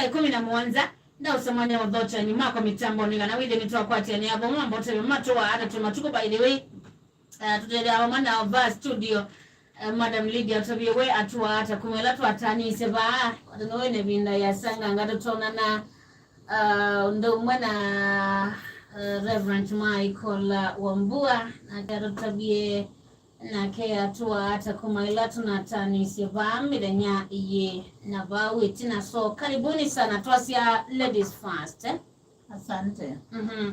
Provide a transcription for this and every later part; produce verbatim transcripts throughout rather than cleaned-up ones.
ĩkũmi na mũonza, ndaũsemany'a ũthokya nyuma kwa mĩtambo nĩ kana wĩthĩ nĩtwakwatĩanĩa vamwe mambo tũmatũaa na tũmatukũ, by the way. Uh, tũtethea vamwe na over studio, uh, Madam Lydia Tobie we atũaa ata kuma ĩla twataanĩisye vaa, kwatano wĩ na ĩvinda yasanganga tũtonana, uh, ũndũ ũmwe na, uh, Reverend Michael, uh, Wambua, nake atũtavie, nake atũaa ata kuma ĩla tũnataanĩisye vaa mĩthenya ĩyĩ na vau ĩtina. So karibuni sana, twasya ladies first, eh? Asante. Mhm.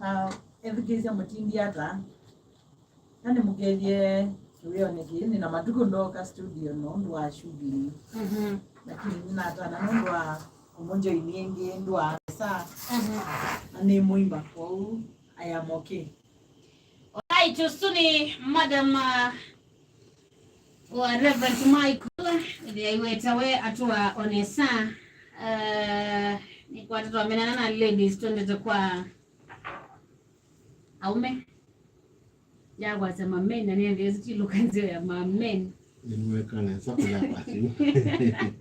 Ah, ethukĩĩsya mũtindi ata? Na nĩmũkethye kĩwĩonĩ kĩĩ, nĩ na matukũ ndooka studio nũndũ wa shughuli. Mhm. Lakini nĩnatana nũndũ wa kũmũnjoini ĩngĩ ndũa nesa. Mhm. Na nĩ mũimba, kwoou I am okay. Alright, ũsu nĩ Madam, uh, wa Reverend Michael, ĩthĩa iweta we atũaa o nesa. Uh, nĩkwata twamenana na ladies, twendete kwa aume. Yakwasya ma men, na nĩethĩa ĩsu ti lũka nzeo ya ma men. Nĩnĩweka nesa kũlea kwasya.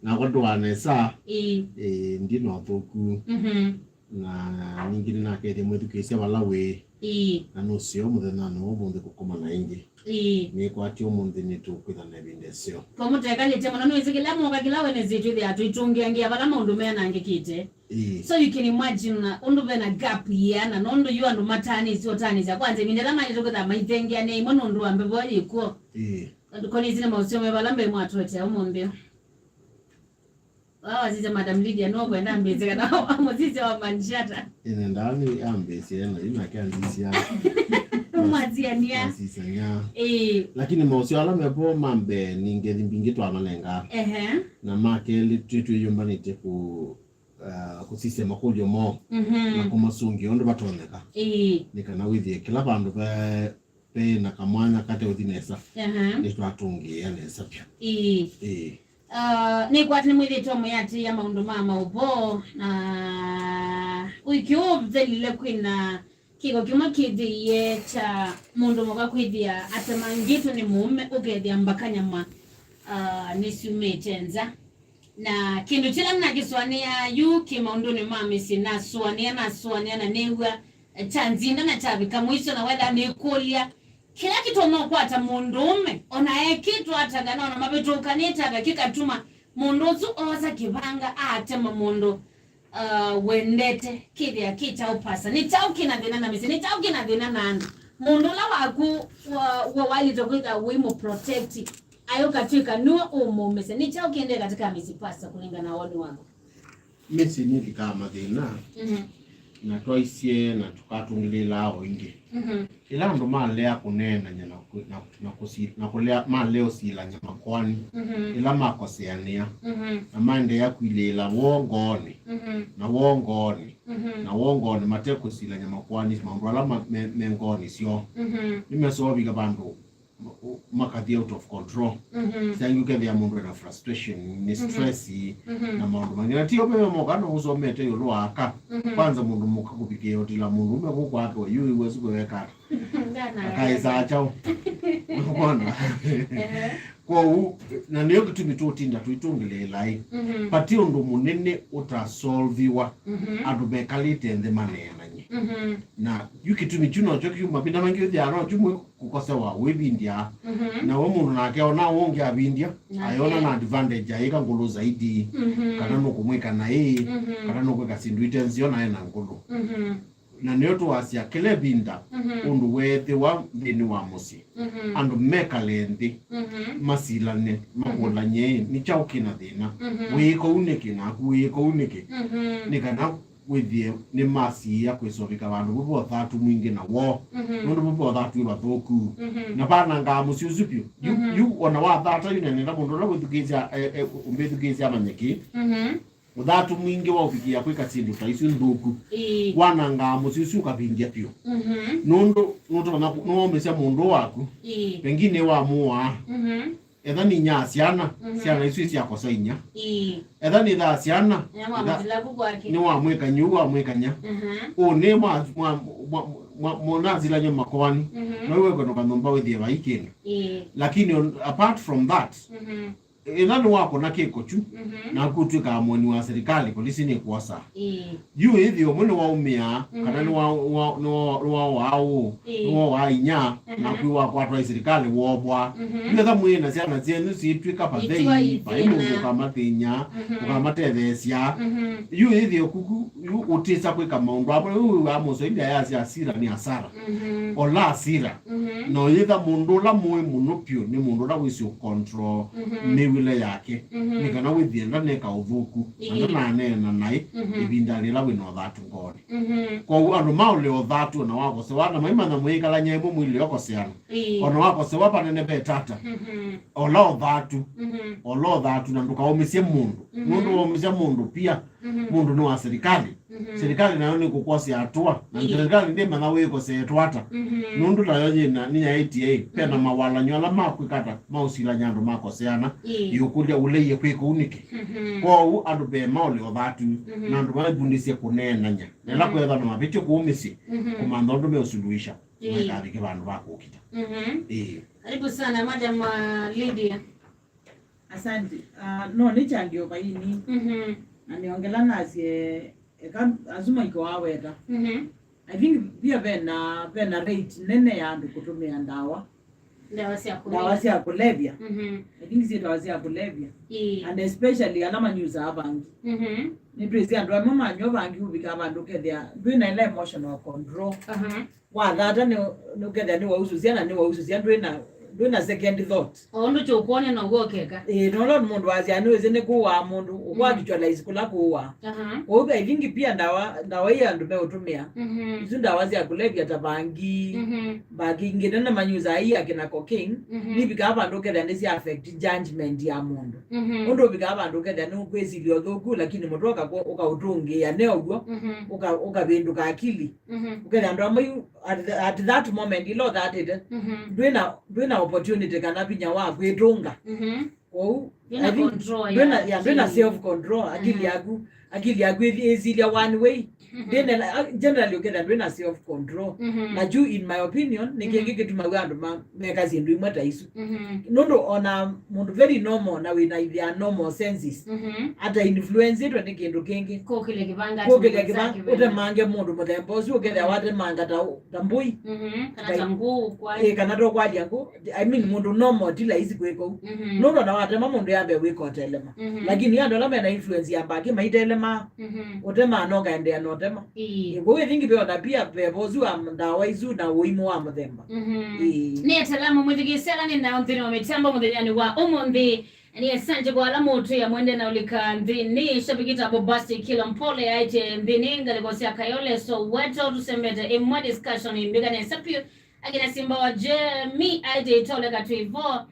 Nakwa ndũaa nesa. Ĩĩ. Ĩĩ, ndi na ũthũku. Mhm. Na ningĩ nĩnakethya mwĩthukĩĩsya vala wĩ. Ĩĩ. Na nũseo mũthenyanĩ wa ũmũnthĩ kũkomana ĩngĩ. Ĩĩ. Nĩkwatya ũmũnthĩ nĩtũkwĩthana ĩvinda ĩseo. Kwa mũtekalĩte mũno, nĩwĩsĩ kĩla mwoka kĩla Wednesday twĩthĩaa tũitũngĩangĩa vala maũndũ meanangĩkĩte. Ĩĩ. So you can imagine, uh, ũndũ vena gap yĩana, nũndũ yu andũ mataanĩsye ũtaanĩsya kwanza ĩvinda ĩla maĩle tũkĩthaa maithengeanĩa imwe nũndũ wa mbevo yĩkw'o. Ĩĩ. Koni ici nĩ maũseo me vala mbee mwatũetea ũmũnthĩ. Wawasisya Madam Lydia, no kwenda ambĩsye kana amũsisya wa Manchata. Ĩnendaa nĩ ambĩsye na yu nake anzisya. Mwasiania. Asisania. Ĩĩ. Lakini maũseo ala mevo ma mbee nĩ ngethi mbingĩ twamanenga. Ehe. Na ma kelĩ twĩ twĩyũmbanĩtye kũ, uh, kũsisya makũlyo moo. Mhm. Na kũmasũngĩa ũndũ vatonyeka. Ĩĩ. Nĩ kana wĩthĩe kĩla vandũ ve ve na kamwanya kate ũthi nesa. Aha. Nĩtwatũngĩĩa nesa vyũ. Ĩĩ. Ĩĩ. Uh, nĩkwatĩ nĩmwĩthĩtwe mũyatĩĩa maũndũ ma maũvoo, na wiki ũũ thelile kwĩna kĩko kĩmwe kĩthĩie kya mũndũ mũka kwĩthĩa atemangĩtwe nĩ mũũme, ũkethĩa mbaka nyama, uh, nĩsyumĩte nza. Na kĩndũ kĩla nakĩsũanĩaa yu kĩ maũndũnĩ ma mĩsyĩ, nasũanĩa, nasũanĩa, na nĩw'a kyanzinda na kyavika mũisyo, na wetha nĩkũlya kĩla kĩtonya ũkwata mũndũũme, ona ekĩtwa ata, kana ona mavĩtũkanĩte ata, kĩkatuma mũndũ ũsu oosa kĩvanga aatema mũndũ, uh, wendete, kĩthĩa kĩ kyaũ pasa. Nĩ kyaũ kĩna thĩna na mĩsyĩ? Nĩ kyaũ kĩna thĩna na andũ? Mũndũ ũla waku wa, wa waĩlĩte kwĩtha wĩmũprotect, aĩ ũkatw'ĩka nue ũmũmĩsya. Nĩ kyaũ kĩendee katika mĩsyĩ pasa, kũlingana na woni waku? Mĩsyĩ nĩvikaa mathĩna, mhm, na twaisye na tũkatũngĩlĩĩlaa o ĩngĩ. Mhm. Ĩla andũ malea kũneenany'a na kũ-, na, na kũsi-, na kũlea, malea ũsilany'a makoani, mhm, ĩla makoseanĩa, mhm, na maendeea kwilĩĩla woo ngoonĩ, mhm, na woo ngoonĩ, mhm, na woo ngoonĩ, mate kũsilany'a makoani maũndũ ala ma-, me, me ngoonĩ syoo, mhm, nĩmesoovika vandũ makathi out of control. Mhm. Sangĩ ũkethĩa mũndũ ena frustration, nĩ, mhm, stress, mhm, na maũndũ mangĩ. Na ti ũmeme moka no ũsomete ĩũlũ wa aka. Mhm. Kwanza mũndũ mũka kũvikĩa ũtila mũndũ ũme kũkwake yu iwe suko weka ata. Ndana. Akaĩsaa kyaũ. Ũkona? Ehe. Kwoou, na nĩyo kĩtumi tũtinda tũitũngĩlĩĩla ĩ. Mhm. Vati ũndũ mũnene ũtasolviwa, mhm, andũ mekalĩte nthĩ maneenany'e. Mhm. Na yu kĩtumi kyu nokyo kiuma, mavinda maingĩ wĩthĩaa no kyu mwĩ kũkosewa wĩvindya. Mhm. Na we mũndũ nake ona ũngĩ avindya, nake ayona na advantage ayĩka ngũlũ zaidi, mhm, kana nũkũmwĩka naĩ, mhm, kana nũkwĩka syĩndũ ite nzeo naĩ na ngũlũ. Mhm. Na nĩyo tũwasya kĩla ĩvinda, mhm, ũndũ weethĩwa nthĩnĩ wa mũsyĩ, mhm, andũ mekale nthĩ, mhm, masilane, mhm, makũlany'e, nĩ kyaũ kĩna thĩna? Mhm. Wĩĩka ũu nĩkĩ? Naku wĩĩka ũu nĩkĩ? Mhm. Nĩ kana wĩthĩe nĩmasiĩa kwĩsovika vandũ vu ve ũthatu mwingĩ na woo. Mhm. Nũndũ vu ve ũthatu wĩ vathũku. Mhm. Na vanangaa mũsyĩ ũsu vyũ. Yu, mhm, yu ona wathata yu, na nenda mũndũ ũla wĩthukĩĩsya, e, e, ũmbĩthukĩĩsya amanye kĩ. Mhm. Ũthatu mwingĩ wa ũvikĩa kwĩka syĩndũ ta isu nthũku. Ĩĩ. Wanangaa mũsyĩ ũsu ũkavindya vyũ. Mhm. Nũndũ nũtonya kũ-, nĩwaũmĩsya mũndũ waku. Ĩĩ. Pengine wamũaa. Mhm. Etha nĩ inya syana, mhm, syana isu isyakosa inya. Ĩĩ. Etha nĩ thaa syana, nĩwamũtila vu kwake. Nĩwamwĩkany'a ũu wamwĩkany'a. Mhm. Ũũ nĩ mwa-, mwa-, mwa-, mwa-, mwa-, mwanazilany'a makoani. Mhm. No iwe kwenda kanyũmba wĩthĩe vai kĩndũ. Ĩĩ. Lakini on, apart from that, mhm, Ĩtha nĩwakũna kĩko kyu, mhm, naku ũtw'ĩkaa mũeni wa serikali, polisi nĩkwosaa. Ĩĩ. Yu ĩthĩ ũmwe nĩwaumĩa, mhm, kana nĩwa-, nĩwa-, nĩwa-, nĩwawaa ũũ, ĩĩ, nĩwawaa inya, mhm, naku wakwatwa ĩ serikali woovwa. Mhm. Yu ĩtha mwĩ na syana syenyu syĩtw'ĩka pathei, vai mũndũ ũkamathĩny'a, mhm, ũkamatetheesya. Mhm. Yu ĩthĩ ũkuku, yu ũtĩsa kwĩka maũndũ amwe, yu wĩw'aa mũswaili ayasya asira ni asara. Mhm. Ola asira. Mhm. Na ũyĩtha mũndũ ũla mũĩ mũno pyũ nĩ mũndũ ũla wĩsĩ ũcontrol, mhm, mĩw'ĩle yake, mhm, nĩ kana wĩthĩe ndaneka ũthũku, na, ĩĩ, ndananeena naĩ, mhm, ĩvindanĩ yĩla wĩ na ũthatu ngoonĩ. Mhm. Kwoou andũ maũlea ũthatu o na wakosewa, na maimanya mũyĩkalany'a ĩmwe mwĩlĩ ũkoseana. Ĩĩ. O na wakosewa panene ve tata, mhm, ola ũthatu, mhm, ola ũthatu, na ndũkaũmĩsye mũndũ. Mhm. Nũndũ waũmĩsya mũndũ pia, mhm, mũndũ nĩ wa serikali. Mhm. Serikali nayo nĩkũkwosea atũa, na, ĩĩ, serikali ndĩmanya wĩkoseetwe ata. Mhm. Nũndũ nayo yĩna, nĩyaĩtye, ĩ, ve na, mhm, mawalany'o ala makwĩka ata, maũsilany'a andũ makoseana, ĩĩ, ĩũkũlya ũleie kwĩka ũu nĩkĩ? Mhm. Kwoou andũ ve maũlea ũthatu, mhm, na andũ maivundĩsye kũneenany'a. Na ĩla, mhm, kwĩthwa na mavĩtyo kũu mĩsyĩ, mhm, kũmantha ũndũ meũsuluhisha, ĩĩ, maikavike vandũ va kũkita. Mhm. Ĩĩ. Karibu sana, Madam, uh, Lydia. Asante. Ah, no nĩkyangĩe vaini. Mhm. Na nĩongela nasye, eka asu maiko waweta. Mhm. I think pia vena, vena rate nene ya andũ kũtũmĩa ndawa. Ndawa sya, ndawa kũlevya, sya kũlevya. Mhm. I think syĩ ndawa sya kũlevya. Ĩĩ. And especially ala manyusaa vangi. Mhm. Nĩtwĩsĩ andũ amwe manywa vangi ũvika vandũ ũkethĩa ndwĩ na ĩla emotional control. Aha. Wathata nĩ, nĩ ũkethĩa nĩwausũsya na nĩwausũsya, ndwĩ na, ndwĩ na second thought. O ũndũ kyũkwonea now'o ũkeka. Ĩĩ, nolo mũndũ wasya nĩwĩsĩ nĩ kũũaa mũndũ, ũkwa, mm, actualize kũla kũũaa. Aha. Kwoou I think pia ndawa, ndawa ii andũ meũtũmĩa, mhm, isu ndawa sya kũlevya ta vangi, mhm, mbaki ingĩ nene manyusaa ii akĩna cocaine, mhm, nivikaa vandũ ũkethĩa nĩsya affect judgment ya mũndũ. Mhm. Ũndũ ũvikaa vandũ ũkethĩa nĩũkwĩsilya ũthũku, lakini mũtwe ũka-, ũkaũtũngĩĩa ne ũw'o, mhm, ũka-, ũkavĩndũka akili. Mhm. Ũkethĩa andũ amwe yu, at the, at that moment ila ũthatĩte, mhm, ndwĩ na, ndwĩ na opportunity kana vinya wa kwĩtũnga. Mhm. Kwoou, ndwĩ na, I think, control ndwĩ na, ya, yeah, ndwĩ na akili, self control, akili, mhm, yaku, akili yaku ĩthi-, ĩsilya one way. Mhm. Ndwĩ na, generally ũkethĩa ndwĩ na self control. Mhm. Na yu, in my opinion, nĩ kĩngĩ, mhm, kĩtumaga andũ ma-, meka syĩndũ imwe ta isu. Mhm. Nũndũ ona mũndũ very normal na wĩna ithea normal senses, mhm, ata influenceĩtwe nĩ kĩndũ kĩngĩ. Kũkĩlya kĩvanga, kũkĩlya kĩvanga, ũtemange mũndũ mũthemba ũsu, ũkethĩa, mhm, watemanga ta, ta mbũi. Mhm. Kana ta ngũũ, kwani. Ĩ, kana to kwalya ngũũ. I mean, mũndũ normal ti laisi kwĩka ũu. Mhm. Nũndũ ona watema mũndũ yambe wĩka ũtelema. Mhm. Lakini andũ ala mena influence ya mbaki maitelema, mhm, ũtema no ũkaendeea na ũtema. Ĩĩ. Ĩ, kwoou I think ve ona pia veva ũsu wa ndawa isu na ũimũ wa mũthemba. Mhm. Ĩĩ. Nĩ atalamu mwĩthikĩĩsya ala nĩ nao nthĩnĩ wa mĩtambo mũthenyanĩ wa ũmũnthĩ. Nĩ asante kwa ala mũtwĩa mwende na ũlika nthĩnĩ. Shabiki ta Bombastic Kilo Mpole aĩtye nthĩnĩ ngalĩko sya Kayole, Soweto, tũsembete ĩmwe discussion ĩmbĩka nesa piũ. Akina Simba wa Jemi aĩtye itoleka twĩvo.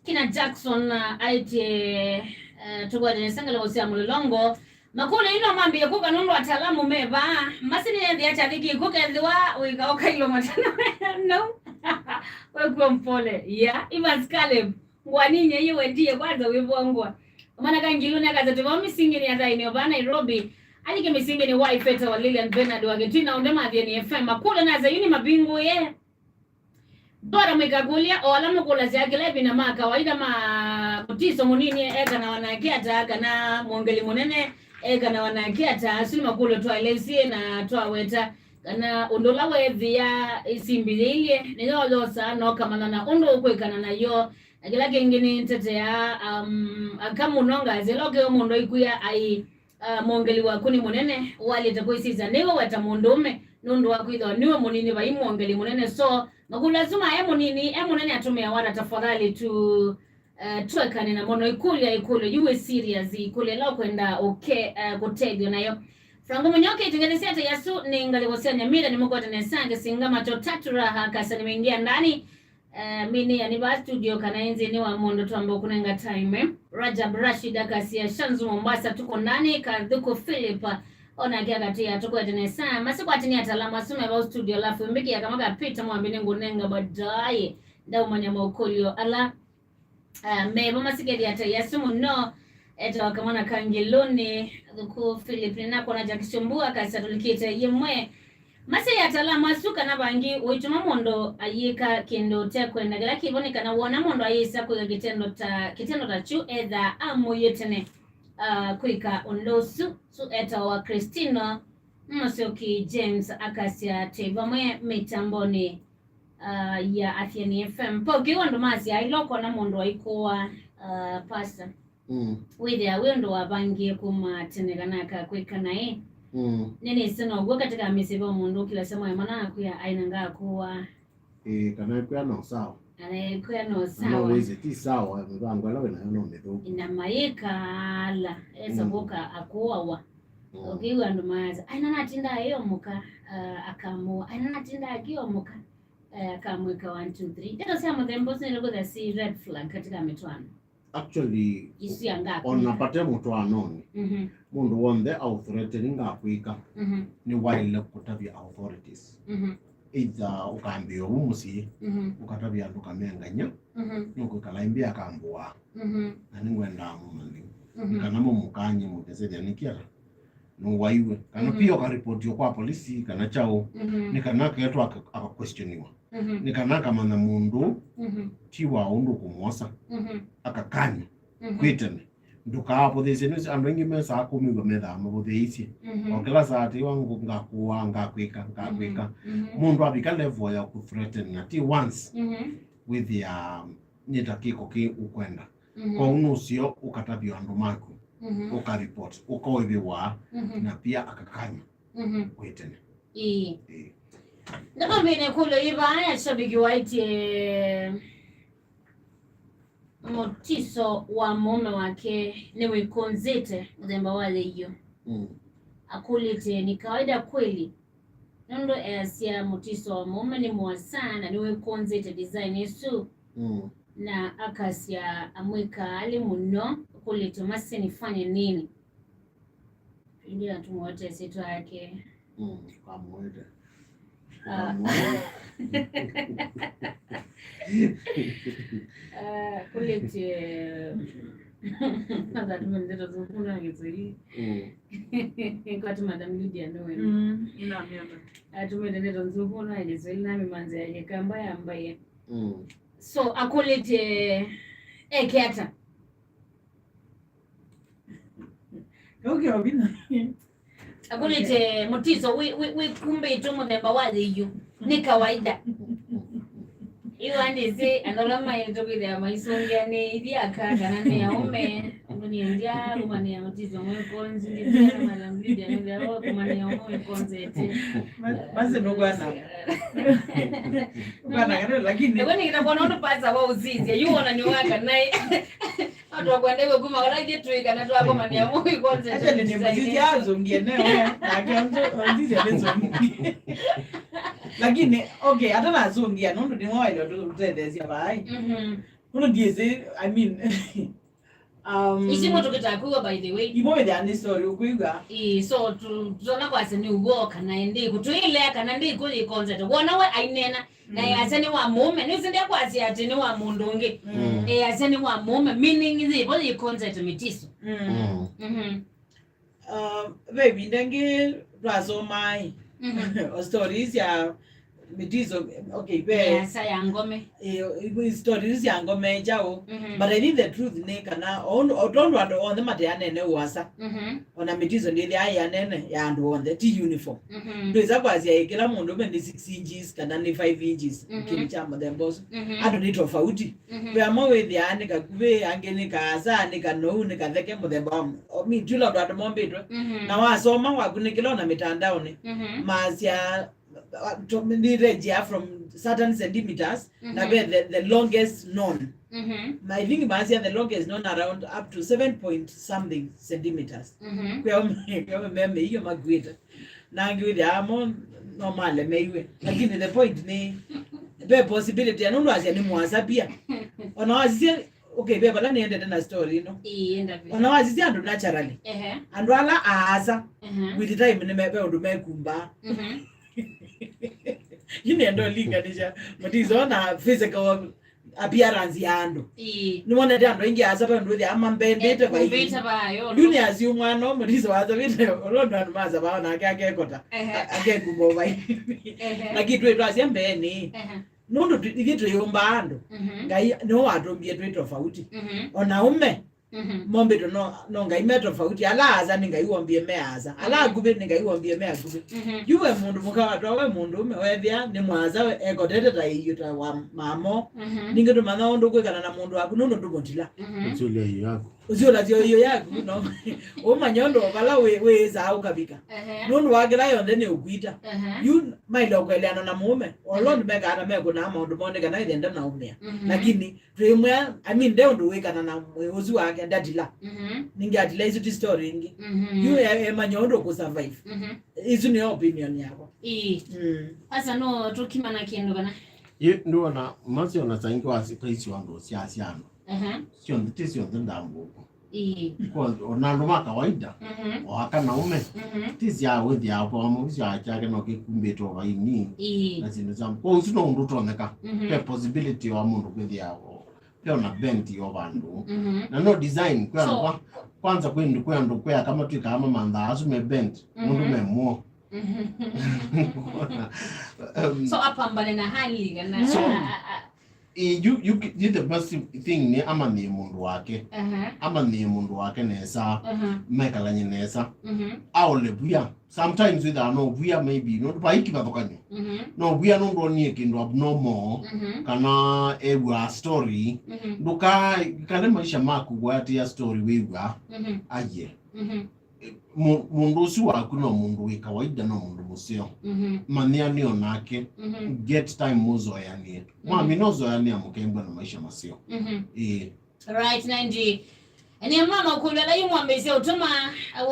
Kina Jackson, uh, aĩtye, uh, tũkwate nesa ngalĩko sya mũlolongo. Makũlyo ino mambie kũka nũndũ ataalamu me vaa. Masini yethĩa kyathĩ kĩkw'o kethĩwa wĩka ũkailwa matano. No. Wekuo mpole. Yeah, Evans Caleb. Ngwaninye iye wendie kwanza wĩvongwa. Mana Kangilu nĩ akasete vau mĩsingĩnĩ ya thaini o vaa Nairobi. Alike mĩsingĩnĩ wa ifeta wa Lilian Bernard wa Gĩtui na ũndũ mathieni F M. Makũlyo nasa yu nĩ mavingũĩe. Dora mwĩkakũlya, o ala mũkũlasya kĩla ĩvinda ma kawaida ma mũtiso mũnini ekanawa nake ata, kana mwongeli mũnene ekanawa nake ata, asu nĩ makũlyo twaeleisye na twaweta, kana ũndũ ũla weethĩa ĩsimbi yĩilye nĩyo yosaa na ũkamanya na ũndũ ũkwĩkana nayo, na kĩla kĩngĩ nĩtetea, um, aka mũno ngasya ĩla ũkeo mũndũ aikwĩa ai, uh, mwongeli waku nĩ mũnene, walĩte kwĩsisya nĩwe weta mũndũũme nũndũ wa kwĩthĩwa nĩwe mũnini vai mwongeli mũnene. So makũlyo asu ma e mũnini, e mũnene atũmĩawa ata? Tafadhali tu, uh, twekane na mono. Ĩkũlyo, ĩkũlyo yu wĩ serious, ĩkũlyo ĩla ũkwenda ũke, uh, kũtethyo nayo. Franco Mũnyoke, itengenesya ata yasu nĩ ngalĩko sya Nyamira, nĩ mũkwete nesa kĩsinga macho tatu raha kasa nimeingia ndani. Eh, mi nĩ yani va studio kana nthĩnĩ wa mũndũ twamba kũnenga time, eh. Rajab Rashid akasya, Shanzu Mombasa tuko ndani, Kathuku Philip, onake akatwĩa tũkwete nesa. Masikwatini ataalamu asu me vau studio, alafu mbĩkĩa kama kapita mwambi nĩngũnenga baadaye. Ndaumanya maũkũlyo ala, eh, mevo masikethya ta yasu mũno. Etawa Kamwana Kangiluni, Thuku Philip, nĩnakwona Jackson Mbua akasya tũlikĩte yĩmwe. Masya ya ataalamu asu kana vangi ũituma mũndũ ayĩka kĩndũ ũtekwenda kĩla kĩvo nĩ kana wona mũndũ ayĩsa kwĩka kĩtendo ta, kĩtendo ta kyu, ethaa amũie tene, ah, kwĩka ũndũ ũsu. Su etawa Christino Mũsyoki James akasya twĩ vamwe mĩtambonĩ, ah, ya Athiani F M. Paukiu andũ masya ila ũkona mũndũ aikũa, ah, pastor. Mm. Wĩthĩa wĩ ũndũ wavangie kuma tene kana akakwĩka naĩ. Mm. Nĩnĩsĩ now'o katika mĩsyĩ va mũndũ ũkĩlasya mwaĩ mana akwĩa aina ngakũa. Ĩĩ, kana kwĩa no sawa. Kana kwĩa no sawa. Na no wĩsĩ ti sawa, mĩvango ĩla wĩ nayo no mĩthũku. Na mayĩkaala, esa mm. Kũka akũawa. Mm. Ũkĩw'a andũ maasa, aina natinda ĩyo mũka, uh, akamũa. Aina natinda akĩo mũka, uh, akamwĩka one, two, three. Ndeto sya mũthemba ũsu nĩlĩkwĩthĩa si red flag katika mĩtwaano. Actually, isu ya ngakwĩka. Ona pate mũtwaanonĩ, mhm, mũndũ w'onthe authreateni ngakwĩka, mhm, nĩwaĩle kũtavya authorities. Mhm. Either ũkambĩĩa ũu mũsyĩ, mhm, ũkatavya andũ kamenganya, mhm, nũkwĩkala imbĩ akambũaa, mhm, na nĩngwendaa mũmanye. Mhm. Nĩ kana mũmũkany'e mũkesethya nĩkĩ ata nũwaiwe. Kana, mhm, pia ũkaripotio kwa polisi kana kyaũ, mhm, nĩ kana aketwa aka-, akaquestioniwa. Mhm. Nĩ kana akamanya mũndũ, mhm, ti wa ũndũ kũmwosa, mhm, akakany'a, mhm, kwĩ tene. Ndũkaavũthĩĩsye nĩsĩ andũ aingĩ mesaa kũmĩw'a methaa mavũthĩĩisye. Mhm. O kĩla saa tĩwa ngũ-, ngakũaa, ngakwĩka, ngakwĩka. Mhm. Mhm. Mũndũ avika level ya kũthreaten na ti once, mhm, wĩthĩa nĩ ta kĩko kĩ ũkwenda. Mhm. Kwoou nũseo ũkatavya andũ maku, mhm, ũkaripoti, ũkaĩvĩwa, mhm, na pia akakany'a, mhm, kwĩ tene. Ĩĩ. Ĩĩ. Nĩmambĩne kũlyo ĩvaa ya shabiki waĩtye mũtiso wa mũũme wake nĩwĩkũnzĩte mũthemba wa thĩio. Mm. Akũlĩtye, ni kawaida kweli? Nũndũ easya mũtiso wa mũũme nĩ mũasa na nĩwĩkũnzĩte design ĩsu. Mm. Na akasya amwĩka alĩ mũno, kũlĩtye masi nifanye nini? Ĩndĩ atũmũete ĩsyĩtwa yake. Mm, tũkamũete. Ah. Tũkamũete. Ah, kũlĩtye, nathatuma ndeto nzũku na Kĩswahili. Mm. Kwati Madam Lydia nĩwe. Mm, nĩnamĩona. Atũmĩte ndeto nzũku na Kĩswahili na mĩmanzi ya Kĩkamba ya mbaie. Mm. So, akũlĩtye eke ata? Kauke ovina. Akũlĩtye mũtiso wĩ, wĩ, wĩkumbĩtwe mũthemba wa thĩio. Nĩ kawaida. Ĩwa ndĩsĩ andũ ala maĩtwe kwĩthĩa maisũngĩa nĩ ithyĩ aka kana nĩ aũme. Ũndũ nĩ ndya kũmanĩa mũtiso mwĩkonzi, ndĩsĩ kana Madam Lydia nĩthĩa kũmanĩa ũmwe wĩkonzete. Basi nũkwana. Ũkwana kana lakini. Ĩwe nĩkĩta kuona ũndũ pasa wa ũsisya. Yu wona nĩ waka naĩ. Atwakwenda iwe kuma wala ithyĩ twĩ kana twakomania mũi concept. Acha nĩ mũsisya azungie neo, nake onzo onzisya nĩ zungie. Lakini, okay, hata nazungia, nũndũ nĩ waile tũtetheesya vai. Mhm. Nũndũ ndiĩsĩ, I mean, um, ici mũtũkĩtaa kwĩw'a, by the way. Imo wĩthĩa nĩ story ũkwĩw'a. Ĩĩ, so tu-, tũtonya kwasya nĩ ũw'o kana ĩndĩ, kũtwĩlea kana ndĩ kũyĩ concept. Wona we ainena, na, mm, easya nĩ wa mũũme, nĩsĩ ndyakwasya atĩ nĩ wa mũndũ ũngĩ. Mm. Easya nĩ wa mũũme, meaning yĩvo yĩ concept mĩtiso. Mm. Mm. Mhm. Uh, ve ĩvinda ĩngĩ twasomaa, mhm, o stories sya mĩtiso, okay, ve asa ya ngome. Eh, stories sya ngome kyaũ. Mhm. But I think the truth nĩ kana, o ũndũ, o tondũ andũ onthe mateanene ũasa. Mhm. Ona mĩtiso ndĩthĩaa ĩanene ya andũ onthe, ti uniform. Mhm. Ndwĩsa kwasya ĩ kĩla mũndũme nĩ six inches kana nĩ five inches, mhm, kĩndũ kya mũthemba ũsu. Mhm. Andũ nĩ tofauti. Mhm. Ve amwe wĩthĩaa nĩ kakuvĩ, angĩ nĩ kaasa, nĩ kanou, nĩ katheke, mũthemba wa, o, mi, ti ũla ũndũ andũ mombĩtwe. Mhm. Na wasoma wakunĩkĩla ona mĩtandaonĩ, mhm, maasya, uh, to-, nĩ range ya from certain centimeters, na, mhm, ve the, the longest known. Mhm. I think maasya the longest known around up to seven point something centimeters. Mhm. Kwĩ aũme, kwĩ aũme me mĩio makuĩte. Na angĩ wĩthĩaa mo no malemeiwe. Lakini the point nĩ, ve possibility, ya nũndũ asya nĩ mũasa pia. Ona wasisye, okay, ve vala nĩendete na story ĩno. Ĩĩ, enda vĩu. Ona wasisye andũ naturally. Ehe. Andũ ala aasa, ehe, with time nĩ me-, ve ũndũ mekumbaa. Mhm. Yu nĩenda ũlinganisha mũtiso na physical appearance ya andũ. Ĩĩ. Nĩwonete andũ aingĩ asa tondũ ĩthĩa mambendete. Eh, vai. Kumbĩte vayo. Yu nĩ asiu mwana ũmwe ndiso wasavĩte, ũlondũ andũ masavao nake akekota. Ehe. A-, akenguma vai. Ehe. Lakini twĩ twasya mbeenĩ. Ehe. Nũndũ tu-, ithyĩ twĩyũmbaa andũ. Mhm. Ngai nĩwe watũmbie twĩ tofauti. Mhm. Ona ũme, mhm, mombĩtwe no, no Ngai me tofauti. Ala asa nĩ Ngai wombie me asa. Ala, mhm, akuvĩ nĩ Ngai wombie me akuvĩ. Mhm. Yu we mũndũ mũka watwa we mũndũ ũme wethĩa nĩ mwasa we ekotete ta ĩiũ ta wa mamo. Mhm. Ningĩ ndũmanya ũndũ kwĩkana na mũndũ waku nũndũ ndũmũtila. Mhm. Ũsiũlya ĩiũ yaku. Ũsiũlasya ĩiũ yaku, no. Ũmanya ũndũ vala wĩ, wĩĩsaa ũkavika. Ehe. Nũndũ wa kĩla yonthe nĩ ũkwita. Ehe. Yu maile ũkweleana na mũũme. Olo, mhm, nĩmekaa ta mekũnaa maũndũ moo nĩ kana ĩthenda na ũmĩa. Mhm. Lakini twĩmwĩa, I mean, nde ũndũ wĩkana na mwĩĩ ũsu wake, ndatila. Mhm. Ningĩ atila, isu ti story ĩngĩ. Mhm. Yu e-, emanya ũndũ kũ survive. Mhm. Isu nĩ opinion yakwa. Ĩĩ. Mm. Asa no tũkimana kĩndũ kana? Ĩ, ndĩwona masio na saingĩ wa sikaisio andũ syasya andũ. Ehe. Syonthe, ti syonthe ndambũku. Ĩĩ. Kwa, ona andũ ma kawaida, mhm, o aka na ũme, mhm, ti sya wĩthĩa kwa mũisyo kyake no kĩkumbĩtwe vaini. Ĩĩ. Na syĩndũ sya, kwa ũsu no ũndũ ũtonyeka. Mhm. Ve possibility wa mũndũ kwĩthĩa o, ve ona bent yo vandũ. Mhm. Na no design, kwa, so, kwa, kwanza kwĩ ndũ, kwĩ andũ kwĩ aka matwĩkaa mamanthaa asu me bent, mũndũ, mhm, me muo. Mhm. Um, so apambane na hali kana, so, a, a, a, Eh, you, you, you the best thing nĩ amanyĩe mũndũ wake. Aha. Amanyĩe mũndũ wake nesa. Aha. Mekalanye nesa. Mhm. Aole vwia. Sometimes wĩthaa no vwia maybe. Nũndũ vai kĩvathũkany'o. Mhm. No vwia nũndũ onie kĩndũ abnormal. Mhm. Kana ew'a story. Mhm. Ndũka-, kale maisha maku kũatĩĩa story wĩw'a. Mhm. Aye. Mhm. Mu-, mũndũ ũsu waku no mũndũ wĩ kawaida, no mũndũ mũseo. Mhm. Manyĩanĩa onake. Mhm. Get time mũzoeanĩe. Mhm. Mwamina ũzoeanĩa mũkembwa na maisha maseo. Mhm. Ĩĩ. Right, ninety. Nĩ mwana ũkũlya la imwambĩsya ũtũma,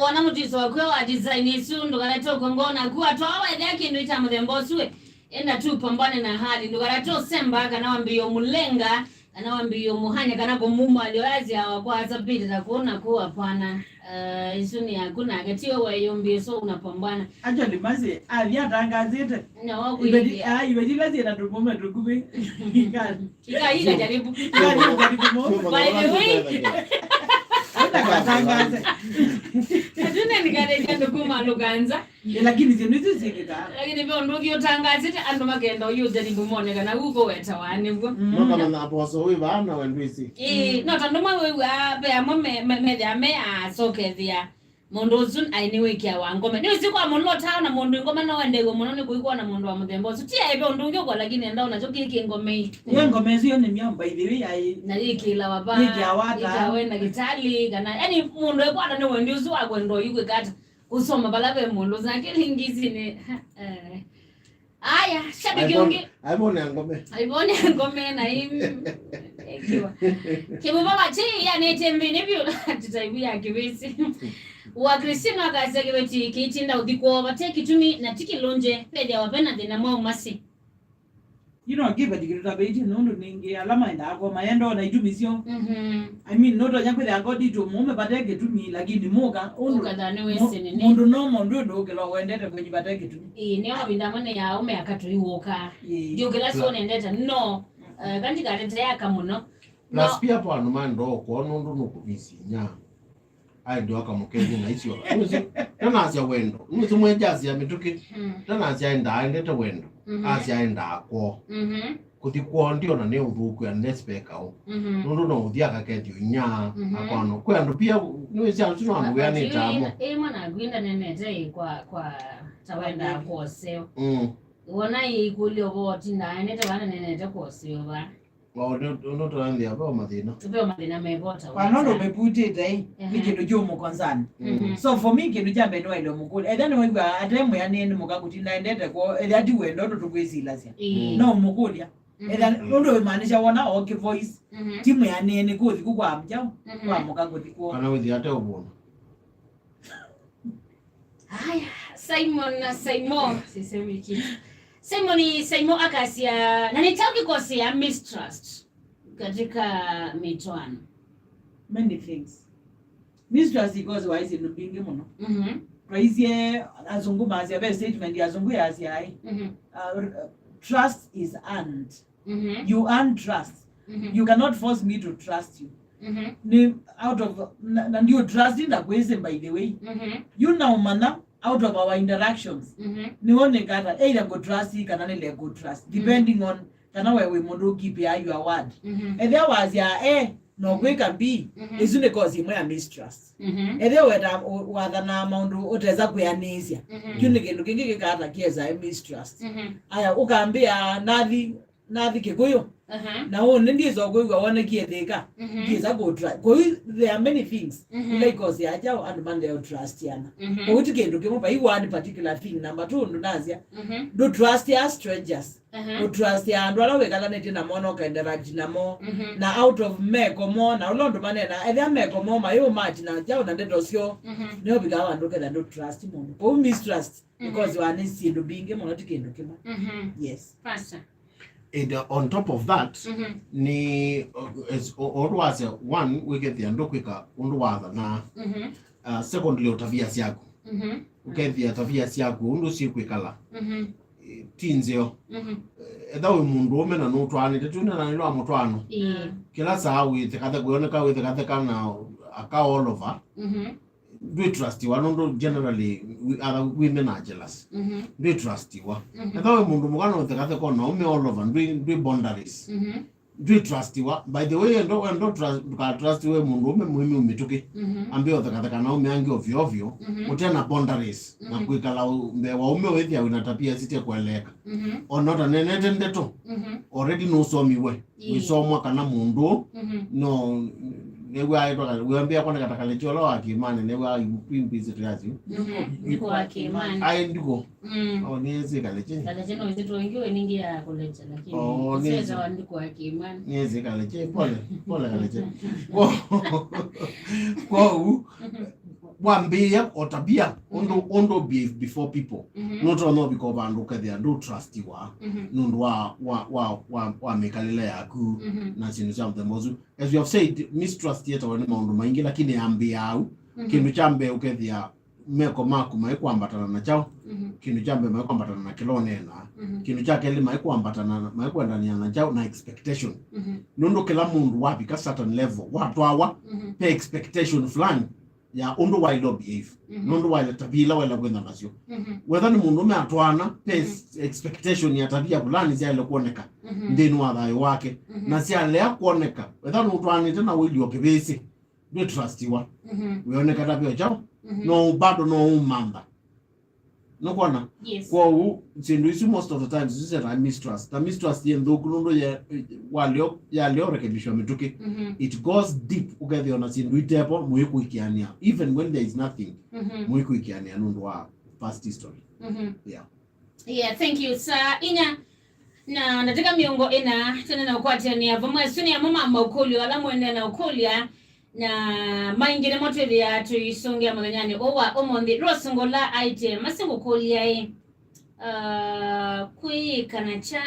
wona mũtiso waku wa design isu, ndũkalete ũkongo naku, atwa wethĩa kĩndũ ita mũthemba ũsu, enda tu pambane na hali, ndũkalete ũsemba kana wambĩĩe ũmũlenga, kana wambĩĩe ũmũhanya, kana kũmuma lyo yazya wa kwa sapiti ta kũu na kũu, hapana. Eh, isu nĩ yaku nake, tiwe weyũmbie, so unapambana. Actually, Mercy, athi atangazĩte. Nĩ wa kwĩthĩa. Iveti, ah, iveti ila syĩna tũmũme tũkuvĩ. Ikaika jaribu. Ikaika jaribu mo. By the way. Hata katangaze. Hatuna nikareja ndukuma lukanza. Eh, lakini syĩndũ isu syĩkĩkaa. Lakini ve ũndũ ũngĩ ũtangaasĩte, andũ makenda ũyũ ũjaribu mone kana ũkũwetawa nĩw'o. Mm. No kana na apostle wĩ vaa na we ndwĩsĩ. Ĩĩ, mm, no tondũ mawĩw'a ve amwe me, me, methĩa me asokethĩa. Mũndũ ũsu aĩ nĩwĩkĩawa ngome. Nĩwĩsĩ kwa mũndũ ũtaona mũndũ ngome no endeew'e mũno nĩ kũikwona mũndũ wa mũthemba ũsu. Ti aĩ ve ũndũ ũngĩ ũkwa, lakini enda onakyo kĩkĩ ngome ĩ. Ye ngome ĩsu yo nĩ myaũ, by the way, aĩ. Na yĩkĩlawa va, yĩkĩawa ata? Yĩkĩawa ĩ ndagĩtalĩ, kana, yani mũndũ ekwata nĩ wendi ũsu wa kwenda ũyũkwĩka ata. Kusoma vala ve mũndũ nake lingizi nĩ, eh. Aya, shabiki ũngĩ. Aivone ngome. Aivone ngome na im-, ekiwa. Kĩvũva vati yanĩte mbĩnĩ vyũ, titaivu ya kĩvĩsĩ. Wa Christine akasya kĩveti kĩitinda ũthi kwoo vate kĩtumi na ti kĩlũnje, vethĩawa vena thĩna mwaũ Mercy? You know, give a degree tabeti nũndũ ningĩ ala maendaa kwa maenda ona itumi syoo. Mhm. I mean, no tonya kwĩthĩa ngodi tu mũme vate kĩtumi, lakini mũka ũndũ ũkatha nĩ wĩsĩ nene. Mũndũ no mũndũ ũndũ ũkĩla wendete kwenyu vate kĩtumi. Ĩĩ, nĩo mavinda amwe nĩ ya ũme akatũiwũka. Ĩĩ. Ndiũkĩla sio nendete, no, eh, kandi katete yaka mũno. Plus no pia po andũ maenda ũkwona ũndũ nũkũvisi nya. Aende akamũkethya na icio. Nũsĩ, ndanasya wendo. Nũsĩ mwenja asya mĩtũkĩ. Mm. Ndanasya aendaa, aendete wendo. Mhm. Asya aendaa kwoo. Mhm. Kũthi kwoo ndio na nĩ ũthũku unless peka ũ. Mhm. Nũndũ no ũthi akakethyo inya, mhm, akwano. Kwĩ andũ pia, nĩwĩsĩ andũ no andũ wĩanĩte amo. Ĩĩ, mwana akwinda nenete kwa, kwa ta wenda kwoseo. Mm. Wona ĩkũlyo vo tinda aendete wana nenete kwoseo va. Wa ũndũ, ũndũ tũranthĩa ve mathĩna. Ve mathĩna mevota. Kwa nũndũ ũmeputĩte ĩ, nĩ, ehe, kĩndũ kĩũmũconcern. Mhm. So for me, kĩndũ kya mbee nĩwaĩle ũmũkũlya. Ethĩa nĩwaigua ate mwĩanĩe nĩ mũka kũtinda endete kwoo, ethĩa ti wendo ũndũ tũkwĩsilasya. Ĩĩ. No ũmũkũlya. Mhm. Ethĩa ũndũ wĩmaanisha wona o kĩ voice, mhm, ti mwĩanĩe nĩ kũthi kũ kwa mjaũ, mhm, kwa mũka kũthi kwoo. Kana wĩthĩa ate ũvũna. Haya, Simon na Simon, sisemi kitu. Simon, Simon akasya, na ni kyaũ kĩkosea mistrust katika mĩtwaano? Many things. Mistrust ĩkosea syĩndũ mbingĩ mũno. Mhm. Twaisye, azungu masya, ve statement ya azungu yasya ai. Mhm. Uh, trust is earned. Mhm. You earn trust. Mhm. You cannot force me to trust you. Mhm. Ni out of, na, na ndio trust ndakwĩsĩ, by the way. Mhm. You know, mana, out of our interactions. Mhm. Nĩwoneka ata, either ngũ trust kana nĩle ngũ trust, mhm, depending on kana we wĩ mũndũ ũkipĩa your word. Mhm. Ethĩa wasya A, no kwĩka B, mhm, ĩsu nĩ cause ĩmwe ya mistrust. Mhm. Ethĩa weta, wathanaa maũndũ ũtesa kwĩanĩsya. Mhm. Kĩu nĩ kĩndũ kĩngĩ kĩkaata kĩesa e mistrust. Mhm. Aya, ũkambĩa nathi, nathi Kĩkũyũ. Aha. Na ũũ nĩ ndiĩsa kwĩw'a wonekie thĩka. Mhm. Ndiĩsa kũtra. Kũu, there are many things. Mhm. Ila ikosi aja andũ mandea ũtrustiana. Mhm. Kũu ti kĩndũ kĩmwe, vai one particular thing. Number two, ũndũ nasya, mhm, ndũ trust ya strangers. Aha. Ũtrust ya andũ ala wĩkalanĩtye namo na ũkainteract namo. Mhm. Na out of meko moo, na ũla ũndũ manena, ethĩa meko moo mayĩũmati na kyaũ na ndeto syoo, mhm, nĩũvikaa vandũ ketha ndũ trust mũndũ. Kũu mistrust, mhm, because wa nĩ syĩndũ mbingĩ mũno, ti kĩndũ kĩmwe. Mhm. Yes. Pastor. And, uh, on top of that, mhm, nĩ, uh, as, o- ũndũ wasya, one, wĩkethĩa ndũkwĩka ũndũ wathanaa. Mhm. Uh, secondly, o tabia syaku. Mhm. Ũkethĩa tabia syaku, ũndũ syĩkwĩkala. Mhm. Eh, ti nzeo. Mhm. Eh, etha wĩ mũndũ ũme na nũtwaanĩte, twĩnenanĩlwa mũtwaano. Ĩĩ. Kĩla saa wĩthekatheka, wĩoneka wĩthekatheka na aka all over. Mhm. Ndwĩtrustiwa, nũndũ generally, we- other women are jealous. Mhm. Ndwĩtrustiwa. Mhm. Etha wĩ mũndũ mũka na ũthekatheka na ũme all over, ndwĩ, ndwĩ boundaries. Mhm. Ndwĩtrustiwa. By the way, endo, endo trust, ndũkatrust we mũndũ ũme mũĩmi ũmĩtũkĩ. Mhm. Ambĩa ũthekatheka na ũme angĩ ovyo ovyo, mhm, ũte na boundaries, na, mhm, kwĩkala ũ- mbee wa ũme wĩthĩa wĩna tabia site kũeleeka. Mhm. Ona ũtanenete ndeto, mhm, already nũsomiwe. Ĩĩ. Wĩsomwa kana mũndũ, mhm, no, nĩw'o aĩtwa ka- wĩambĩa kwoneka ta Kalekye ũla wa Kĩmani, nĩw'o aĩ Queen Busy Tuyasi. Mhm. Nduku wa Kĩmani. Aĩ nduku. Mm. Oh, nĩsĩ Kalekye. Kalekye no ĩsĩ tũngĩ we ningĩ ya Kalekye, lakini oh, nĩsĩ. Ĩsĩ wa nduku wa Kĩmani. Nĩsĩ Kalekye. Pole, pole Kalekye. Kwa- kwoou, mhm, wambĩĩa o tabia, ũndũ, mhm, ũndũ behave before people. Mhm. Nũtonya ũvika o vandũ ũkethĩa ndũtrustiwa, mhm, nũndũ wa, wa, wa, wa, wa mĩkalĩle yaku, mhm, na syĩndũ sya mũthemba ũsu. As you have said, mistrust yetawa nĩ maũndũ maingĩ, lakini yambĩĩa au. Mhm. Kĩndũ kya mbee ũkethĩa meko maku maikwambatana na kyaũ? Mhm. Kĩndũ kya mbee maikwambatana na kĩla ũneenaa. Mhm. Kĩndũ kya kelĩ maikwambatana, maikwendanĩa na kyaũ? Na expectation. Mhm. Nũndũ kĩla mũndũ wavika certain level, watwawa, mhm, pe expectation fulani ya ũndũ waĩle ũbehave, mhm, nũndũ waĩle tabia ila waĩle kwĩtha nasyo. Mhm. Wetha nĩ mũndũũme atwaana, pe, mhm, expectation ya tabia fulani syaĩle kwoneka, mhm, nthĩnĩ wa thayũ wake, mhm, na syalea kwoneka, wetha nũtwaanĩte na ũilye o kĩvĩsĩ, ndwĩtrustiwa. Mhm. Wĩoneka tabia kyaũ? Mhm. No bado no ũmantha. Nũkwona? Yes. Kwoou, syĩndũ isu most of the times isu syĩtawa mistrust. Na mistrust yĩ nthũku nũndũ ye- waleo, yaleo ũrekebishwa mĩtũkĩ. Mhm. It goes deep, ũkethĩa ona syĩndũ itevo, mũikũikĩanĩa. Even when there is nothing, mhm, mũikũikĩanĩa nũndũ wa past history. Mhm. Yeah. Yeah, thank you. Saa inya na ndatĩka mĩongo ĩna, tene na ũkwatĩanĩa vamwe. Asu nĩ amwe ma maũkũlyo ala mũendee na ũkũlya. Na maingĩ nĩmo twĩthĩaa tũisũngĩa mũthenyanĩ ũũ wa ũmũnthĩ. Rose Ngũla aĩtye, Masi ngũkũlya-ĩ, uh, kwĩyĩkana kya,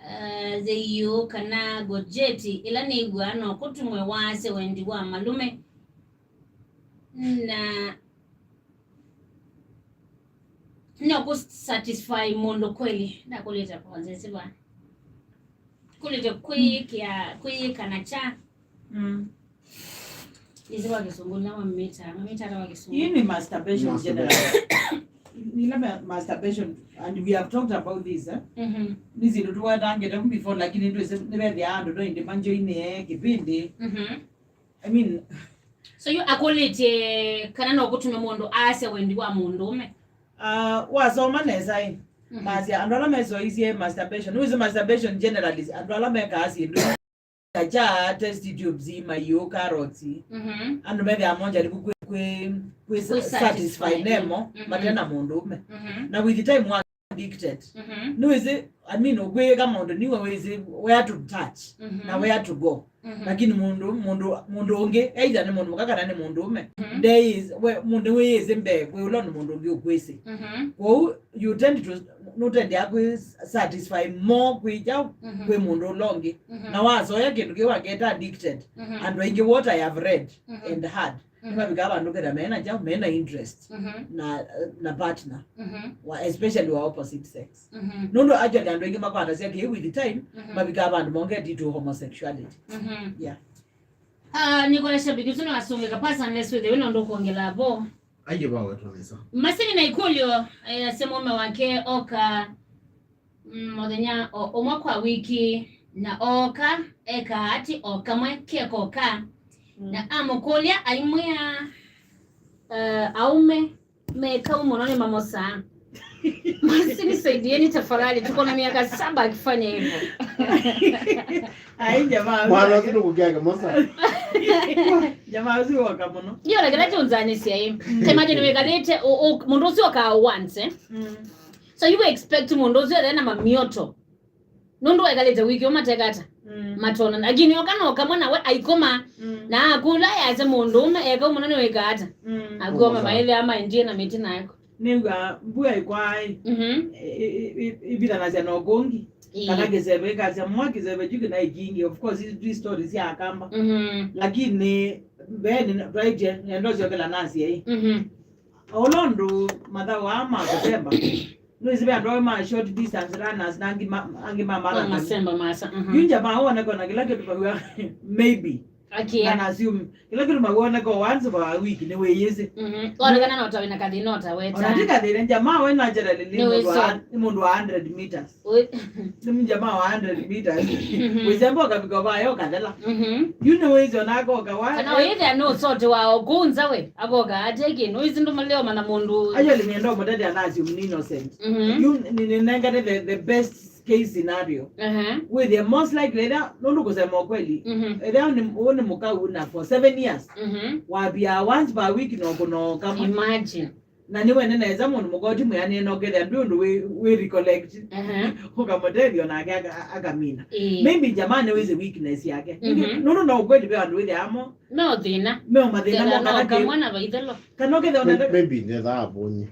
uh, theyũ kana gojeti ĩla nĩw'aa no kũtumwe waase wendi wa malũme? Na no kũ satisfy mũndũ kweli? Ndakũlĩte kwanzĩsĩ va. Kũlĩte kwĩyĩkĩa, kwĩyĩkana kya. Mm. Nĩsĩ kwa Kĩsũngũ nĩla mamĩtaa, mamĩtaa ata kwa Kĩsũngũ? Hii ni masturbation general. Masturbation. Ila ma- masturbation, and we have talked about this, eh? Mhm. Nĩ syĩndũ tũwetangĩte before, lakini twĩsĩ nĩvethĩaa andũ no ĩndĩ manjoinĩe kĩvĩndĩ. Mhm. I mean, so yu akũlĩtye kana no kũtume mũndũ aasya wendi wa mũndũũme? Ah, wasoma nesa ĩ. Mhm. Masya andũ ala mesoisye masturbation. Nĩwĩsĩ masturbation generally, andũ ala mekaa syĩndũ ta kya test tubes, maiũ, carrots. Mhm. Andũ methĩaa monjaribu kwĩ, kwĩ, kwĩ, kwĩ sa- satisfy, satisfy nemo, mhm, mate na mũndũũme. Mhm. Na with time wa addicted. Mhm. Nĩwĩsĩ, I mean, ũkwĩyĩka maũndũ nĩwe wĩsĩ where to touch, mhm, na where to go. Mhm. Lakini mũndũ, mũndũ, mũndũ ũngĩ, either nĩ mũndũ mũka kana nĩ mũndũũme, mhm, ndeĩs- we, mũndũ wĩyĩsĩ mbee kwĩ ũla nĩ mũndũ ũngĩ ũkwĩsĩ. Mhm. Kwoou, you tend to, nũtendea kwĩ satisfy more kwĩ kyaũ, mhm, kwĩ mũndũ ũla ũngĩ. Mhm. Na wasoya kĩndũ kĩu waketa addicted. Mhm. Andũ aingĩ, what I have read, mhm, and heard, Mhm. Nĩmavikaa vandũ ketha mena kyaũ, mena interest Mhm. na, na partner, Mhm. wa, especially wa opposite sex. Mhm. Nũndũ actually andũ aingĩ makwatasya kĩĩ with time, Mhm. mavikaa vandũ mongeti to homosexuality. Mhm. Yeah. Ah, nĩkwona shabiki ũsu nĩwasũngĩka, pass unless wĩthĩwe na ũndũ ũkwongela vo. Aye vawe twanesa. Masini na ikũlyo, eh, asya mũũme wake oka, mm, mũthenya o-, ũmwe kwa wiki, na ooka, ekaa ati o kamwe ke koka. Mm. Na amũkũlya, aimwĩa, eh, aũme me kau mũno nĩmamosaa. Masini, saidieni tafadhali, tuko na miaka saba akifanya hivyo. Ai, jamaa, mwana ũsu nũkũkĩa kĩmosa. Jamaa ũsu woka mũno. Ndio, na kĩla kĩũnzanĩsya ĩ. Mm. Imagine wĩkalĩte, ũ-, ũ-, mũndũ ũsu okaa once, eh? Mm. So you expect mũndũ ũsu ethe na mamioto. Nũndũ wekalĩte wiki ũmateka ata? Mm. Matona. Lakini oka no kamwe nawe aikoma. Mm. Na akũla yase mũndũ ũme eka ũmũno nĩwĩka ata? Mm. Akoma maĩlĩ ama endie na mĩtĩ nayo. Nĩw'a mbua ĩkwaa ĩ, Mhm. ĩ-, ĩ-, ĩ-, ĩvitanasya na ũkũngĩ. Ĩĩ. Kana kĩseve ĩkasya mwa kĩseve kyu kĩna ĩkingi. Of course, isu ti story sya Akamba. Mhm. Lakini mbeenĩ twaĩtye, nenda ũsyokela nasya ĩ. Mhm. O ũla ũndũ mathaũ aa ma kũsemba, nĩwĩsĩ ve andũ amwe ma short distance runners na angĩ ma, angĩ ma Oh, marathon. Masemba masa. Mhm. Yu jamaa woneka na kĩla kĩtũmaw'a, maybe. Akia. Na na assume kĩla kĩtũmaw'a woneka once per week nĩ wĩyĩsĩ. Mhm. Onekana no tawe na kathina ũtaweta. Ona ti kathina, jamaa we naturally nĩ Nĩ mũndũ wa, wĩsũ. Nĩ mũndũ wa hundred meters. Oi. Nĩ jamaa wa hundred meters. Mhm. Wĩsemba ũkavika vayo ũkathela. Mhm. Yu nĩ wĩsĩ ona akoka wa. Kana wĩthĩa nĩ ũsote wa ũkũnza we, akoka ateki, nĩ wĩsĩ ndũmaleo mana mũndũ. Ayo nĩ nenda ũmũtetea na assume nĩ innocent. Mhm. Yu nĩ, nĩ nengane the, the best case scenario. Aha. Wĩthĩa most likely, ĩla, nũndũ kũsema ũkweli, Mhm. ĩla nĩ, ũũ nĩ mũkau na for seven years, Mhm. wavia once per week no kũno kamwe. Imagine. Na nĩwene nesa mũndũ mũkoti mwĩanĩe no ketha ndwĩ ũndũ wĩ, wĩ recollect. Aha. Ũkamũtethya nake aka-, akamina. Ĩĩ. Maybe jamaa nĩwĩsĩ weakness yake. Mhm. Nũndũ no ũkweli ve andũ wĩthĩa amo. No thĩna. Meo mathĩna Thĩna mo no kana kĩ- kamwe na vaithelo. Kana ũkethĩa ona May-, maybe ndethaa avonye.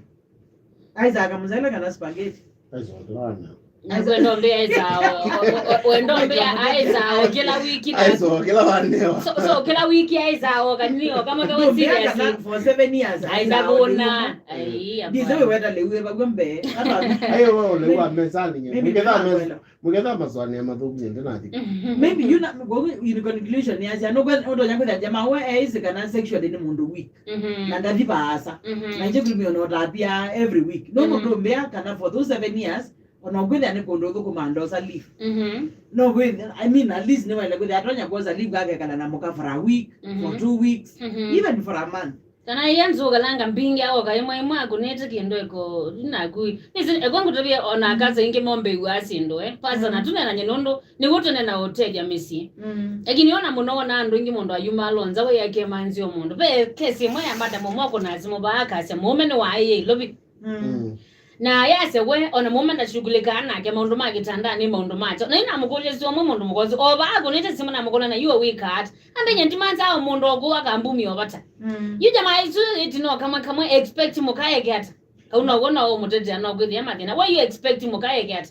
Isaac Mũsele kana spaghetti. Aiso kĩla wana. Nĩkwenda ũmbĩa aisaa o, o, o, o, wenda ũmbĩa aisaa o kĩla wiki na Aiso kĩla wanewa. So, so kĩla wiki aisaa o kanini o kama kawe Ndũmbĩa serious. Kana for seven years, Aenda aisaa o kũna. Lĩu. Ai, Ndize hapana. Wĩweta lĩu ĩvagw'a mbee. Hata Ayo wewe ule wa mezani nye. Mimi Mketha meza. Ninakwenda. Mũketha maswani ya mathũku nyende nathi. Maybe you na, go in conclusion ya sia, no, kwa, ũtonya kwĩthĩa jamaa we eĩsĩ kana sexually nĩ mũndũ weak. Mhm. Na ndathi vaasa. Mhm. Na nje kũlumia ona ũtapia every week. No Mhm. mũndũ ũmbĩa kana for those seven years, ona ũkwĩthĩa nĩ kũndũ ũthũkũma ndosa leave. Mhm. No kwĩthĩa, I mean, at least nĩwaile kwĩthĩa atonya kwosa leave akekala na mũka for a week, for Mhm. two weeks, Mhm. even for a month. Kana ia nzũkalanga mbingĩ akoka ĩmwe ĩmwe akũnĩte kĩndũ eko naku. Nĩsĩ eko ngũtavia ona akasa ingĩ mombĩw'a syĩndũ, eh. Pasa na Mhm. tũnenanye nũndũ nĩguo tũne na ũtethya mĩsyĩ. Mm. Lakini ona mũno wona andũ aingĩ mũndũ ayuma alonza we yake manzi o mũndũ. Ve kesi ĩmwe ya madam ũmwe akũna simũ vaa akasya mũũme nĩwaĩie ilovi. Mm. Mm. Na yasya we ona mũũme ndashughulĩkaa nake maũndũ ma kĩtandanĩ maũndũ makyo. Na inamũkũlya si ũmwe mũndũ mũkosi. O vaa akũnĩte simũ namũkũna na yuo wĩkaa ata? Ambe nye ndimanza o mũndũ okũ akambumia o vata. Mm. Yu jamaa isu ĩtino kamwe kamwe expect mũkaeke ata? Kau no wona o mũtetea no kwĩthĩa mathĩna. Why you expect mũkaeke ata?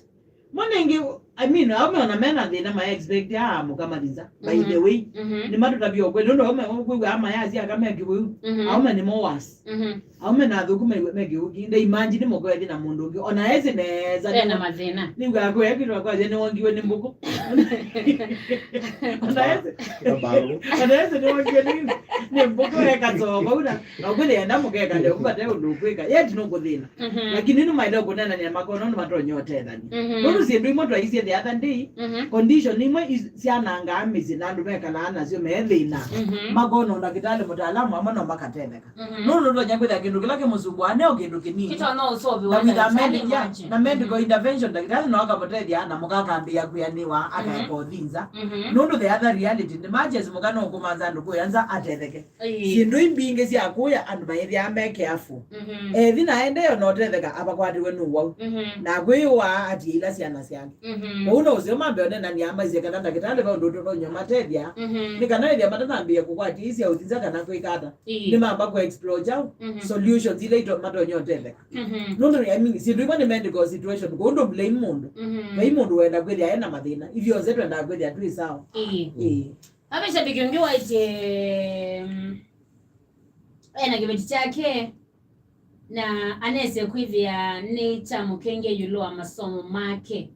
Mwana ingi, I mean, aume ona mena thĩna ma expect a mũkamathinza. By the way, Mhm. Mhm. Nĩ matũtavia ũkweli. Nũndũ aume kwĩw'a ama yasi akameke ũu. Mhm. Aume nĩ mo worse. Mhm. Aume na athũku me, me kĩũki. Nde imagine mũkoethi na mũndũ ũngĩ. Ona esi nesa. Ena mathĩna. Nĩw'a kwekĩtwa kwa nĩ wongiwe nĩ mbũkũ. Ona esi. Ona esi nĩ wongiwe nĩ, nĩ mbũkũ eka soko. Una, na ũkwĩthĩa enda mũkeka leo, kupate ũndũ ũkwĩka. Yet no kũthĩna. Mhm. Lakini nĩ maĩle kũnenania makono nĩ matonya ũtethania. Mhm. Nũndũ syĩndũ imwe twaisye the other day, Mhm. condition imwe is-, syanangaa mĩsyĩ na andũ mekalaa nasyo me thĩna. Mhm. Makona ndakĩtalĩ mũtaalamu amwe no makatetheka. Mhm. Nũndũ ndonya kwĩthĩa kĩndũ kĩla kĩmũsumbũaa neo kĩndũ kĩnini. Kĩtonya ũsolviwa na with a ndakĩtalĩ med-, yeah, mwache. Na medical Mhm. intervention, ndakĩtalĩ no akamũtethya na mũkakambĩĩa kwĩanĩwa, Mhm. akaeka ũthinza. Mhm. Nũndũ the other reality, nĩ matches mũka no kũmanza andũ kũya nza atetheke. Ĩĩ. Syĩndũ imbingĩ sya kũya andũ maĩthĩaa me careful. Mhm. Ethi na aendee ona ũtetheka avakwatiwe nĩ ũwau. Mhm. Na kwĩyũaa atie ila syana syake. Mhm. Ũu no ũseo mambe onenania maisye kana ndakĩtalĩ va ũndũ ũtonya matethya. Mhm. Nĩ kana ethĩa matanambĩĩa kũkwatia ii sya ũthinza kana kwĩka ata. Ĩĩ. Nĩ mamba kũ explore kyaũ, Mhm. solutions ila ito-, matonya ũtetheka. Mhm. Nũndũ, I mean, syĩndũ imwe nĩ medical situation, kũu ndũ blame mũndũ. Mhm. Vai mũndũ wenda kwĩthĩa ena mathĩna. Ithyonthe twendaa kwĩthĩa twĩ sawa. Ĩĩ. Ĩĩ. Vave shabiki ũngĩ waĩtye, mm, ena kĩveti kyake, na anese kwĩthĩa nĩ kya mũkenge ĩũlũ wa masomo make.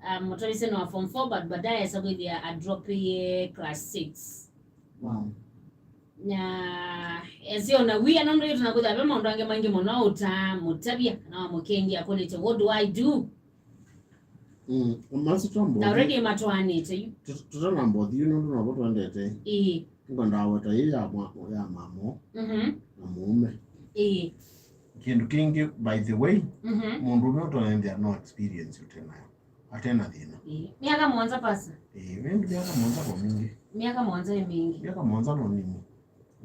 Ah, mũtavĩsye nĩ wa form four, but baadaye esa kwĩthĩa adropie class six. Wow. Na esi ona wia nũndũ yu tũnakwĩthĩa ve maũndũ angĩ maingĩ mũno ũtamũtavya, na wamũkenge akũlĩtye, "What do I do?" Mm, masi twambo Na already matwaanĩte yu. Tũtanamba ũthi yu nũndũ novo twendete. Ĩĩ. Ngwendaa weta ĩĩ ya mwa-, ya mamo Mhm. na mũũme. Ĩĩ. Kĩndũ kĩngĩ, by the way, Mhm. mũndũ ũmwe ũtonenthea no experience ũtenayo. Atena thĩna. Ĩĩ. Myaka mũonza pasa. Ĩĩ, ĩndĩ myaka mũonza kwa mingĩ. Myaka mũonza ĩ mingĩ. Myaka mũonza no nini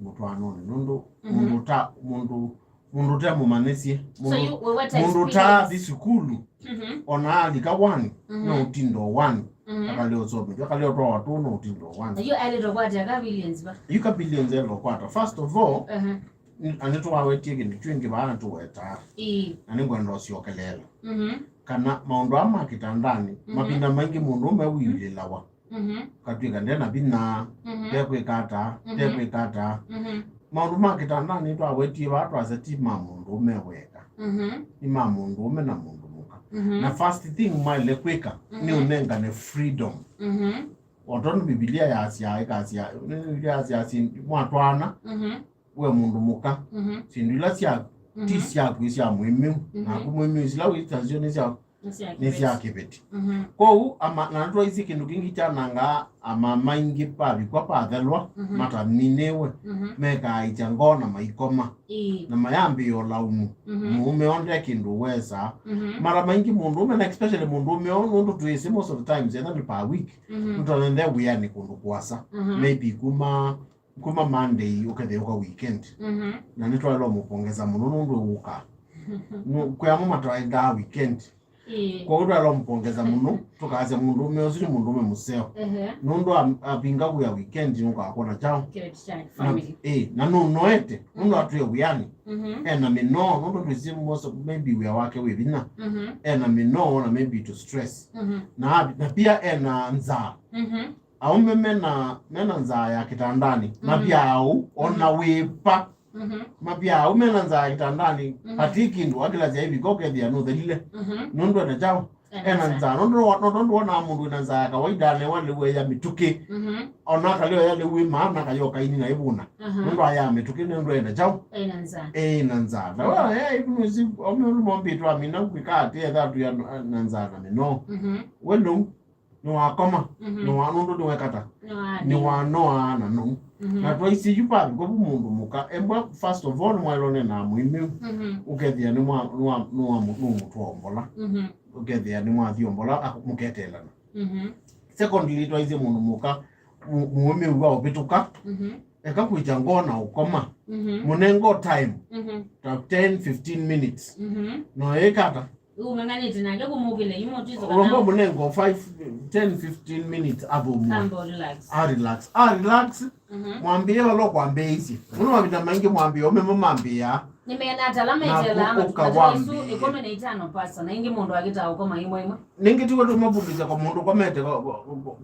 mũtwaanonĩ. Nũndũ Mhm. mũndũ ta, mũndũ, mũndũ ũtemũmanyĩsye. So Mũndũ, you, we were mũndũ experience. Taathi sukulu. Mhm. Ona alika one, Mhm. no ũtindo one. Mhm. Akale ũsomethya, akale ũtwawa tu no ũtindo one. Na yu aĩlĩtwe kwata ka billions ba. Yu ka billions elo kwata. First of all, Mhm. N-, na nĩtũwawetie kĩndũ twingĩ vaa na tũwetaa. Ĩĩ. Na nĩngwenda ũsyokeleela. Mhm. Kana maũndũ aa ma kĩtandanĩ, Mhm. mavinda maingĩ mũndũ ũme wĩilĩlawa. Mhm. Katw'ĩka ndena vinya, Mhm. tekwĩka ata, Mhm. tekwĩka ata. Mhm. Maũndũ ma kĩtandanĩ twawetie vaa twasya ti ma mũndũ ũme weka. Mhm. Nĩ ma mũndũ ũme na mũndũ mũka. Mhm. Na first thing mwaĩle kwĩka, nĩ Mhm. ũnengane freedom. Mhm. O tondũ Mbivilia yasya, ĩkasya, Mbivilia yasya, si-, mwatwaana, Mhm. we mũndũ mũka, Mhm. syĩndũ ila sya, ti Mhm. syaku, ĩ sya mũĩmĩu, Mhm. naku mũĩmĩu sila wĩtasyo nĩ sya, Nĩ sya nĩ sya kĩveti. Kĩveti. Mhm. Kwoou, ama, na nĩtwaisye kĩndũ kĩngĩ kyanangaa ama maingĩ pavikwa pathelwa, Mhm. mataminĩwe, Mhm. mekaaĩkya ngoo na maikoma, Ĩĩ. na mayambĩĩa ũlaumu. Mhm. Mũũme onde kĩndũ wesa. Mhm. Mara maingĩ mũndũũme, na especially mũndũũme ũũ, nũndũ twĩsĩ most of the times, etha nĩ per week, Mhm. nũtonende wĩanĩ kũndũ kũasa. Mhm. Maybe kuma kuma Monday ũkethĩa ũka weekend. Mhm. Na nĩtwaĩlwa mũpongeza mũno nũndũ ũka. Nũ-, kwĩ amwe mataendaa weekend. Ĩĩ. Kwoou twaĩlwa mũpongeza mũno, tũkasya mũndũũme ũsu nĩ mũndũũme mũseo. Ehe. Nũndũ am-, apinga wĩa weekend nũkakwona kyaũ. Kĩveti kya Na, family. Ĩĩ, na nũnoete, nũndũ Mhm. atwĩe wĩanĩ. Mhm. Ena mĩnoo, nũndũ twĩsĩ most of, maybe wĩa wake wĩ vinya. Mhm. Ena mĩnoo, na maybe to stress. Mhm. Na, na pia ena nzaa. Mhm. Aũme mena, mena nzaa ya kĩtandanĩ, Mhm. mavyaa ũu, ona Mhm. wĩva. Mhm. Mavyaa ũu mena nzaa ya kĩtandanĩ, Mhm. ati kĩndũ akĩlasya ĩvika ũkethĩa nũthelile. Mhm. Nũndũ ena kyaũ? Ena Ena nzaa. nzaa. Nũndũ wa-, no tondũ wonaa mũndũ wĩna nzaa ya kawaida, anewa lĩu eya mĩtũkĩ. Mhm. Ona akalĩo ya lĩu wĩ maana kayoka ini na ĩvũna. Aha. Nũndũ ayaa mĩtũkĩ nũndũ ena kyaũ? Ena nzaa. Ena nzaa. Na Mhm. wa, eh, ibu nũsi, ome ũndũ mombĩtwe amina kwĩka atĩ etha atwĩa na nzaa na mĩnoo. Mhm. We lĩu, nĩwakoma, Mhm. nĩwa-, nũndũ nĩwekata, Nĩwa-, nĩwanoaa na nũu. Mhm. Na twaisye yu pavikwa vu mũndũ mũka, embwa, first of all, nĩmwaĩlwa nena mũĩmĩu, Mhm. ũkethĩa nĩmwa-, nĩwa-, nĩwa-, nũmũtwaa mbola, Mhm. ũkethĩa nĩmwathi mbola, ak-, mũketeelana. Mhm. Secondly, twaisye mũndũ mũka, mũ-, mũĩmĩu wa ũvĩtũka, Mhm. eka kwĩkya ngoo na ũkoma, Mhm. mũnengo time, Mhm. ta ten, fifteen minutes. Mhm. No ĩkata, Ũng'ang'anĩte nake kũmũkĩla yu mũtwĩso ũlomba kana mũnengo five, ten, fifteen minutes athũmũa. Ambo relax. A relax. A relax. Mhm. Mwambĩe vala ũkwambĩĩisye. Mũno mavinda maingĩ mwambĩe ũme mo mambĩaa. Nĩmeana atala Na metela kũ-, ũka matũkatĩla isu wambĩĩe. Ĩkũmi na itano pasa, na ingĩ mũndũ akĩtaa ũkoma ĩmwe ĩmwe. Nĩngĩ tiwe tũmavundĩsya kwa mũndũ ũkomete kwa, kwa,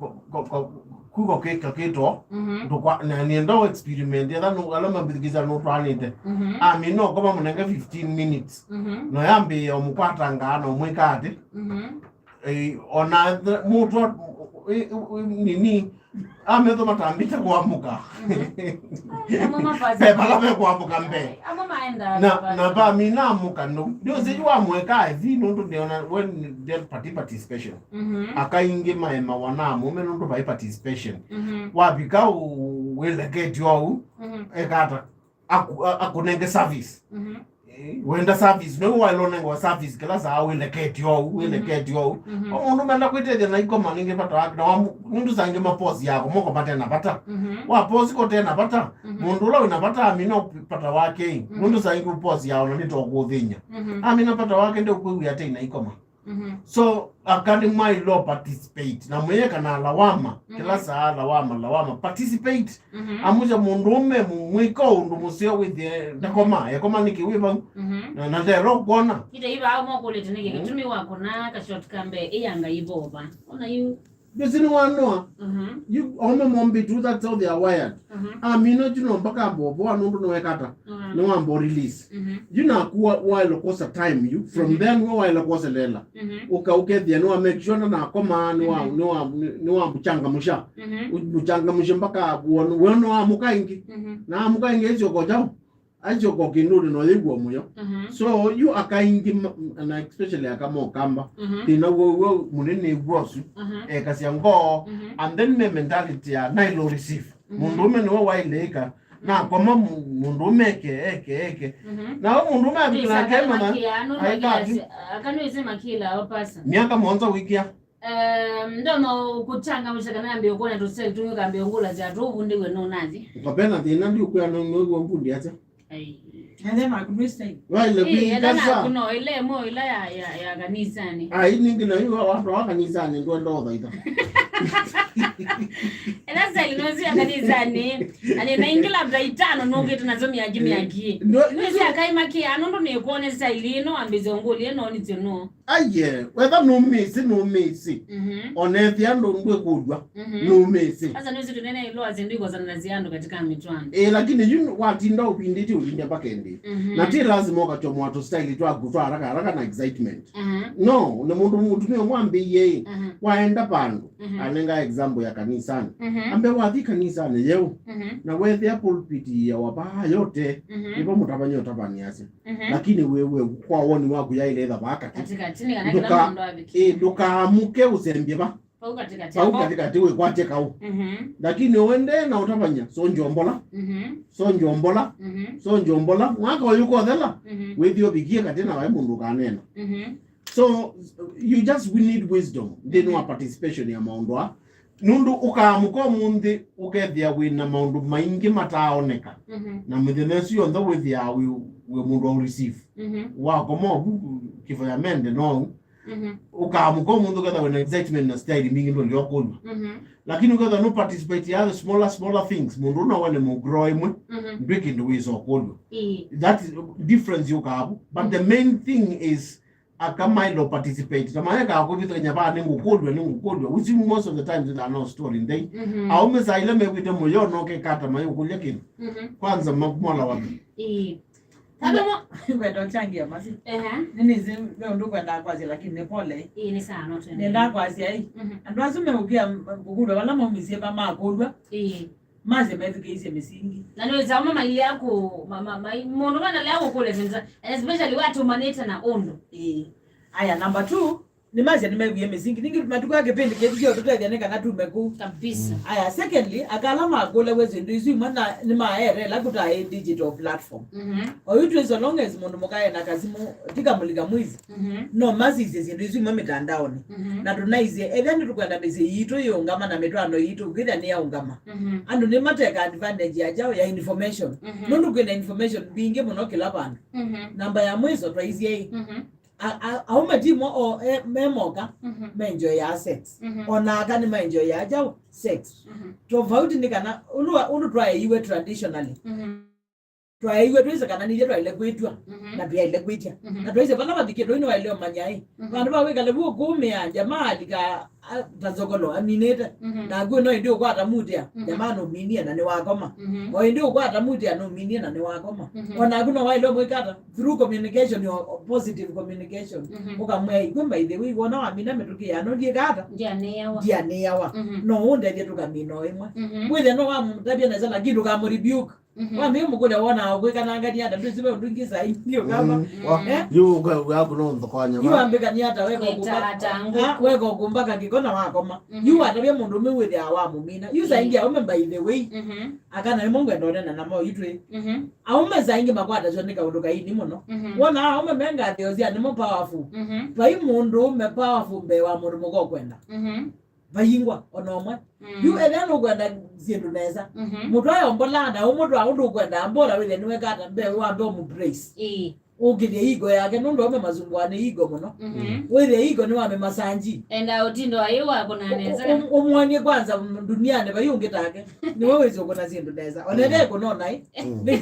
kwa, kwa, kwa, kuko kĩka kĩto, Mhm. ndũkwa-, na nĩenda ũ experiment, etha nũ-, ala mambĩthikĩsya nũtwaanĩte. Mhm. Amina ũkoma mũnenge fifteen minutes. Mhm. No yambĩĩa ũmũkwatangaa na ũmwĩka atĩ, Mhm. eh, ona th-, mũtwa, eh, eh, nini, ametho matambĩte kũamũka. Mhm. Amwe mafasi. Ve vala ve kũamũka mbee. Amwe maenda Na, mafasi. Na vamina amũka, no. Ndio siji wamweka evi, nũndũ nĩona, when there's party participation. Mhm. Aka ingĩ maemawa na mũme nũndũ vai participation. Mhm. Wavika ũ-, wĩleketyo au, Mhm. ekata, aku-, a-, akũnenge service. Mhm. Eh, wenda service, no waĩlwa ũnengewa service kĩla saa wĩleketyo au, Mhm. wĩleketyo au. Mhm. O mũndũ menda kwĩtethya na ikoma nĩngĩ vata wake, na wamu-, nũndũ saa ingĩ maposi yako, moko matena vata. Mhm. Waposi ko tena vata, Mhm. mũndũ ũla wĩna vata amina vata wake, Mhm. nũndũ saa ingĩ ũposi yao na nĩtokũthĩnya. Mhm. Amina vata wake ndeũkwĩw'a tena ikoma. Mhm. So, aka nĩmwaĩlwe participate, na mwĩyĩka na lawama, Mhm. kĩla saa lawama, lawama, participate. Mhm. Amũsya mũndũũme mũ-, mwĩka ũndũ mũseo wĩthĩe ndakoma, ekoma nĩkĩ wĩ vau? Mhm. Na, na ndelo kwona. Ite iva au mokũlĩte nĩkĩ Mhm. kĩtumi wa kũna ka shot ka mbee ĩyanga ivova. Ona yu. Ndũsĩ nĩwanoa. Mhm. Yu aume mombĩtu, that's how they are wired. Mhm. Amina yu no mpaka ambovoa nũndũ nĩwekata. Mhm. Nĩwambo release. Mhm. Yu naku wa-, waĩle kwosa time yu. From Mhm. then we waĩle kwoselela. Mhm. Ũka ũkethĩa nĩwa make sure na nakoma, nĩwa-, Mhm. nĩwa-, nĩwamũchangamũsha. Mhm. Mũchangamũshe mpaka wone, wone waamũka ĩngĩ. Mhm. Na amũka ĩngĩ ĩsyoka kyaũ? Asyoka kĩndũnĩ no yĩw'a mũyo. Mhm. So, yu aka aingĩ ma-, na especially aka mokamba, Mhm. thĩna wow'o mũnene w'osu, Mhm. ekasya ngoo, Mhm. and then me mentality ya nailo receive. Mhm. Mũndũũme nĩwe waĩle ĩka, Mhm. nakoma mu-, mũndũũme eke, eke, eke. Mhm. Na we mũndũũme avikĩla Ndĩsa akema na makĩa, no aĩka makĩa ati. Aka nĩwĩsĩ makĩla o pasa. Myaka mũonza wĩkĩa. Ehm, ndono kuchangamsha kana ambie kuona tu style tu, kambia ngula za tu vunde we no nazi. Kwa pena thĩna ndi ukwĩa no no gwa mbundi acha. Ai. Ende makunwe style. Waile Eh, enda kuikasa. Nakuno ile mo ila ya, ya, ya kanisani. Ai, ningi na yu watu wa kanisani ndo ndo thaitha. Ela style no zi ya kanisani. Ani na ingila labda itano no kitu nazo miaki miaki. Ndo- Nisi akai makia no ndo ni kuone style ino ambize nguli ino ni tino. Aiye, wetha numĩsĩ, numĩsĩ. Mhm. Ona ethĩa ndũ ndwĩkũlw'a, Mhm. numĩsĩ. Sasa nĩwĩsĩ tũnene iloa syĩndũ ikosana na syandũ katika mitwano. Ĩĩ, lakini yu watinda ũvindĩtye ũvindya mpaka ĩndĩ. Mhm. Na ti lazima ũkachomwa tũ style twaku twa haraka haraka na excitement. Mhm. No, nĩ mũndũ mũtumĩa mwambĩie ĩ, Mhm. waenda vandũ, Mhm. anenga example ya kanisani. Mhm. Ambe wathi kanisani yeu, Mhm. na wethĩa pulpit ya wavaa yote, Mhm. nĩvo mũtavany'a ũtavanyĩasya. Mhm. Lakini wewe kwa woni waku yaĩle ĩtha vaa katĩ. Katikati, nĩ kana kĩla Ndũka-, mũndũ avikie. Ĩ, ndũkaamũke ũsembye va. Vau katikati Vau hapo. Katikati wĩkwatye kaũ. Mhm. Lakini ũendee na ũtavany'a, so njombola, Mhm. so njombola, Mhm. so njombola. Mwaka ũyũ kothela, Mhm. wĩthi ũvikie katĩ na waĩ mũndũ ũkanena. Mhm. So, you just, we need wisdom nthĩnĩ wa Mhm. participation ya maũndũ aa. Nũndũ ũkaamũka ũmũnthĩ, ũkethĩa wĩ na maũndũ maingĩ mataaoneka. Mhm. Na mĩthenya ĩsu yonthe wĩthĩaa wĩ, wĩ mũndũ wa receive. Mhm. Wakoma ũvu kĩvo ya mende no. Mhm. Ũkaamũka ũmũnthĩ ũkethĩa wĩ na excitement na style mbingĩ ndũlĩ ũkũlw'a. Mhm. Lakini ũkethĩa nũ participate ya the smaller, smaller things, mũndũ ũna wene mũgrow ĩmwe, Mhm. ndwĩ kĩndũ wĩsa ũkũlw'a. Ĩĩ. That is difference yũkaavu. But the Mhm. main thing is, aka maĩle participate. Ta maeka kũvithanya vaa, nĩngũkũlw'a, nĩngũkũlw'a. Which most of the times they are not story nthei. Mhm. Aũme saa ila mew'ĩte mũyo no kekata mayũkũlya kĩndũ. Mhm. Kwanza ma-, mola wapi? Ĩĩ. Tata mo- Ngwenda ũchangia masi. Ehe. Nĩnĩsĩ ve ũndũ ngwendaa kwasya, lakini nĩ pole. Ĩĩ, nĩ sawa, no twende. Nĩndaa kwasya ĩ. Mhm. Andũ asu meũkĩa ngũkũlw'a vala maumisye va makũlw'a. Ĩĩ. Masya methukĩĩsye mĩsingi. Na nĩwĩsaa ũma mailea kũ-, ma-, ma-, ma-, mũndũ manalea kũkũlya syĩndũ sa-, especially watũmanĩte na ũndũ. Ĩĩ. Aya, number two, nĩmasya nĩmewie mĩsingi. Ningĩ matukũ ya kĩpindi kĩtu kĩo tũtethya nĩ kana tume kũu. Kabisa. Aya, secondly, aka ala makũlaw'a syĩndũ isu imwe na nĩmaerela kũtaĩ digital platform. Mhm. Oyu twĩ so long as mũndũ mũka ena kasimũ, ti kamũlika mwizi. Mhm. No masisye syĩndũ isu imwe mĩtandaonĩ. Mhm. Na tũnaisye, ethĩa nĩtũkwenda mĩsyĩ yitũ yĩũngama na mĩtwaano yitũ, kwĩthĩa nĩyaũngama. Mhm. Andũ nĩmateka advantage ya kyaũ ya information. Mhm. Nũndũ kwĩna information mbingĩ mũno kĩla vandũ. Mhm. Namba ya mwiso twaisye ĩ, Mhm. a-, a-, aũme timo o e, me moka, Mhm. menjoyaa sex. Mhm. Ona aka nĩmaenjoyaa kyaũ sex. Mhm. Tofauti nĩ kana, ũndũ wa, ũndũ twaeiwe traditionally. Mhm. Twaeiwe twĩsĩ kana nithyĩ twaĩle kwĩtw'a, Mhm. na tũyaĩle kwĩtya. Mhm. Na twaisye vala vavikĩtwe, ino waĩle ũmanya ĩ. Mhm. Vandũ va wĩkale vu ũkũmĩa, jamaa alika, a, ta nzokolo, aminĩte. Mhm. Naku no ĩndĩ ũkwata mutia, Mhm. jamaa nũminie na nĩwakoma. Mhm. O ĩndĩ ũkwata mutia, nũminie na nĩwakoma. Mhm. O naku no waĩle ũmwĩkata through communication, o, o positive communication. Mhm. Ũkamwĩa, "Ikwĩ, by the way, wona wamina mĩtũkĩ ya no ndiĩkata? Ndianĩawa. Ndianĩawa." Mhm. No ũndethye tũkamina o ĩmwe. Mhm. Wĩthĩa no wamũtavya nesa, lakini ndũkamũrebuke. Mhm. Wambie mũkũlya wona ũkwĩkanangania ata, ndwĩsĩ ve ũndũ ũngĩ saa ingĩ ũkamba. Mm. Wa-, Eh? Yu ũka-, yaku no nthokony'a. Yu ambĩkania ata weka Kwĩta ũkũmba-, ata ngũkũ. Ah, weka ũkũmba kakĩko na wakoma. Mhm. Yu watavya mũndũ ũme wĩthĩawa wamũmina. Yu saa ingĩ Mm. aũme by the way. Mhm. Akana nĩmo ngwenda ũnena namo yu twĩ. Mhm. Aũme saa ingĩ makwatasyo nĩ kaũndũ kaini mũno. Mhm. Wona aũme me ngathĩo sya nĩmo powerful. Mhm. Vai mũndũ ũme powerful mbee wa mũndũ mũka ũkwenda. Mhm. Vayingwa ona ũmwe. Mm. Yu ethĩa nũkwenda syĩndũ nesa. Mhm. Mũtwae ombola na ũmũtwaa ũndũ ũkwenda ambola wĩthĩa nĩwekata mbee wambe ũmũpraise. Ĩĩ. Ũkĩlye ego yake nũndũ aume masumbũa nĩ ego mũno. Mhm. Wĩthĩa ego nĩwame masanji. Enda ũtindo ayĩ wakũna nesa. Ũ-, ũ-, ũmwonie kwanza duniani vai ũngĩ take. Nĩwe wĩsĩ ũkũna syĩndũ nesa. Ona ethĩa ĩkũnona ĩ. Mm. Nĩ,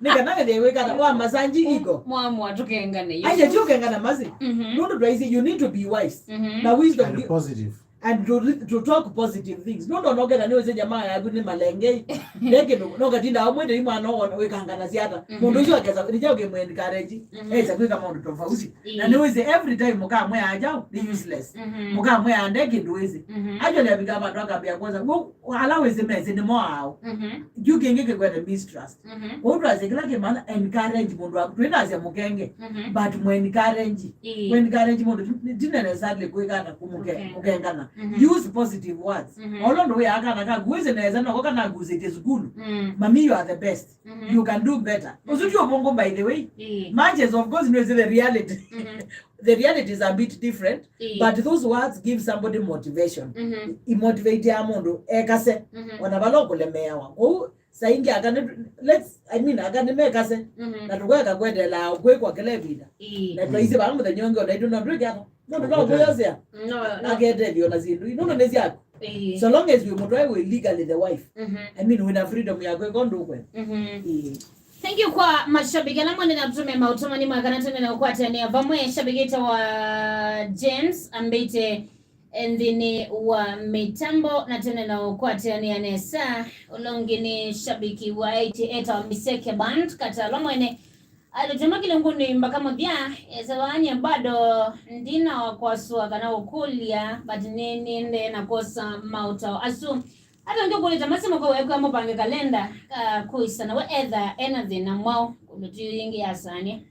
nĩ kana wĩthĩe wĩkata wa masanji ego. Mwamwa tũkengane yu. Aisye ti ũkengana masi. Mhm. Nũndũ twaisye you need to be wise. Mhm. Na wisdom And positive. And to, to talk positive things. No, no, no, kena nĩwĩsĩ jamaa yaku nĩ malengei. Nĩ kĩndũ, no katinda amwe nĩ mwana wona wĩkangana siata. Mhm. Mũndũ ũcio akesa, nĩja ũkĩmwencourage. Mhm. Esa kwĩka maũndũ tofauti. Ĩĩ. Na nĩwĩsĩ every time mũkamwĩa aja, nĩ useless. Mhm. Mũkamwĩa ande kĩndũ wĩsĩ. Mhm. Actually, abika vandũ akambia kwanza, "Wo, ala wĩsĩ mesĩ nĩ mo ao." Mhm. Juu kĩngĩ kĩkwete mistrust. Mhm. Kwoou twasya kĩla kĩmana encourage mũndũ waku. Twĩnasya mũkenge, mhm, but mũ encourage. Ĩĩ. Kũ encourage mũndũ ti, ti necessarily kwĩka ata kũmũke-, okay, mũkengana. Mhm. Use positive words. Mhm. Olo ndũ wĩa kana kaku wĩsĩ nesa noko kana agusĩtye sukulu. Mm. Mami, you are the best. Mhm. You can do better. Mhm. Ũsu ti ũvũngũ, by the way. Ĩĩ. Matches, of course, nĩwĩsĩ the reality. Mhm. The reality is a bit different, ĩĩ, but those words give somebody motivation. Mhm. Imotivate ya mũndũ ekase, mhm, ona vala ũkũlemeawa. Kwoou saa ingĩ aka nĩ, let's, I mean, aka nĩmekase, mhm, na tũkweka kwendelea kwĩkwa kĩla ĩvinda. Ĩĩ. Na twaisye vaa mũthenya ũngĩ ona itũ no twĩke ata. Mũndũ no kwĩyosea. No, no. Aketethio na syĩndũ ii. Nũndũ nĩ syaku. Ĩĩ. So long as wĩ mũtwae wĩ legally the wife. Mhm. I mean, wĩna freedom ya kwĩka ũndũ ũkwenda. Mhm. Ĩĩ. Thank you kwa mashabiki ala mwene na tũtũme maũtũmani mwa kana tene na ũkwatania vamwe. Shabiki ĩtawa James ambĩte nthĩnĩ wa mĩtambo na tene na ũkwatania nesa. Ũla ũngĩ nĩ shabiki wa ĩtawa Miseke Band, kata ala mwene Alĩtema kĩlungunĩ mbaka mũthya, esewa anye bado ndina wa kwasũa kana ũkũlya, but nĩ, nĩendee na kwosa maũtao asu. Ata ũngĩ ũkũlĩte masemo kwa wekw'a mũpange kalenda ka kũisa nawe etha ena thĩna mwaũ kũndũ tu yĩngĩ ya sani.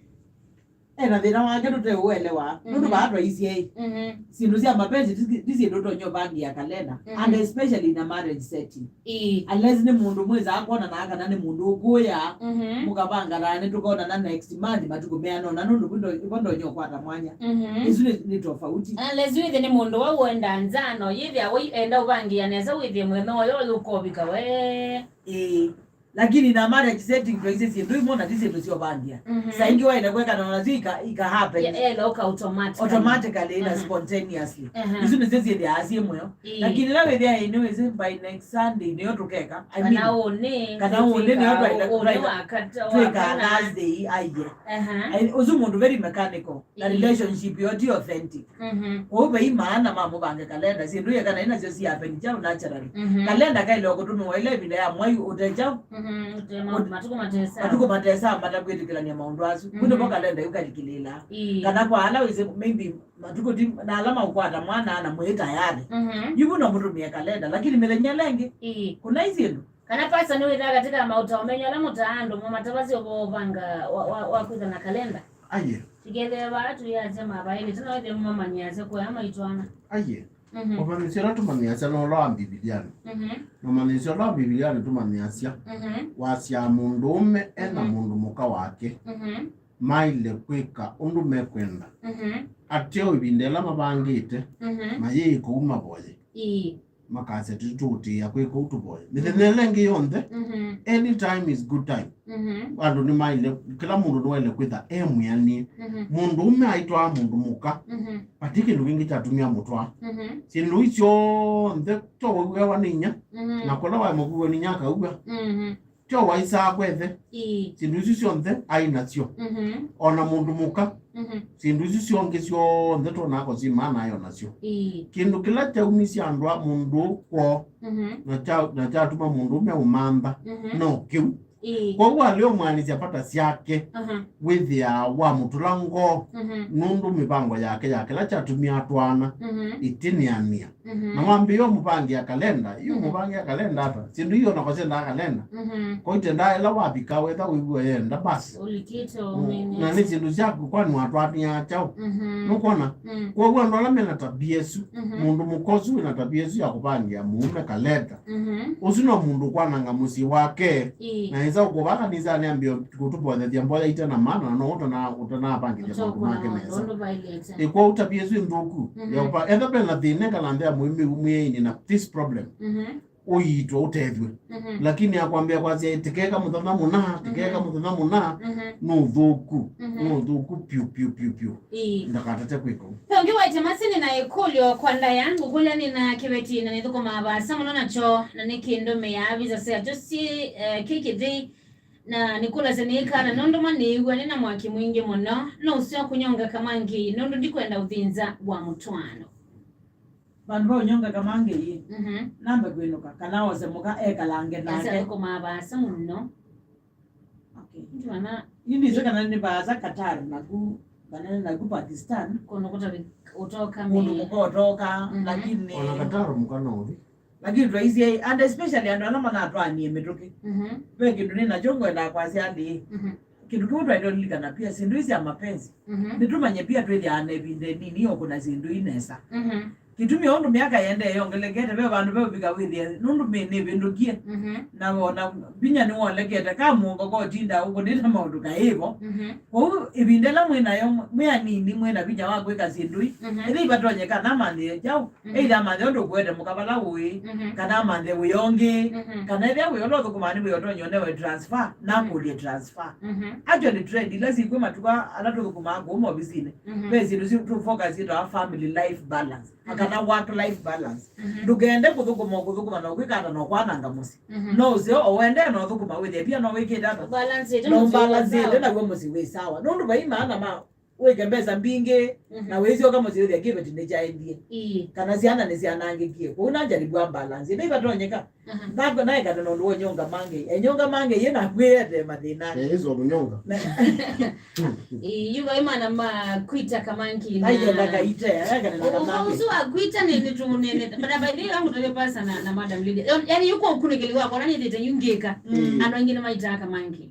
Ena thĩna wake tũteũelewa. Nũndũ, mhm, vaa twaisye, mhm, syĩndũ sya mapenzi ti, ti syĩndũ ũtonya ũvangĩa kalenda, mhm, and especially in a marriage setting. Ĩĩ. Unless nĩ mũndũ mwĩsaa kwonana kana nĩ mũndũ ũkũya, mhm, mũkavangana nĩtũkonana next month matukũ meana ũna, nũndũ vo ndo-, vo ndonya ũkwata mwanya. Mhm. Ĩsu nĩ, nĩ tofauti. Unless wĩthĩ nĩ mũndũ wa ũenda nzano, yĩthĩa wa enda ũvangĩa nesa wĩthĩe mũthenya ũyũ ũyũkovika we. Ĩĩ. Lakini na marriage setting twaisye syĩndũ imwe na ti syĩndũ sya ũvangĩa. Mhm. Saa ingĩ waĩle kwekana nasyo ika, ika happen. Yeah, ela ũka automatically. Automatically na, mhm, spontaneously. Aha. Isu nĩsyo syĩthĩaa syĩ mũyo. Ĩĩ. Lakini ĩla wĩthĩa ĩ nĩwĩsĩ by next Sunday nĩyo tũkeka. I mean, kana ũnĩ, kana ũnĩ nĩyo twaĩle, ũnĩ twaĩle, wakata, twĩka wakana. Thursday aiye. Aha. Ai, ũsu mũndũ very mechanical. Na, ĩĩ, relationship yo ti authentic. Mhm. Kwoou vai maana ma mũvange kalenda, syĩndũ yekana inasyo si happen kyaũ naturally. Mhm. Kalenda kaĩle kũtũmĩwa ĩla ĩvinda ya mwai ũte kyaũ. Mhm, ũte ma-, ũt-, matukũ matesa. Matukũ matesa matakwĩtĩkĩlany'a maũndũ asu. Mhm. Kũndũ vo kalenda yũkalikĩlĩĩla. Ĩĩ. Kana kwa ala wĩsĩ maybe matukũ ti na ala maũkwata mwana na mwĩ tayarĩ. Mhm. Yu vu no mũtũmĩe kalenda, lakini mĩthenya ĩla ĩngĩ, ĩĩ, kũna isyĩndũ. Kana pastor nĩwĩthaa katika maũtao menyu ala mũtaa andũ mũmatavasya ũvoo ũvanga wa, wa, wa kwĩtha na kalenda? Aiye. Tikethĩwe vaa tũyasya mavaĩlĩte no ĩthĩe mũmamanyĩasya kũya maitwana. Aiye. Mhm. Ũmanyĩsyo ũla tũmanyĩasya no ũla wa Mbivilianĩ. Mhm. Na ũmanyĩsyo ũla wa Mbivilianĩ tũmanyĩasya, mhm, wasyaa mũndũũme ena, mhm, mũndũ mũka wake, mhm, maĩle kwĩka ũndũ mekwenda. Mhm. Ateo ĩvinda ĩla mavangĩte, mhm, mayĩĩka ũu mavoye. Ĩĩ. Makasya, "Tũtũũtĩĩa kwĩka ũu tũvoye." Mĩthenya ĩla ĩngĩ yonthe, mhm, anytime is good time. Mhm. Andũ nĩmaĩle, kĩla mũndũ nĩwaĩle kwĩtha e mwĩanĩe. Mhm. Mũndũũme aitwaa mũndũ mũka, mhm, vati kĩndũ kĩngĩ kyatumie amũtwaa. Mhm. Syĩndũ ii syonthe, to wauewa nĩ inya, mhm, na kũla waema kũw'a nĩ inya akauw'a. Mhm. Tyo waisaa kwethe. Ĩĩ. Syĩndũ isu syonthe aĩ nasyo. Mhm. O na mũndũ mũka. Mhm. Syĩndũ isu syongĩ syonthe twonaa ko syĩ maana aĩ o nasyo. Ĩĩ. Kĩndũ kĩla kyaumisye andũ a mũndũ kwoo, mhm, na kya-, na kyatuma mũndũũme ũmantha, mhm, no kĩu. Ĩĩ. Kwoou alĩ ũmwanĩsya vata syake, aha, wĩthĩaa wamũtũla ngoo, mhm, nũndũ mĩvango yake ya kĩla kyatumie atwaana, mhm, ĩtĩnĩanĩa. Mhm. Na wambĩĩa ũmũvangĩa kalenda, yu, mhm, ũmũvangĩa kalenda ata? Syĩndũ ii onako syendaa kalenda. Mhm. Kwa itendaa ĩla wavika wetha wĩw'a yenda, basi. Ũlikĩte, mm, ũmĩnĩte. Na nĩ syĩndũ syaku, kwani watwaanĩaa kyaũ? Mhm. Nũkwona? Mm. Kwoou andũ ala mena tabia ĩsu, mhm, mũndũ mũka ũsu wĩna tabia ĩsu ya kũvangĩa mũũme kalenda, mhm, ũsu no mũndũ ũkwananga mũsyĩ wake. Ĩĩ. Na ĩsa ũkũva kanisanĩ ambĩe kũtũvoyethya mboya ite na maana, na no ũtana-, ũtanavangĩthya maũndũ make nesa. Ũndũ vailĩte. Ĩ, kwoou tabia ĩsu ĩ nthũku. Mhm. Ya ũpa-, etha ve na thĩna kana nthĩ ya mũĩmĩu mwĩainĩ na this problem, mhm, ũiitwe ũtethw'e. Mhm. Lakini akwambĩa kwasya, "Tikeka mũthenya mũna, tikeka, mhm, mũthenya mũna," mhm, nĩ ũthũku. Mhm. Nĩ ũthũku piũ, piũ, piũ, piũ. Ĩĩ. Ndakatate kwĩka ũu. Ve ũngĩ waĩte masini na ĩkũlyo kwa ndaya, ngũkũlya nĩ na kĩveti na nĩthũkũmaa vaasa mũno nakyo, na nĩkĩndũmĩaa visa syakyo syĩ, eh, kĩ kĩthei, na nĩkũlasya nĩĩkana nũndũ ma nĩĩw'a nĩ na mwaki mwingĩ mũno, no ũseo kũnyonga kamangĩ nũndũ ndikwenda ũthĩnza wa mũtwaano. Vandũ va ũnyonga Kamange ĩ, mhm, nambe kwĩnũka, kana ose mũka ekalange nake. Esa thũkũmaa vaasa mũno. Okay. Nĩtwona ĩndĩ ĩsĩ kana nĩ vaasa Qatar naku, kana nĩ naku Pakistan. Kũndũ kũtavĩ ũtoka. Kũndũ me mũka ũtoka, mhm, lakini ona Qatar mũka no ũthi. Lakini twaisye, and especially andũ ala manatwaanie mĩtũkĩ. Mhm. Ve kĩndũ nĩ nakyo ngwendaa kwasya atĩĩ, mhm, kĩndũ kĩu twaĩle ũlilikana pia, syĩndũ ii sya mapenzi. Mhm. Nĩtũmanye pia twĩthĩaa na ĩvinda ĩnini o kũna syĩndũ ii nesa. Mhm. Kĩtumi o ũndũ myaka ĩendee yongelekete, ve vandũ veũvika wĩthĩe nũndũ mĩĩ nĩvĩndũkie, mhm, na wona vinya nĩwolekete, ka mũongo kotinda ũkũnĩte maũndũ kaĩvo. Mhm. Kwoou ĩvinda ĩla mwĩ nayo, mwĩ anini, mwĩ na vinya wa kwĩka syĩndũ ii, mhm, ĩthĩ ivatonyeka namanthĩe kyaũ, mhm, either amanthe ũndũ ũkũete mũka vala ũĩ, mhm, kana amanthe wĩa ũngĩ, mhm, kana ethĩa wĩa ũla ũthũkũmaa nĩ wĩa ũtonya ũnewe transfer, na, mhm, akũlye transfer. Mhm. Actually, trend ila sikw'o matukũ ala tũthũkũmaa kũu movisinĩ, mhm, ve syĩndũ syu tũ focus syĩtawa family life balance, mhm, kana work life balance. Mhm. Ndũkende kũthũkũma, kũthũkũma na ũkwĩka ata na ũkwananga mũsyĩ. Mhm. No ũseo o wendee na ũthũkũma wĩthĩe pia no wĩkĩte ata? Balance ĩte no mũsyĩ balance wĩ ĩte sawa. Naw'o mũsyĩ wĩ sawa. Nũndũ vai maana ma wĩke mbesa mbingĩ, mhm, na wĩsyoka mũsyĩ wĩthĩa kĩveti nĩkyaendie. Ĩĩ. Kana syana nĩsyanangĩkie. Kũu na njaribu a balance. Ĩndĩ ivatonyeka. Mhm. Nako naekata nũndũ wa ũnyonga Mange. Enyonga Mange yĩ nakwĩete mathĩna. Eh, hizo kunyonga. Na ĩĩ, yu vai mana ma kwita Kamange na ayenda kaite, ayenda na ũvau Kamange. Ũsu wa kwita nĩ, nĩ tũmũnene. But by the way, wangu tũlĩ pasa na, na Madam Lydia. Yaani, yuko kunekeliwa kwa nani thete yungeka. Mm. Andũ aingĩ nĩmaitaa Kamange.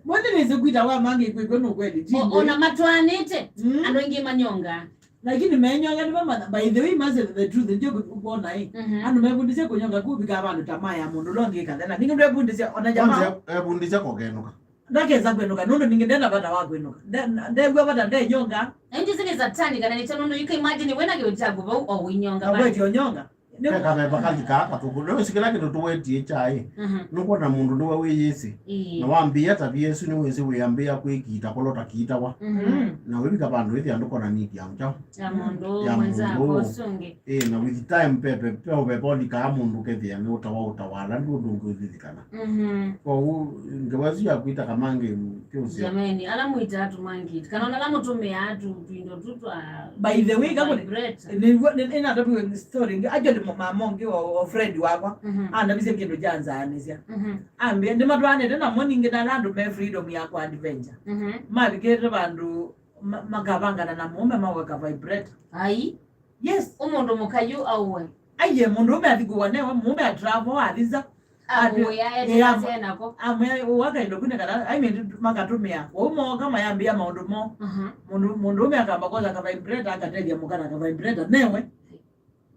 Mbona nĩsĩ kwita wa Mange kwĩkw'e nĩ ũkweli, ti o-, ũkweli? Ona matwaanĩte, mm, andũ aingĩ manyonga. Lakini menyonga nĩ vamanya, by the way, must tell the truth, ndio kuona, eh. Mhm. Andũ mevundisye kũnyonga kũvika vandũ tamaa ya mũndũ ũla ũngĩ ĩkathela. Ningĩ ndwevundisya, ona jamaa. Kwanza, evundisye kũkenũka. Ndakesa kwĩnũka, nũndũ ningĩ ndena vata wa kwĩnũka. Nde-, ndew'a vata ndenyonga. Na ĩndĩ sini satani kana nĩ nũndũ you can imagine wĩna kĩwĩũ kyaku vau o ũinyonga. Akweti onyonga. Nĩ kaveva kalikaa katũkũ. Nĩwĩsĩ kĩla kĩndũ tũwetie kyaĩ. Mhm. Nũkwona mũndũ nĩwe wĩyĩsĩ. Ĩĩ. Na wambĩĩa tavia ĩsu nĩwĩsĩ wĩambĩĩa kwĩkiita kũla ũtakiitawa. Mhm. Mm. Na wĩvika vandũ ĩthĩa ndũkona need ya kyaũ. Ya mũndũ ya mwenzako mũndũ ũsu ũngĩ. Ĩĩ, na with time pepe, pe ũveva ũlikaa mũndũ ũkethĩa nĩ ũtawa ũtawala, ndũ ũndũ ũngĩ ũlilikana. Mhm. Kwoou, ngewa ĩsu ya kwita Kamange, ti ũseo. Jameni, ala mwĩtaa tũmangĩte. Kana ona ala mũtũmĩaa tu, tũindo tu twa by the way, kakũne, vibrate. Nĩw'o, nĩ, nĩnatavĩwe story ĩngĩ. Actually, mama ũngĩ o, o friend wakwa, mhm, andavisye kĩndũ kyanzaanĩsya. Mhm. Ambĩa, nĩmatwaanĩte namo ningĩ na ala andũ me freedom ya kwa adventure. Mhm. Mavikĩte vandũ ma-, makavangana na mũũme maweka vibrator. Ai. Yes. Ũmũndũ mũka yu auwe. Aiye, mũndũ ũme athi kũwa newe, mũũme atravel, athi nza. Akũĩa, atĩ, ĩĩ, ĩyasya nako. Amwe, ũwa kaindo kune kana, I mean, makatũmĩa. Ũu mooka mayambĩa maũndũ mo. Mhm. Mũndũ, mũndũ ũme akamba kosa ka vibrator, akatethya mũka na ka vibrator. Newe.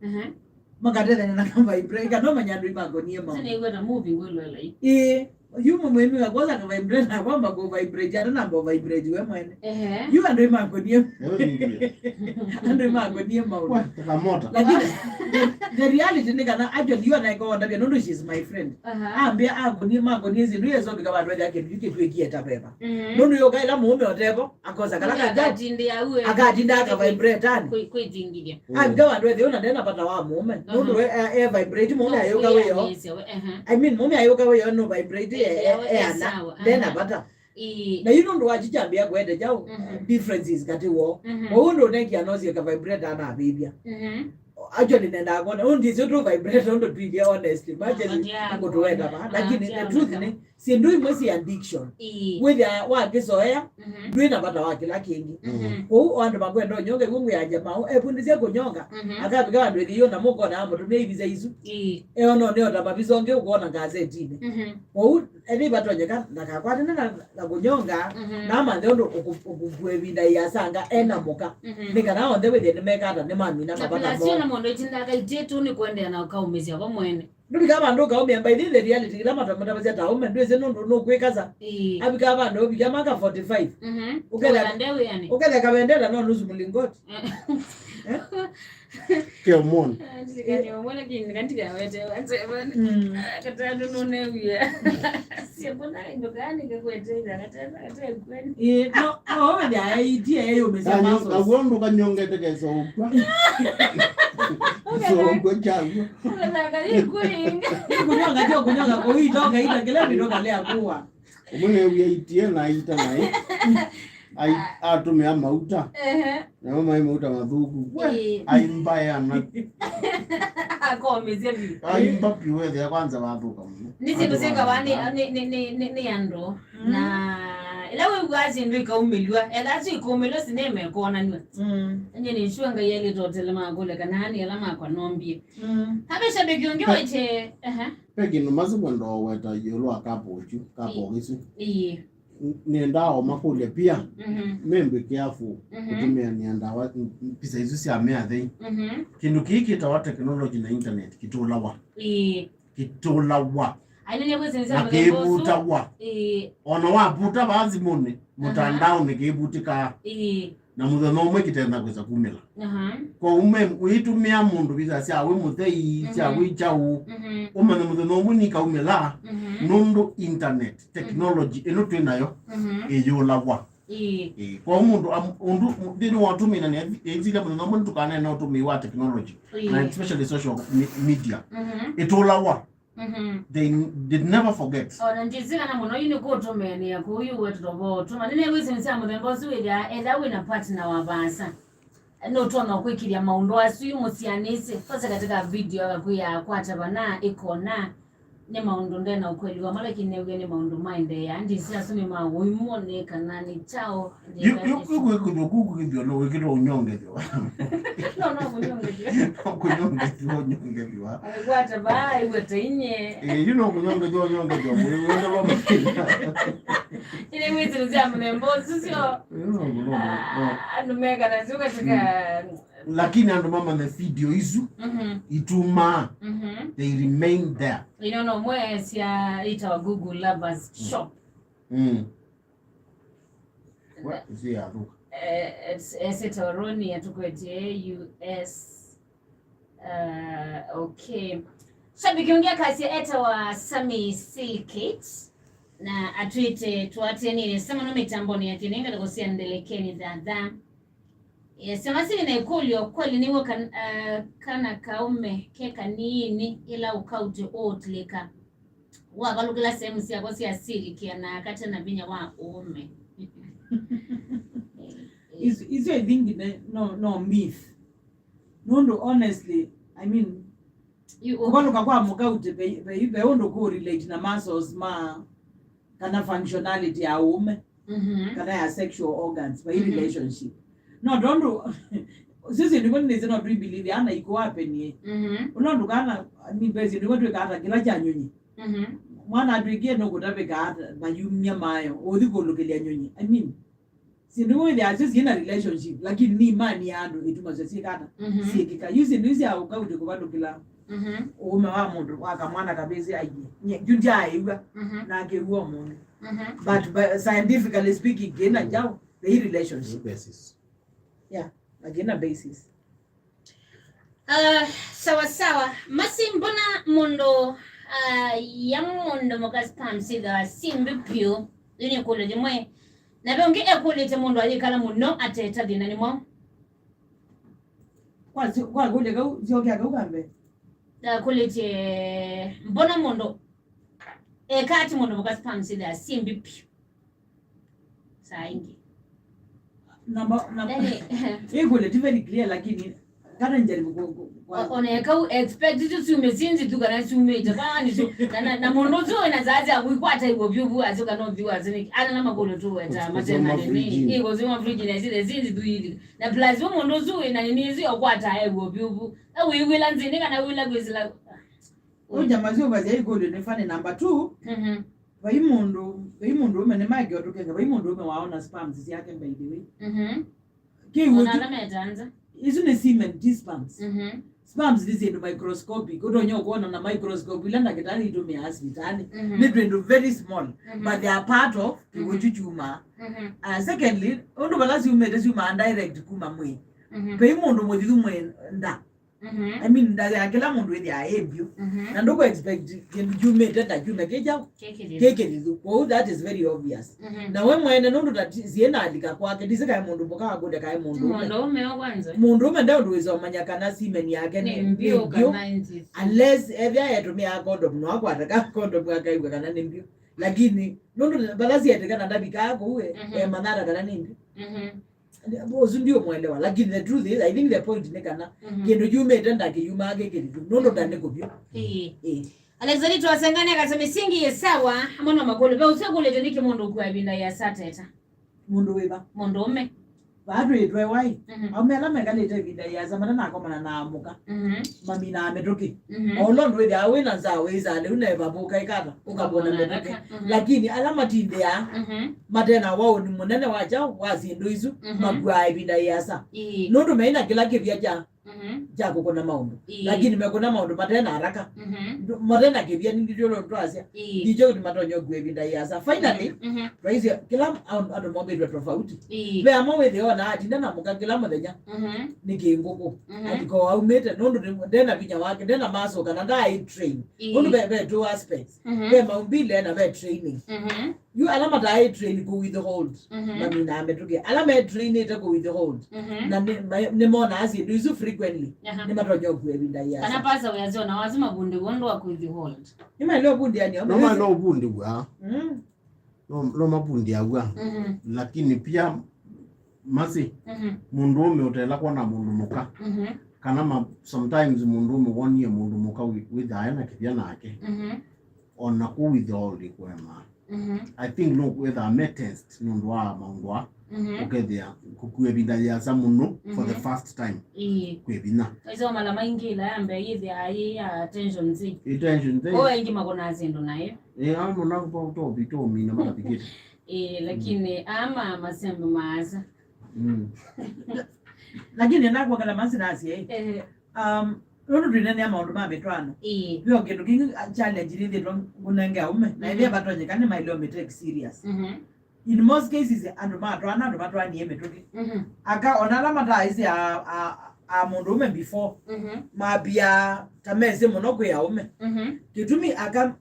Mhm. Makatethanya na ka vibrator. Kana ũmanya andũ imakonie maũndũ. Sinaigua ta movie ngwĩlwela ii. Ĩĩ. Yu mũmwĩmĩwa kwosa ka vibrator, akwamba kũ vibrate, ata namba vibrate we mwene. Ehe. Yu andũ imakonie. Ewe ndio. Andũ imakonie maũndũ. Kwa, kamota. Lakini the, the reality nĩ kana actually yu anaeka ondavya nũndũ she is my friend. Aha. Ambĩa akonie, makonie syĩndũ yeso vika vandũ ethĩa kĩndũ kĩtwĩkie ta veva. Mhm. Nũndũ yoka ĩla mũũme ũtevo, akosa kala kata. Akatinda au, eh, akatinda aka vibrate ani. Kwĩ-, kwĩthingithia. Mm. Avika vandũ ethĩa ũna ndena vata wa mũũme. Nũndũ, aha, e, e, e vibrate mũũme ayũka wĩyo. Nũkwĩanĩsya we, aha. I mean, mũũme ayũka wĩyo no vibrate e, e, e, e ana. Sawa, ndena, aha, vata. Ĩĩ. Na yu nũndũ wa kyu kyambĩa kũete kyaũ, mhm, differences katĩ woo. Mhm. Kwoou ndũnekia no syeka vibrator anavĩthya. Mhm. Actually, nendaa kwona, ũndĩ syo tũ vibrator ũndũ twĩthĩa honest. Imagine, ah, yeah, ngũtũweta va. Ah, lakini yeah, the truth nĩ, syĩndũ imwe si addiction. Ĩĩ. Wĩthĩa wakĩsoea, mhm, ndwĩ na vata wa kĩla kĩngĩ. Mhm. Kwoou o andũ makwenda ũnyonga, ĩw'o ngwĩanja maũ, evundĩsye kũnyonga, mhm, akavika vandũ ĩthĩo na mũkona amũtũmĩa ivisa isu. Ĩĩ. Eo no nĩota mavisa ũngĩ ũkona ngazetinĩ. Mhm. Kwoou ethĩ ivatonyeka ndakakwatane na, na kũnyonga, mhm, na amanthe ũndũ ũkũ-, ũkũkua ĩvinda ĩasanga ena mũka. Mhm. Nĩ kana onthe wĩthĩe nĩmekata nĩmamina mavata moo. Na plus ona mũndũ ĩtindaga itĩtu nĩ kũendeea na ũkaũmĩsya vo mwene. Ndũvika vandũ ũkaũmĩa, by the way, the reality, kĩla matavasya ta ũme, ndwĩsĩ nũndũ nũkwĩkasa. Ĩĩ. Avika vandũ ũvika maka forty-five. Mhm. Ũketha, ũketha kavendela no nusu mlingoti. Eh? Kĩomoni. Ndikaniomona kĩndũ kandikawete wate. Mm. Katatu nũnew'ĩa. Sio, mbona kĩndũ kaa nĩkĩkwetethya katena, kate kweli. Ĩĩ, no, no, ũmenya, ĩitie yeyũmĩsya muscles. Naw'o ndũkanyongete kesa ũkw'a. Kesa ũkw'a kyaw'o. Ũkethanga yĩkwĩinga. Kũnyonga kyo kũnyonga kũitoka ita kĩla mĩtoka lĩa kũwa. Ũmwe new'ĩa itie na ita naĩ. Ai, atũmĩa mauta. Ehe. Namo maĩ mauta mathũku. We, ĩĩ, aimba yana. Akomĩsya vyũ. Aimba piũ, wethĩa kwanza wathũka mũno. Nĩ syĩndũ syĩkawa nĩ, nĩ, nĩ, nĩ, nĩ, nĩ andũ. Mm. Na ĩla wĩw'aa syĩndũ ikaumĩlw'a, ethĩwa syo ikaumĩlw'a sinema ĩkonanw'a. Mm. Nye nĩ sure Ngai ailĩte ũtele makũlya kana nĩ ala makwa nombie. Mm. Habe shabiki ũngĩ waĩtye, ehe. Ve kĩndũ masu kwenda ũweta ĩũlũ wa kapo ũkyu, kapo ĩsu. Ĩĩ. Nĩendaa o makũlye pia, mhm, membe careful, mhm, kũtũmĩanĩa ndawa, m-, m-, mbisa isu sya mĩathei. Mhm. Kĩndũ kĩĩ kĩtawa technology na internet kĩtũlawa. Ĩĩ. Kĩtũlawa. Ai, nĩ nĩkwĩsĩnzya na mũthemba ũsu. Kĩvutawa. Ĩĩ. Ona wavuta vaa simũnĩ, aha, mũtandaonĩ kĩvutĩkaa. Ĩĩ. Na mũthenya ũmwe kĩtenda kwĩsa kumĩla. Aha. Kwoou me wĩtũmĩa mũndũ visa sya wĩ mũthei, sya, mhm, wĩ kyaũ, mhm, ũmanye mũthenya ũmwe nikaumĩla, mhm, nũndũ internet, mhm, technology ĩno twĩ nayo, mhm, ĩyũlawa. Ĩĩ. Ĩĩ. Kwoou mũndũ am-, ũndũ nthĩnĩ wa ũtũmĩi na nĩnzile mũthenya ũmwe nĩtũkanene ũtũmĩi wa technology, ĩĩ, na especially social me-, media, mhm, ĩtũlawa. Mhm. They n-, they never forget. O na ndĩsĩ kana mũno yu nĩ kũtũmĩanĩa kũu yu wetũtovo ũtũma. Nĩnĩwĩsĩ nĩ sya mũthemba ũsu wĩthĩa ethĩwa wĩ na partner wa vaasa. Nũtonya kwĩkĩlya maũndũ asu yu mũsianĩsye. Kose katika video akakwĩa kwata vana ĩkona nĩ maũndũ ndena ũkweli wamo, lakini nĩw'e nĩ maũndũ maendeea. Ndĩsĩ asu nĩ ma ũimũ nĩ kana nĩ kyaũ. Yu, yu, yu kwĩkĩthwa kũu kwĩkĩthwa no wĩkĩtwa ũnyongethyo. No, no, kũnyongethyo. No kũnyongethyo, ũnyongethwa. Akwata vaa, iwe ta inye. Eh, yu no kũnyongethyo, ũnyongethyo. Mwĩ, wenda vama. Ile mwezi nzia mnembo, susio. Eh, no, no, no, no. Ah, andũ mekana sio katika. Mm. Lakini andũ mamanya video isu, mhm, itumaa, mhm, they remain there. Ino no mwe sia itawa Google Lovers Shop. Mm. Wa, ĩsu yathũka. Eh, it's, it's it Oroni atukwetye U S. Uh, okay. Shabiki ũngĩ akasya etawa Sami Silikate na atwĩte tũatĩanĩe nesa mũno mĩtambonĩ ya kĩnenga na kũsya ndelekeni thatha. Yes, sema sili na ĩkũlyo, kweli nĩw'o kan-, uh, kana kaume ke kanini ĩla ũkaute ũũtilĩka. Wavalũkĩla sehemu syako sya sili kĩanaa kate na vinya wa ũũme. Isu, isu I think ne, no, no myth. Nũndũ honestly, I mean, yu, ũ- kũvalũka kwa mũkaute ve, ve, ve ũndũ kũ relate na muscles ma kana functionality ya ũũme, mhm, kana ya sexual organs, vai, mhm, relationship. No tondũ sisi nĩko nĩnĩsĩ no twĩmbĩlĩthya ana ikũapenie. Mhm. Ũla ũndũ kana, I mean, besi nĩko twĩkaa ta kĩla kya nyũnyi. Mhm. Mwana atwĩkie nũkũtavĩka ata mayumya mayo, ũthi kũlũkĩlya nyũnyi. I mean, syĩndũ wĩthĩa asyo syĩna relationship, lakini nĩ imani ya andũ itumasyo syĩkata, mhm, syĩkĩka. Yu syĩndũ isi sya ũkaute kũvalũkĩla, mhm, ũũme wa mũndũ wa kamwana kavĩsĩ aiye. Nye, yu ndyaaĩw'a, mhm, na akĩw'a ũmũnthĩ. Mhm. But, but scientifically speaking, kĩna njaũ, the relationship. Basis. Yeah, na kĩna basis. Ah, sawa sawa. Masi, mbona mũndũ, ah, ya mũndũ mũka sperm syĩthĩawa syĩ mbi vyũ? Yu nĩ ĩkũlyo yĩmwe. Na ve ũngĩ ekũlĩte mũndũ ayĩkala mũno ateta thĩna nĩ mwaũ? Kwa syo-, kwa kũlya kau, syokea kau ka mbee. Akũlĩtye, mbona mũndũ eka ati mũndũ mũka sperm syĩthĩawa syĩ mbi vyũ? Saa ingĩ. Namba, namba. Yaani, ĩkũlyo ti very clear, lakini kana njaribu ku, ku, kwa o-, ona eka u expect tu syume sinzi tu kana syumĩte. Kwa nĩ tu, na, na, na mũndũ ũsu wĩna saa sya kwĩkwata ĩw'o vyũ vyũ, asyo kana ũthiũ asyo nĩkĩ. Ana na makũlyo tu weta, matena nini. Ĩw'o syuma fridge na zile sinzi tu hivi. Na plus we mũndũ ũsu wĩna nini ĩsu ya kwata ĩw'o vyũ vyũ. Na wĩw'ĩla nzĩnĩ kana wĩla kwĩsĩla. Ũja masyũvasya ĩkũlyo nĩ funny. Number two, mhm. Vai mũndũ, vai mũndũ ũme nĩ make ũtũkenge, vai mũndũ ũme waona sperms syake, by the way. Mhm. Kĩw'ũ ona tu-, ala metanza. Isu nĩ semen, ti sperms. Mhm. Sperms nĩ syĩndũ microscopic, ũtonya ũkwona na microscope ila ndakĩtalĩ itũmĩaa sivitalĩ. Mhm. Nĩ twĩndũ very small, mhm, but they are part of kĩw'ũ kyu kyumaa. Mhm. Uh, secondly, ũndũ vala syumĩte, syumaa direct kuma mwĩĩ. Mhm. Vai mũndũ mũthithu mwĩ nda. Mhm. I mean, nda ya kĩla mũndũ ĩthĩaa ĩ mbyũ. Mhm. Na ndũkũ expect kĩndũ kyumĩte ta kyume kĩ kyaũ? Kĩ kĩthithu. Kĩ kĩthithu. Kwoou that is very obvious. Mhm. Na we mwene nũndũ ta ti-, siĩ nalika kwake, ndisĩ kaĩ mũndũ mũka akũlya kaĩ mũndũ ũme. Mũndũ ũme wa kwanza. Mũndũ ũme nde ũndũ wĩsomanya kana semen yake nĩ, nĩ mbyũ, mbyũ kana nzithu. Unless ethĩa etũmĩaa condom, no akwata ka condom akaĩw'a kana nĩ mbyũ. Lakini nũndũ vala sietĩkana ndavikaa kũu, mhm, emanyata kana nĩ mbyũ. Mhm. Ũsu ndiũmwelewa, lakini the truth is, I think the point nĩ kana, mhm, kĩndũ kyumĩte ndakĩyumaa kĩ kĩthithu, nũndũ ndanĩ kũvyũ. Ĩĩ. Ĩĩ. Alexander Twasengane akasema misingi ye sawa, amwe no makũlyo. Ve ũsu akũlĩtwe nĩkĩ mũndũ ũkua ĩvinda yĩasa ateta? Mũndũ wĩva? Mũndũũme. Vaa twĩtwe wai. Mhm. Aume ala mekalĩte ĩvinda yĩasa matanakomana na amũka. Mhm. Maminaa mĩtũkĩ. Mhm. O ũla ũndũ wĩthĩawa wĩ na nzaa wĩsaa lĩu na ĩvavũka ĩkata, ũkavũna mĩtũkĩ. Mhm. Lakini ala matindĩaa, mhm, mate na waũni mũnene wa kyaũ wa syĩndũ isu, mhm, makuaa ĩvinda yĩasa. Ĩĩ. Nũndũ meĩ na kĩla kĩvya kya, mhm, kya kũkũna maũndũ. Ĩĩ. Lakini mekũna maũndũ mate na haraka. Mhm. Ndũ-, mate na kĩvya nĩ nditũ twasya. Ĩĩ. Ndikyo kĩtumi matonya ũkua ĩvinda yĩasa. Finally, mhm, mhm, twaisye kĩla an-, andũ mombĩtwe tofauti. Ĩĩ. Ve amwe wĩthĩawa na atinda na mũka kĩla mũthenya. Mhm. Nĩ kĩngũkũ. Mhm. Atiko aumĩte, nũndũ nĩ-, ndena vinya wake, ndena muscle, kana ndaĩ train. Ĩĩ. Nũndũ ve, ve two aspects. Mhm. Ve maumbile na ve training. Mhm. Yu ala mataĩ train kũ withhold, mhm, maminaa mĩtũkĩ. Ala me trainĩte kũ withhold, mhm, na nĩ, ma-, nĩmonaa syĩndũ isu frequently, aha, nĩmatonya ũkua ĩvinda yĩasa. Kana pasa wĩasyo na wasu mavundĩw'e ũndũ wa kũ withhold. Nĩmaĩle ũvundĩanĩa. No maĩle ũvundĩw'a. Mm. No, no mavundĩaw'a. Mhm. Lakini pia masi, mhm, mũndũũme ũtela kwona mũndũ mũka. Mhm. Kana ma-, sometimes mũndũũme wonie mũndũ mũka wĩ-, wĩthaa ena kĩvya nake. Mhm. Ona kũ withhold kũemaa. Mhm. I think no kwĩthaa me test nũndũ wa maũndũ aa. Mhm. Ũkethĩa kũkua ĩvinda yĩasa mũno for the, mhm, first time. Ĩĩ. Kwĩ vinya. Kaisa mala maingĩ ĩla ya mbee yĩthĩaa yĩ ya attention nzĩ. Attention nzĩ. Kwa aingĩ makũnaa syĩndũ nayo. Ĩĩ, aa mũno kwa ũtovi tũmina matavikĩte. Ĩĩ, lakini, mm, ama masembe maasa. Mm. Lakini nakwakala masi nasye, eh. Eh. Um, nũndũ twĩnenea maũndũ ma mĩtwaano. Ĩĩ. Veo kĩndũ kĩngĩ, uh, challenge nĩthĩtwe ngũnenge aume, na, mhm, ĩthĩa vatonyeka nĩ maĩle ũmĩ take serious. Mhm. In most cases, andũ matwaana, andũ matwaanie mĩtũkĩ. Mhm. Aka, ona ala mataaĩsĩ a, a, a mũndũũme before, mhm, mambia ta mesĩ mũno kwĩ aume. Mhm. Kĩtumi aka,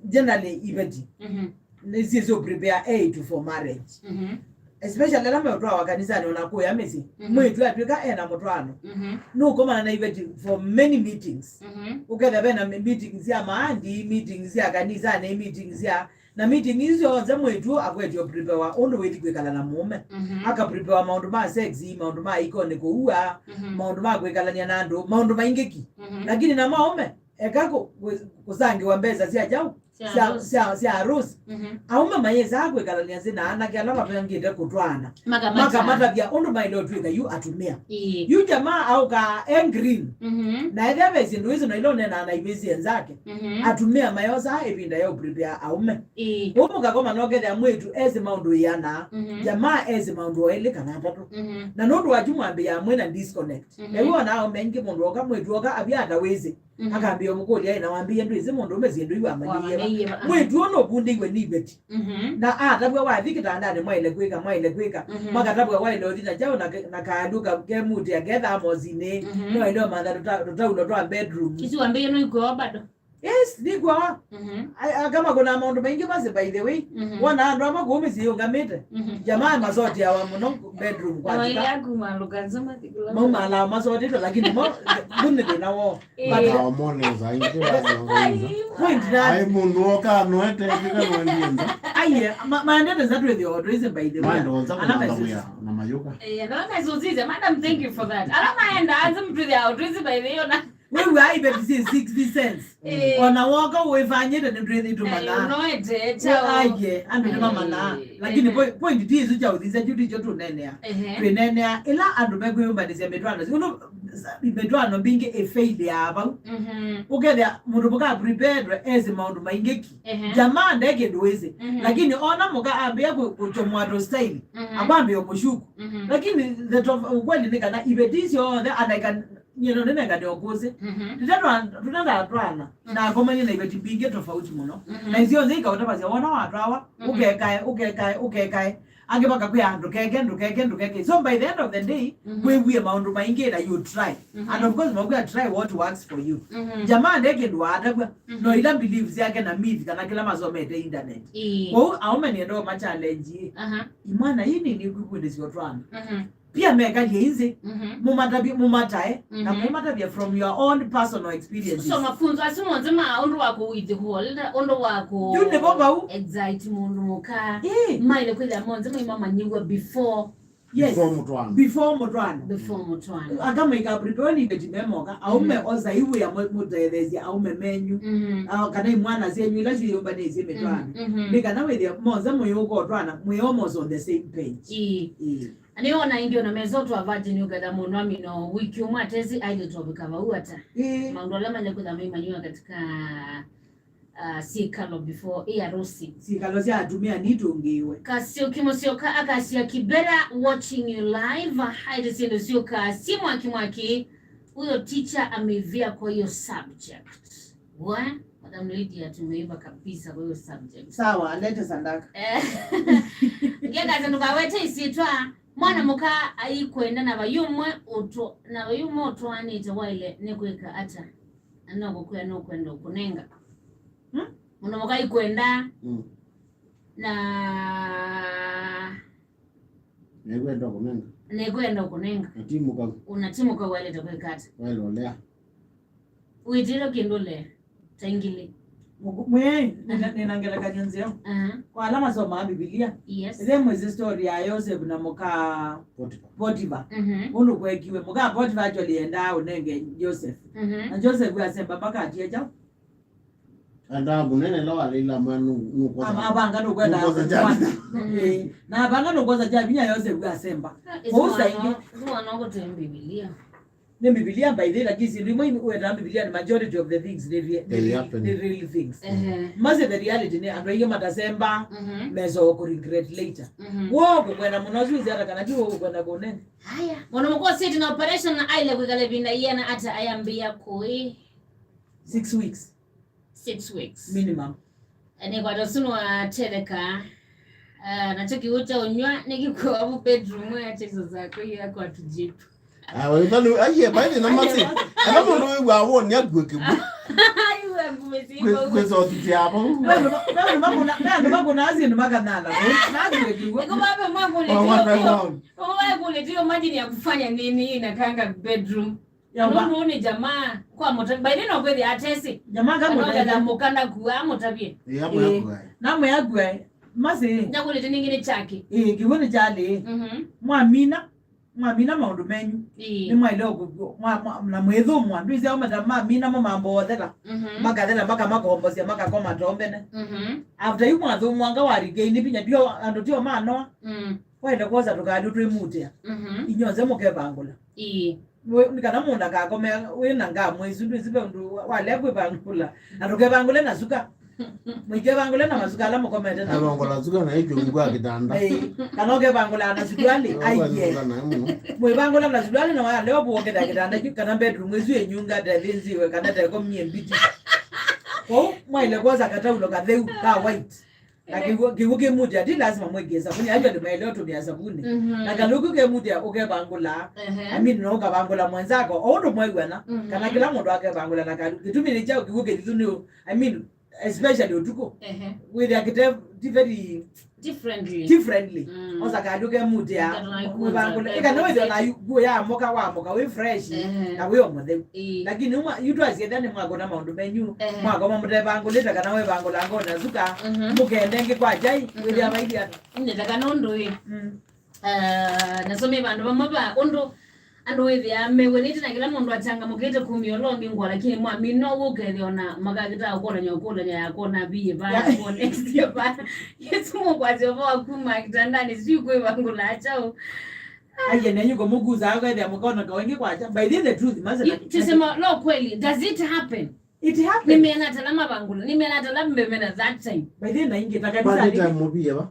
generally, iveti, mhm, nĩsyĩsĩ prepare eĩtu for marriage. Mhm. Especially ala meũtwawa kanisanĩ ona kũya mĩsyĩ. Mhm. Mwĩĩtu atw'ĩka ena mũtwaano. Mhm. Nũkomana na iveti for many meetings. Mhm. Ũkethĩa vena mi-, meetings sya maandi, meetings sya kanisanĩ, meetings sya, na meeting isu syonthe mwĩĩtu akwetio prepare ũndũ wĩthi kwĩkala na mũũme. Mhm. Aka prepare maũndũ ma sex, maũndũ ma ikonĩ kũua, mhm, maũndũ ma kwĩkalany'a na andũ, maũndũ maingĩ ki. Mhm. Lakini na maũme, eka kũ-, kũ-, kũsangĩwa mbesa sya kyaũ? Sya, sya harusi. Sya, sya harusi. Mhm. Aume mayĩsaa kwĩkalany'a nzĩ na anake ala mavangĩte kũtwaana. Makamatavya. Makamatavya ũndũ maĩle ũtw'ĩka yu atumĩa. Ĩĩ. Yu jamaa aũkaa e green. Mhm. Na ethĩa ve syĩndũ isu na ila ũneenaa na ivĩsĩ enzake. Mhm. Atumĩa mayosaa ĩvinda ya ũprepare aume. Ĩĩ. Ũu mũkakoma nokethĩa mwĩĩtu esĩ maũndũ ĩana. Mhm. Jamaa esĩ maũndũ o elĩ kana atatũ. Mhm. Na nũndũ wa kyu mwambĩĩa mwĩ na disconnect. Mhm. Ewe ona aume aingĩ mũndũ oka mwĩĩtu oka avya ata wĩsĩ. Mhm. Akambĩa ũmũkũlya, "Ĩ, na wambĩie ndwĩsĩ mũndũũme syĩndũ iu wamanyĩie va?" Wamanyĩie va, aha. Mwĩĩtu ũũ nũvundĩiwe nĩ iveti. Mhm. Na atavw'a wathi kĩtandanĩ mwaĩle kwĩka, mwaĩle kwĩka. Mhm. Makatavw'a waĩle ũthi na kyaũ na ke-, na kaandũ ka-, kemutĩa kethaa mosinĩ. Mhm. Nĩwaĩle ũmantha tũta-, tũtaulo twa bedroom. Isu wambĩie nũikwĩwa bado? Yes, nĩkwĩwa. Mhm. A-, aka makũnaa maũndũ maingĩ masi, by the way. Mhm. Wona andũ amwe kũu mĩsyĩ yĩũngamĩte. Mhm. Jamaa masoteawa mũno bedroom kwa. Na nzika. Waĩle kuma lũka nzuma. Maumalaa masotete, lakini mo, ndũ nĩ thĩna woo. Eh. But aomoneza ingĩ. Point na ai mũndũ oka anoete kika noendie nza. Aiye, ma-, maendete nza twĩthĩwa twĩsĩ, by the way. Maenda nza. Ala kũmantha mesisi wĩa na mayũka. Eh, ala mesisĩte, madam, thank you for that. Ala maenda nza twĩthĩwa twĩsĩ, by the way, ona. Wĩw'aa iveti syĩ sixty cents. Eh. Ona woka wĩfanyĩte nĩtwĩthĩ tũmanaa. Eh, ũnoete, chao. Aiye, andũ nĩmamanaa. Eh, lakini eh, point, point ti isu kya ũthitha kyu tikyo tũneenea. Ehe. Twĩneenea ĩla andũ mekwĩyũmbanĩsya mĩtwaano. Ũndũ mĩtwaano mbingĩ ĩfailĩaa vau. Mhm. Ũkethĩa mũndũ mũka preparedwe esĩ maũndũ maingĩ ki. Ehe. Jamaa nde kĩndũ wĩsĩ. Mhm. Lakini ona mũka ambĩa kũ-, kũchomwa to style. Mhm. Akwambĩa ũmũshuku. Mhm. Lakini the tof-, ukweli nĩ kana iveti syonthe anaika nyie no nĩnengane ũkũsĩ. Mhm. Tũtatwa-, tũtatwatwaana, mhm, nakomanie na iveti mbingĩ tofauti mũno. Mhm. Na isyonthe ikaũtavasya wona watwawa, mhm, ũkekae, ũkekae, ũkekae. Angĩ makakwĩa ndũkeke, ndũkeke, ndũkeke. So by the end of the day, mhm, wĩw'ie maũndũ maingĩ na you try. Mhm. And of course, makwĩa try what works for you. Mhm. Jamaa nde kĩndũ waatavw'a. Mhm. No ila beliefs yake na myth kana kĩla masomete internet. Ĩĩ. Kwoou aũme nĩenda ũma challenge. Aha. Imwana ii nini kwĩkundĩsya ũtwaano. Mhm. Pia mekalye inzi, mhm, mumatavye, mumatae, na, mhm, mumatavye from your own personal experiences. So mafunzo asu monthe ma ũndũ wa kũ withhold, ũndũ wa kũ Yu nĩvo vau. Excite mũndũ mũka. Ĩĩ. Maĩle kwĩthĩa monthe maimamanyĩw'a before. Yes. Before mũtwaano. Before mũtwaano. Before mũtwaano. Aka maika prepare ni ngeti memoka, aume, mhm, oza iwe ya mu-, mũtetheesya aume menyu. Mhm. Ah, kana imwana syenyu ila siyũmbanĩsye mĩtwaano. Mhm, mhm. Nĩ kana wĩthĩa monthe mũyũka ũtwaana, mwĩ almost on the same page. Ĩĩ. Ĩĩ. Na nĩwona ĩngĩ ona mesa ũtwa virgin ũketha mũndũ amino wiki ũmwe atesi ailĩtwa vika vau ata. Ĩĩ. Maũndũ ala male kwĩtha maimanyiwa katika, uh, syĩkalo before ĩ arusi. Syĩkalo sya atumĩa nitũngĩĩwe. Kasyoki Mũsyoka akasya, "Kibera watching you live." Aĩtĩ syĩndũ syũka syĩ mwaki mwaki. Huyo teacher ameivia kwa hiyo subject. Wa, Madam Lydia, tumeiva kabisa kwa hiyo subject. Sawa, alete sandaka. Eh, ngekata ndũkawete isyĩtwa, mwana mũka aikwenda na vayumwe ũtũ-, na vayumwe ũtwaanĩte waĩle nĩ kwĩka ata? Na no kũkwĩa nũkwenda ũkũnenga. Hmm? Mũndũ mũka aikwenda. Mm. Na Nĩkwenda kũnenga. Nĩkwenda kũnenga. Na ti mũkau. Una ti mũkau waĩlĩte kwĩka ata? Waĩle ũlea. Wĩtĩĩlo kĩndũ le, ta ingili. Mũku-, mwĩai, nĩna, nĩna ngelekany'o nzeo. Aha. Kwa ala masomaa Mbivilia. Yes. Ĩthe mwĩsĩ story ya Yosef na mũka Potiphar. Potiphar. Mhm. Ũndũ kwekiwe. Mũka Potiphar actually endaa ũnenge Joseph. Mhm. Na Joseph asemba mpaka atie kyaũ? Endaa mũnene ĩla waleile amwĩa nũ-, nũkwosa. Ama-, avanga nũkwenda nũkwosa kya vinya. Mhm. Eh, na avanga nũkwosa kya vinya Yosef asemba. Kwoou saingĩ. Ĩsu mwana ũkũtee Mbivilia. Nĩ Mbivilia, by the way, lakini syĩndũ imwe wetaa Mbivilia, ni majority of the things nĩ rea-, nĩ They real, happen. Nĩ real things. Ehe. Mase the reality nĩ andũ aingĩ matasemba, mhm, mesa kũ regret later. Mhm. Wo kũkwenda mũno, ũsu wĩsĩ ata kana ti wo kũkwenda kũnene. Haya. Mũndũ mũka ũsĩtĩ na operation na aile kwĩkala ĩvinda yĩana ata ayambĩĩa kũĩ? Six weeks. Six weeks. Minimum. Nĩkwata ũsu nĩwatetheka. Ah, nakyo kĩw'ũ kya ũnyw'a nĩkĩkũavu bedroom ya chaiso zako iyo yako atujibu. Ah, wewe ndio, aiye, baadhi na masi. Ana mũndũ wĩw'a woni akue kĩw'ũ. Aiwe ngumezi. Kwe-, kwesa ũtiti hapo. Nĩ makũna, nĩ makũna azi nĩ makanala. Nazi kĩw'ũ. Niko baba makũna. Wa, wa, wa. Kwa kule ndio imagine ya kufanya nini inakaanga bedroom. Ya, nũndũ nĩ jamaa kwa mũtavye. By the way, no kwĩthĩa atesi. Jamaa kamũtavye. Kana mũkana kua amũtavye. Ĩĩ, amwe, ĩĩ, akua. Namwe akua. Masi. Njakũlĩte ningĩ nĩ chake. Ĩĩ, kĩw'ũ nĩ kyalĩ. Mhm. Mwamina, mwamina maũndũ menyu. Ĩĩ. Nĩ mwaile ũkũ-, mwa-, mwa-, na mwĩthũmwa. Ndwĩsĩ ao mata mamina mo mambothela. Mhm. Makathela, makamakombosya, makakoma tombene. Mhm. After yu mwathũmwanga warikei, nĩ vinya, tio, andũ tio manoa. Mm. Waenda kwosa tũkalũ twĩmutĩa. Mhm. Inyonthe mũkevangũla. Ĩĩ. Wĩ, nĩ kana mũndũ akakome wĩ na ngamũ ĩsu, ndwĩsĩ ve ũndũ wa-, walea kwĩvangũla. Na ndũkevangũle na suka. Mũikevangũle na masuka ala mũkomete na. Evangũla suka na ĩkyũngwa kĩtanda. Ĩĩ. Kana ũkevangũla na suruali, aiye. Ũkevangũla na ĩmwe. Mwĩvangũla na suruali na walea ũvũkĩta kĩtanda kĩu, kana bedroom ĩsu ĩnyunga tethĩnziwe, kana tekomie mbiti. Kwoou, mwaile kwosa kataulo katheu, ka white. Na kĩw'ũ, kĩw'ũ kĩmutĩa, ti lazima mwĩkĩe savuni, actually maĩle ũtũmĩa savuni. Mhm. Na kalũkũ kemutĩa ũkevangũla, ehe, I mean, no ũkavangũla mwenzako, o ũndũ mwew'ana, mhm, kana kĩla mũndũ akevangũla na kalũkũ. Kĩtumi nĩ kyaũ kĩw'ũ kĩthithu nĩ ũ-, I mean, especially ũtukũ. Ehe. Wĩthĩa kĩte, ti very differently. Differently. Mm. Osa kalũkũ kemutĩa, mwĩvangũla. Ĩka nĩ wĩthĩa na yu-, nguo ya moka, wa moka, wĩ fresh, ehe, na wĩ o mũtheu. Ĩĩ. Lakini uma, yu twasiethĩa nĩ mwakũna maũndũ menyu, ehe, mwakoma mũtevangũlĩte kana wevangũla ngona suka, mhm, mũkende ngĩ kwa chai, mhm, wĩthĩa vaithi ata. Nĩtaka nũndũ ĩ. Mm. Ah, nasomie vandũ vamwe va ũndũ andũ wĩthĩa mew'anĩte na kĩla mũndũ achangamũkĩte kumya ũla ũngĩ ngwa, lakini mwamina ũw'o ũkethĩa ona makakĩtaa kũkũlany'a ũkũlany'a ya kona vi va, ya kona next year va. Yesu mũkwasya ũvoo wa kuma kitandanĩ, sijui kwĩvangũla kyaũ. Aiye, nenyu kũmũkusa akwethĩa mũkaona kawengi kwakya. By the way, the truth, must. Tusema lo kweli, does it happen? It happens. Nimeona tala mavangũla, nimeona tala mbemena that time. By the way, na ingi ta kanisa. By the time mũvie va?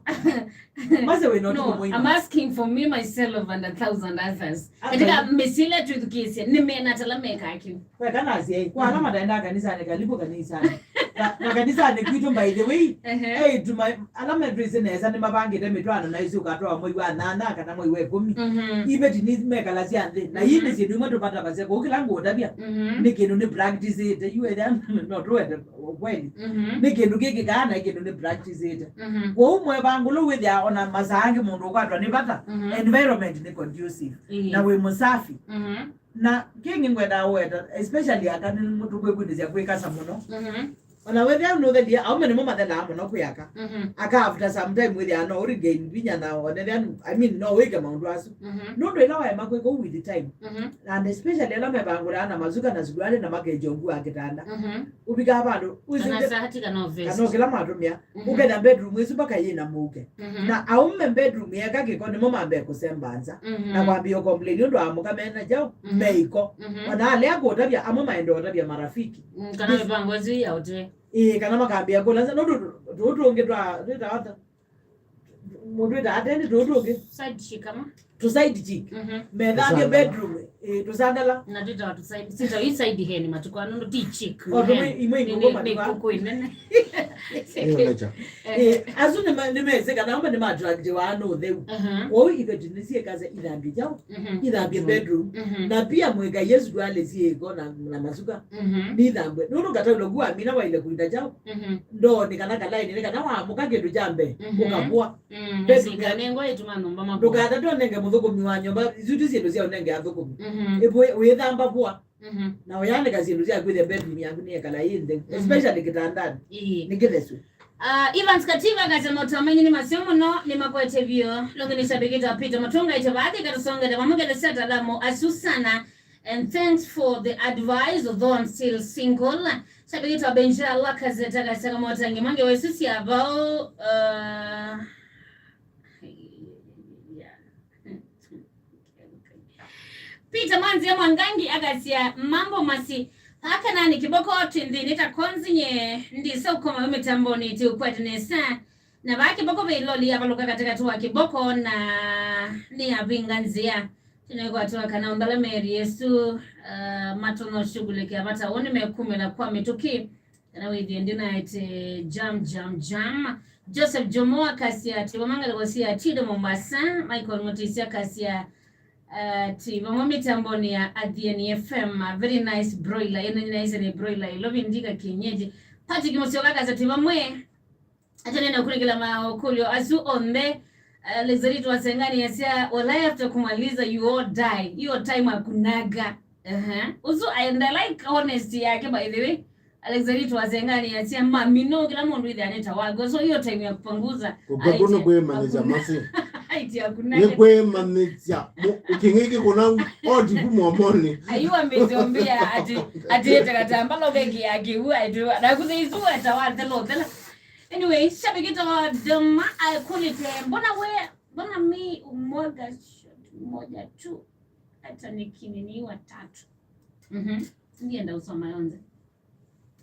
Mase we not. No, I'm asking for me, myself, and a thousand others. Katika misile tuthukisye, nimeona tala meka kiu. Kwa kana sie, kwa alama taenda kanisani, karibu kanisani. Na, na kanisanĩ kwitũ, by the way, ehe, eĩtu ma-, ala metwĩsĩ nesa nĩmavangĩte mĩtwaano na ĩsĩ ũkatwawa mwei wa nyanya kana mwei wa ĩkũmi. Mhm. Iveti nĩmekalasya nthĩ, na ii nĩ syĩndũ imwe tũvatavasya kũu kĩla ngũũtavya. Mhm. Nĩ kĩndũ nĩ practice-ĩte, yu ethĩa no tũwete ũkweli. Mhm. Nĩ kĩndũ kĩkĩkaa na kĩndũ nĩ practice-ĩte. Mhm. Kwoou mwevangũlo wĩthĩa ona masaa angĩ mũndũ ũkwatwa nĩ vata, mhm, environment nĩ conducive, ĩĩ, na wĩ mũsafi. Mhm. Na kĩngĩ ngwendaa ũweta, especially aka nĩ tũkwĩkundĩsya kwĩkasa mũno. Mhm. Ona wethĩa nũthelie, aume nĩmo mathelaa mũno kwĩ aka. Mhm. Aka after some time wĩthĩa no regain vinya na onethĩa, I mean, no wĩke maũndũ asu. Mhm. Nũndũ ĩla waema kwĩka ũu with the time. Mhm. And especially ala mevangũlaa na masuka na suruali na makeja ungu wa kitanda. Mhm. Ũvikaa vandũ, wĩsĩ kana sati kana vest, kana kĩla matũmĩa. Mhm. Ũketha bedroom ĩsu mpaka yĩ na mũuke. Mhm. Na aume bedroom yeka kĩko nĩmo mambee kũsemba nza. Mhm. Na kwambia complain ũndũ amũka mena kyaũ, mhm, meiko. Mhm. Ona alea kũtavya, amwe maende ũtavya marafiki. Mm, kana mĩvango ĩsu ya ũtee. Ĩĩ, kana makambia kũla nza, nũndũ tũũ tũngĩ twa, twĩtawa ata? Mũndũ wĩtawa ata ĩndĩ tũũ tũngĩ? Side chick ama? Tũ side chick. Mhm. Methambie bedroom, eh, tũsandala. Na twĩtawa tũ side, sita ii side hen matukũ aa, nũndũ ti chick, o tũmwe imwe ikũkũ matukũ aa. Ĩyo nature. Eh, asu nĩma-, nĩmesĩ kana amwe nĩmaattractiwa nĩ ũtheu. Mhm. Kwoou iveti nĩsyĩkasya ithambie kyaũ? Mhm. Ithambie bedroom. Mhm. Na pia mwĩka Yesu ndwalĩ syĩko na, na masuka. Mhm. Nĩithambwe. Nũndũ ngataũla kuwa amina waile kũinda kyaũ? Mhm. Ndoonĩ kana kalaĩnĩ, nĩ kana waamũka kĩndũ kya mbee, mhm, ũkavũa. Mm, bedroom ya-, nĩsĩkanengwa ĩtuma nyũmba makũa. Ndũkatate ũnenge mũthũkũmi wa nyũmba, isu ti syĩndũ sya ũnenge athũkũmi. Mhm. Ĩvũe, wĩthamba vũa. Mhm. Na ũyanĩka syĩndũ syaku ĩthe bedroom yaku nĩyekala yĩ ntheu, mhm, especially kĩtandanĩ. Ĩĩ. Nĩkĩtheswe. Ah, Evans Kativa akasema ũtamenyi nĩ maseo mũno, nĩ makwete vyũ. Lũngĩ nĩ shabiki ta Peter Matunga ite baadhi katusongete vamwe kete sya ataalamu asu sana. And thanks for the advice, although I'm still single. Shabiki ta Benja Lacazette akasema ũtangi mange wesu sya vau, uh, Peter Mwanzia Mwangangi akasya mambo masi. Paka nani kiboko twĩ nthĩnĩ ta konzi nye ndisa ũkoma wĩ mĩtambonĩ ĩtĩ ũkwete nesa. Na vaa kiboko ve iloli yavalũka katĩkatĩ wa kiboko na nĩyavinga nzĩa. Tũnĩkwatĩwa kana ũndala meri ĩsu, uh, matonya ũshughulikia vata ũũ nĩmekumĩla kwa mĩtũkĩ. Kana wĩthĩe ndinaete jam, jam, jam. Joseph Jomo akasya ati vamwe ngalĩko sya Tido Mombasa. Michael Mutisi akasya, uh, ati vamwe mĩtambonĩ ya Athiani F M. A very nice broiler. Ĩno nĩ nice nĩ broiler. Ĩlo vindika kienyeji. Patrick Musyoka akasya ati vamwe. Acha nenda kũnengela makũlyo asu onthe. Uh, Lizarito Wasengani yasya, "Walai, after kumaliza, you all die. Hiyo time hakunaga." Uh-huh. Usu, I, and I like honesty yake, by the way. Alexander Wasengani yasya, "Mami, no, kila mũndũ ĩthe aneta wagwe. So, hiyo time ya kupanguza, kũka kũno kwĩmanyĩsya masi." Aiti hakuna. Nĩ kwĩmanyĩsya. Kĩng'ĩkĩ kũna oti ku momoni. Ayu amĩthombia ati, ati ete katambala ũkekĩa kĩwu, aitwa. Na kũthĩisu etawa thelo, thela. Anyway, shabiki ta Doma akũlĩte, "Mbona we, mbona mi umwaga shot moja tu? Hata nikinini watatu." Mhm. Ndienda usoma yonze.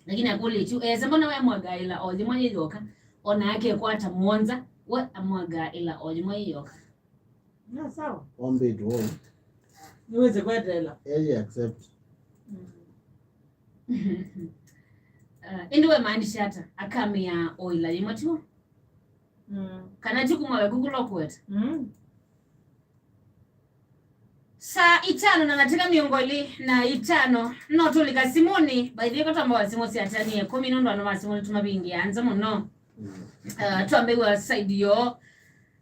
Lakini akũlĩtye, ese, "Mbona we amwaga ĩla o yĩmwe yĩyoka? Ona akekwata mũonza, we amwaga ĩla o yĩmwe yĩyoka." Na sawa. Ombĩtwe ũu. Nĩwĩsĩ kweteela. Eye accept. Mm. Uh, ĩndĩ wemaanisha ata? Akamĩa o ĩla yĩmwe tu? Mm. Kana ti kuma we kũkũla ũkũweta? Mm. Saa itano na ndatĩka mĩongo ĩlĩ na itano, no tũlika simũnĩ, by the way, katwamba wa simũ sya tani ĩkũmi, nũndũ andũ ma simũ nĩtũmavingĩa nza mũno. Mm. Uh, twambĩw'a side yo,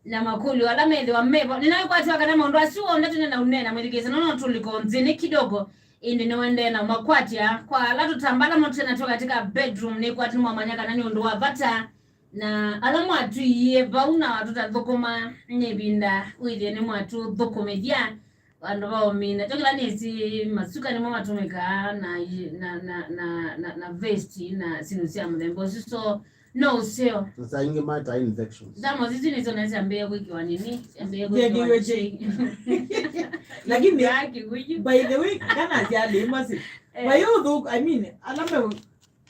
na makũlyo ala methĩwa mevo. Nĩnaĩkwatĩwa kana maũndũ asu onthe tene na ũneena mwĩthikĩĩsya, no, no tũlika nthĩnĩ kidogo, ĩndĩ nĩwendee na ũmakwatya. Kwa ala tũtambala mo tena tũ katika bedroom, nĩkwatĩ nĩmwamanya kana nĩ ũndũ wa vata, na ala mwatwiie vau na tũtathũkũma, nĩ ĩvinda wĩthĩe nĩmwatũthũkũmĩthya vandũ va ũmina. Kyo kĩla nĩsĩ masuka nĩmo matũmĩkaa na, na, na, na, na, na vest na sindu sya mũthemba ũsu. So, no ũseo. Na saa ingĩ mata infections. Thermos isu nĩsyo na syambĩĩa kwĩkĩwa nini, syambĩĩa kwĩkĩwa chain. Lakini, by the way, kana syalĩ masi. Eh. By you, I mean, ala me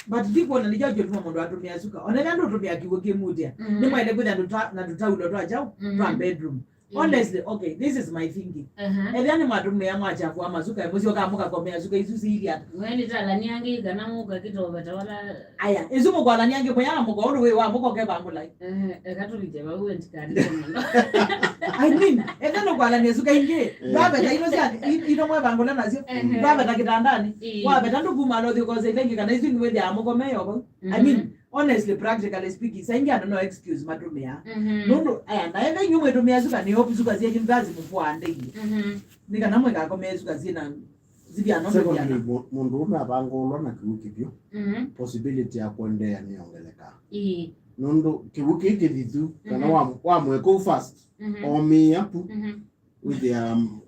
But ndikwona nĩ kyaũ kĩtuma mũndũ atũmĩa suka. Ona ĩla ndũtũmĩa kĩw'ũ kĩmutĩa. Mm. Nĩmwaĩle kwĩthĩa ndũta-, na tũtaulo twa kyaũ, mm, twa bedroom. Honestly, okay, this is my thinking. Aha. Ethĩa nĩ mwatũmĩa mwachafua masuka, mũsyoka mũkakomea suka isu siili ata? Mwe nĩ talani angĩ kana mũka kĩtoveta wala. Aya, isu mũkwalania angĩ mũyana mũka ũndũ wĩ wa mũkoke vangũlai. Eh, eka tũlike vau wendi kandĩko mũno. I mean, ethĩa nũkwalania suka ingĩ, eh, ndwaveta ino sya, i- ino mwevangũla nasyo, ehe, ndwaveta kĩtandani, ĩĩ, waveta ndũkuma lothi ũkosa ithengĩ kana isu nĩwĩthĩaa mũkomeo vau. I mean, mhm. Honestly, practically speaking, saingi andũ no excuse matũmĩaa. Mhm. Nũndũ, aya, na ethĩa inyuĩ mwĩtũmĩa suka nĩ opi suka syenyu ndazimũkũaa ndĩngĩ. Mhm. Nĩ kana mũikakomee suka syĩna ziviano. Secondly, mũ- mũndũ ũme avangũlwa na kĩw'ũ kĩvyũ, mhm, possibility ya kũendeea nĩyongelekaa. Ĩĩ. Nũndũ kĩw'ũ kĩĩ kĩthithu, kana, mhm, wa- wamweka ũu first, mhm, omĩĩa pu, mhm, wĩthĩa, um,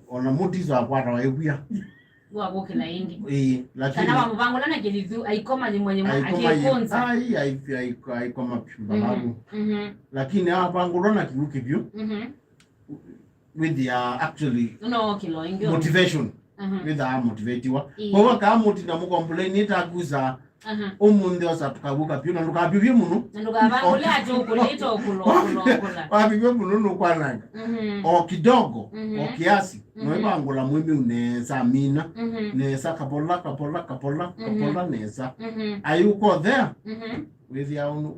ona mũtiso akwata waĩvw'a. Wakũkĩla ĩngĩ. Ĩĩ, lakini kana wamũvangũla na kĩthithu, aikoma nyimwe nyimwe, aikoma yi- akĩkũnza. Ai, ai- ai- aikoma vyũ, mhm, mbavu. Mhm. Lakini avangũlwa na kĩw'ũ kĩvyũ, mhm, wĩthĩa actually no kĩlo ĩngĩ motivation. Mhm. Wĩthaa motivatiwa. Ĩĩ. Kwa hivyo kaa mũti na mũcomplain ĩtakusa, aha, ũmũnthĩ osa tũkavũka vyũ na ndũkavyũvye mũno. Na ndũkavangũle atĩ ũkũlĩte ũkũla, ũkũla, ũkũla. Wavyũvye mũno nũkwananga. Mhm. O kidogo, mhm, o kiasi. Mhm. Noĩvangũla mwĩmĩu nesa, mina. Mhm. Nesa, kapola, kapola, kapola, mhm, kapola nesa. Mhm. Ayũkothea. Mhm. Wĩthĩa nũ-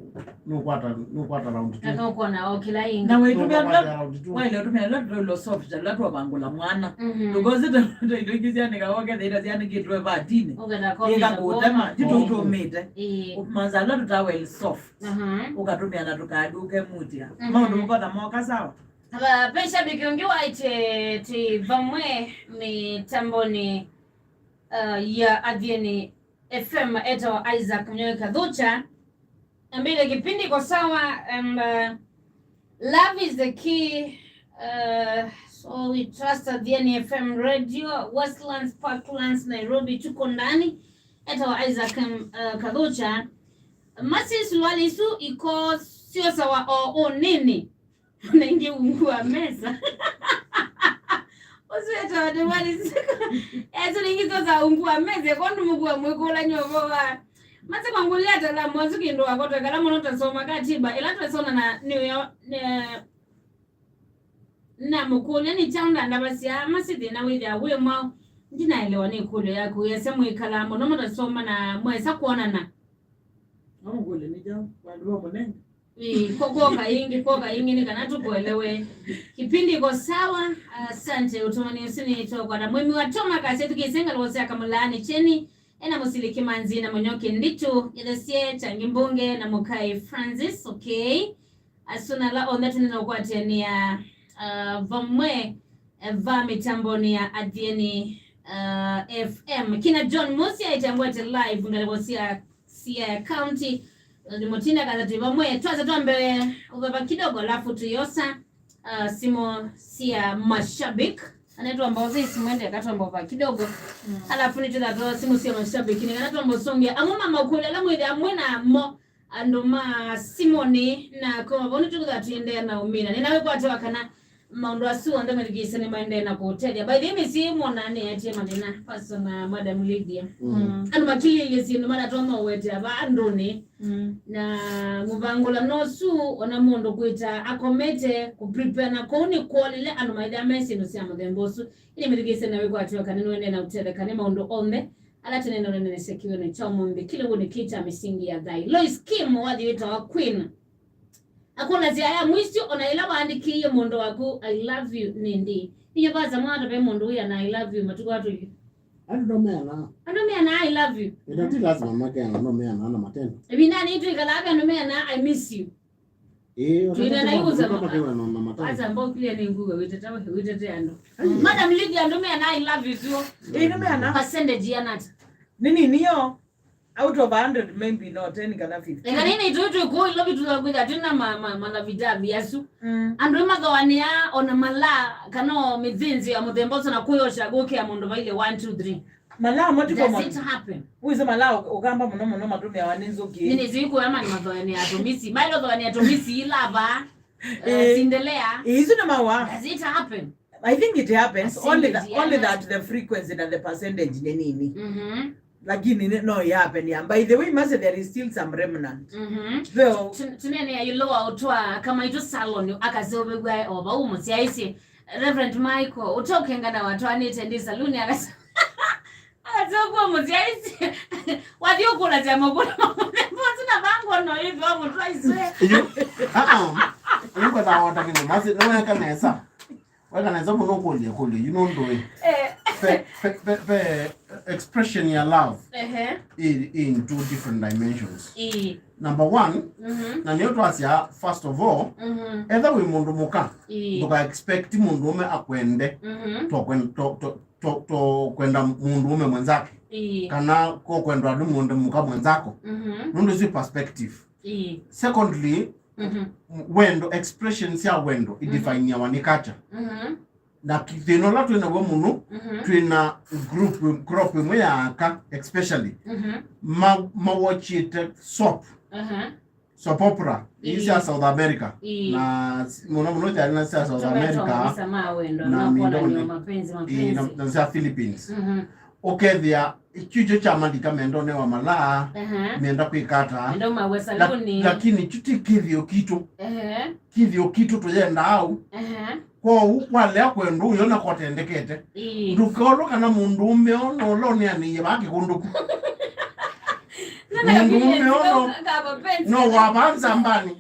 nũkwata, nũkwata round two. Na nũkwona o kĩla ĩngĩ. Na wĩtũmĩa nũkwata round two. Waile ũtũmĩa lwa tũlo soft, lwa twavangũla mwana. Mhm. Ndũkosi ta indo ingĩ syanĩkawa ũkethĩa syanĩkĩtwe vatini. Ũkenda komita ĩkakũtema, kũma. Ti tũtũmĩte. Ĩĩ. Manza lwa tũta well soft. Aha. Ũkatũmĩa na tũkandũ ũkemutĩa. Mhm. Maũndũ mũkotha moka sawa. Ava, ve shabiki ũngĩ waĩtye twĩ vamwe mĩtambonĩ, uh, ya Athiani F M etawa Isaac Mnyoe Kathucha. Ambĩte kĩpindi ko sawa, and, uh, love is the key. Uh, so we trust Athiani F M Radio, Westlands, Parklands, Nairobi, tuko ndani. Etawa Isaac, um, uh, Kathucha. Masi suruali isu iko sio sawa o ũnini. Na ingĩ ungu wa mesa. Ũsu wĩtawa nĩ mali siko. Esu ningĩ sio sa ungu wa mesa, kwa ndũ mũkua mwĩkũla nyova wa. Masi kwa ngũlĩ atala mwasu kĩndũ wakotwe kala mũno tasoma katiba. Ĩla twasona na nĩyo, nĩ- namũkũlya nĩ kyaũ ndandavasya, masi thĩna wĩthĩa wĩ mwaũ. Ndinaelewa nĩ ĩkũlyo yaku. Yese mwĩkalaa mũno mũtasoma na mwesa kwonana. Namũkũlye nĩ kyaũ? Vandũ va mũnenga. Ĩĩ, ko- koka ĩngĩ, koka ĩngĩ nĩ kana tũkũelewe. Kipindi iko sawa. Asante, ũtũmani ũsu nĩ twakwata. Mwĩmi wa Toma Kasi ethukĩĩsye ngalĩko sya Kamũlaani kyeni, ena mũsilĩki manzi na mũnyoki nditu, ĩthesye Kyangi Mbunge na Mũkai Francis, okay. Asu na ala onthe tũnena ũkwatĩanĩa, uh, vamwe, eh, va mĩtambonĩ ya Athiani, uh, F M. Kina John Musi aĩte ngwete live ngalĩko sya Siaya County. Nĩmũtinda katha twĩ vamwe. Twasa twambe ũveva kidogo, alafu tuyosa, uh, simu sia mashabik. Anaitwa Mbozi, simu ende katwa mbova kidogo. Mm. Alafu nĩtwĩtha twa simu sia mashabik. Nĩ kana twambe ũsũngĩa. Amwe ma maũkũlyo ala mwĩthĩa mwĩ namo. Andũ ma simoni na koma vau nĩtũkũtha tũendeea na ũmina. Nĩnawĩkwatĩwa kana maũndũ asu onthe methukĩĩsye nĩmaendee na kũũtethya. By the way, mĩsyĩ mwona nĩetie mathĩna, Pastor na Madam Lydia. Mm. Andũ makilĩlye syĩndũ matatonya ũwetea va andũnĩ. Mm. Na mũvangũlano ũsu, ona mũndũ kwĩta akomete, kũprepare na kũu nĩkwolile andũ maĩthĩa me syĩndũ sya mũthemba ũsu. Ĩndĩ mĩthukĩĩsye na wĩkwatĩwa kana nĩũendee na ũtetheka nĩ maũndũ onthe ala tene na ũnenese kĩw'ũnĩ kya ũmũnthĩ, kĩlĩw'ũnĩ kĩĩ kya mĩsingi ya thayũ. Lois Kim wathi wĩtawa Queen akũlasya aya, mwisyo ona ĩla waandĩkĩie mũndũ waku I love you nĩ ndĩĩ? Nĩyo vasa mwata ve mũndũ wĩana I love you matukũ atũithi. Andũ no meana. Andũ meana I love you. Ĩta ti lazima makeana, no meana na matendo. Ĩvindanĩ itwĩkalaa ve andũ meana I miss you. Ĩĩ, twĩna na iuza mama. Acha mbokile ni nguga witete, witete andũ. Madam Lydia, andũ meana I love you too. Ĩĩ, nĩ meana. Percentage ya nata? Nini niyo? Out of a hundred, maybe no ten kana fifteen. Eka nini tu tu ku ilo vitu za kwitha tuna ma, ma, ma na vitabu yasu. Mm. Andũ mathoanĩa ona mala kana mĩthĩnzĩ ya mũthemba ũsu na kũyosha gũkĩa mũndũ vaile one, two, three. Malaa mo ti common. Does it happen? Wĩsĩ malaa ũ- ũkamba mũno mũno matũmĩawa nĩ nzũkĩ. Nini ziku ama ni mathoani ya tumisi. Mailo thoani ya tumisi ilava. Eh, eh, Cinderella. Eh, isu nĩ mawa. Does it happen? I think it happens. Only that, only that the frequency na the percentage nĩ nini. Mhm. Lakini ni- no yapenia. By the way, mase, there is still some remnant. Mhm. Though Tu- tunene ya yũlũ wa ũtwa kama itu salon akaseũvĩw'a o vau mũsyaĩsye. Reverend Michael ũte ũkengana watwanĩte ndi saluni akas- akaseũvĩw'a mũsyaĩsye. Wathi ũkũlasya makũla mamũthembosi na vango no ĩthwa mũtwa iswe. Iyo. Ah, ah. Nĩkwenda wota kĩndũ masi nĩweka nesa. Weka nesa mũno kũlya kũlya yu nũndũ ĩ. Eh. Pe, pe, pe, pe expression ya love Ehe. Ĩ, ĩ in two different dimensions. Ĩ. Number one, Mhm. Na nĩyo twasya, first of all, Mhm. Etha wĩ mũndũ mũka, Ĩ. Ndũka expect mũndũũme akwende Mhm. To kwen- to- to- to- to kwenda mũndũũme mwenzake. Ĩ. Kana ko kwendwa nĩ mũndũ mũka mwenzako. Mhm. Nũndũ si perspective. Ĩ. Secondly, Mhm. Wendo, expressions ya wendo Mhm. Idefiniawa nĩ culture. Mhm. Na ki- thĩna ũla twĩ naw'o mũno, Mhm. Twĩ na group, group ĩmwe ya aka especially Mhm. Ma- mawatchĩte soap, Aha. Soap opera ii Ii. Sya South America. Ii. Na s- mũno mũno syana sya South America. Tũvetwa maisa ma wendo Na na kuonania mindoni. Mapenzi, Ii, na, mapenzi. Na sya Philippines. Mhm. Ũkethĩa kyu kyo kyamalika mendone wa malaa, Aha. Menda kwĩka ata. Menda mawe La- saluni. Lakini kyu ti kĩthĩo kitũ. Ehe. Kĩthĩo kitũ tũyendaa au. Ehe. Kwoou kwalea kwendũ ũyona kotendekete. Ii. Ndũkaolwa kana mũndũũme o nola ũneanĩie vaa kĩkũndũku. Mũndũũme o no- No wavaa nzambani.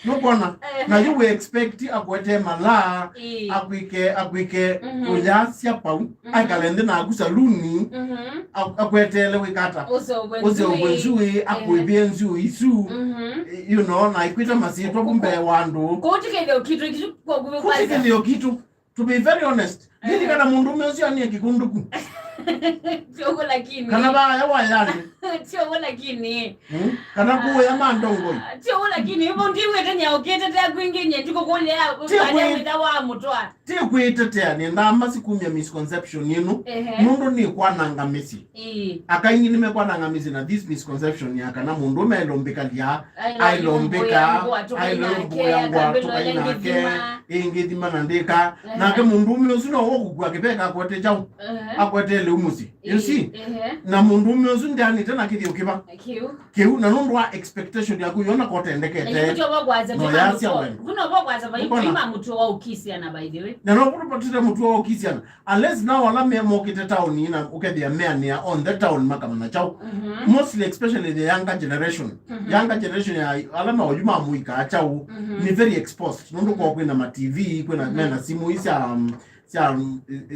Nũkwona? Ehe. Na yu we expect akwete malaa, Ii. Akwĩke, akwĩke Mhm. Ũyasya pau. Mhm. Aikale nthĩ naku saluni, Mhm. Ak- akwetele wĩkata. Ũseũvwe Ũseũvwe nzui. Nzui, Ehe. Akwĩvĩe nzui isu. Mhm. You know, na ikwĩta masyĩtwa vu mbee wa andũ. Kũtikĩthĩo kitũ kitũ kwa kuve Kũtikĩthĩo kitũ. To be very honest, Eh. Ndilikana mũndũũme ũsu anie kĩkũndũku. Tiogo lakini. Kana vaya wayani. Tiogo lakini. Hmm? Kana kuya mandongoi. Tiogo lakini, ivo ndiwete nya ukitete kwingi nye ndiko kule ya Tiogo. Kale mwita wa mutwa. Ti kwĩtetea, nĩendaa masi kumya misconception ĩno. Ehe. Nũndũ nĩ kwananga mĩsyĩ. Ĩĩ. Aka aingĩ nĩmekwananga mĩsyĩ na this misconception ya kana mũndũũme aĩlombĩkalya, aĩlombĩka, aĩlombũya ngũa tũkai nake, ĩngĩ thima na ndĩka. Ehe. Nake mũndũũme ũsu no wokũkua kĩveka akwete kyaũ? Ehe. Akwete lĩu mũsyĩ. You see? Ehe. Na mũndũũme ũsu ndeanĩte na kĩthĩo kĩva? Kĩu. Kĩu, na nũndũ wa expectation yaku yona kotendekete. Na yu tiovo kwaza no yasya wendo. Vuno vo kwaza vai Mbona? Ima mũtwe wa ũkisiana, by the way. Na no vuno patire mũtwe wa ũkisiana. Unless now ala me mokite town ina ukethia meania on the town makamana chao. Mhm. Mostly, especially the younger generation. Mhm. Younger generation ya ala maoyu ma muika chao Mhm. Ni very exposed. Nũndũ kwa kwina ma T V, kwina Mhm. Mena simu isya, um, sya,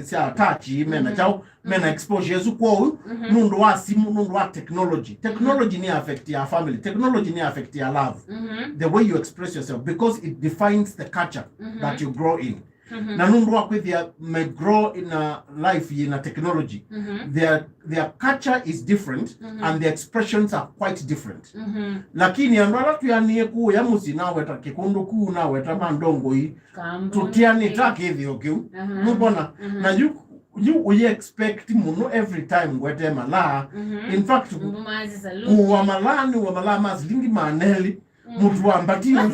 sya touch, mena Mhm. Chao, mena Mhm. Exposure isu kwoou, Mhm. Nũndũ wa simu, nũndũ wa technology. Technology ni affect ya family, technology ni affect ya love. Mhm. The way you express yourself, because it defines the culture Mhm. That you grow in. Mhm. Na nũndũ wa kwĩthĩa me grow in a life yĩna technology, Mhm. Their, their culture is different Mhm. And their expressions are quite different. Mhm. Lakini andũ ala twĩanĩe kũũya mũsyĩ, naweta kĩkũndũ kuu, naweta mandongoi, Kambuni. Tũtianĩta kĩthĩo kĩu. Aha. Nũkwona? Aha. Na yu, yu ũyĩ expect mũno every time ngwete malaa. Mhm. In fact, Mbu mazi saluni. Kuwa malaa nĩ wa malaa ma silingi maana elĩ. Mm. Mũtu wa mbati ũũ.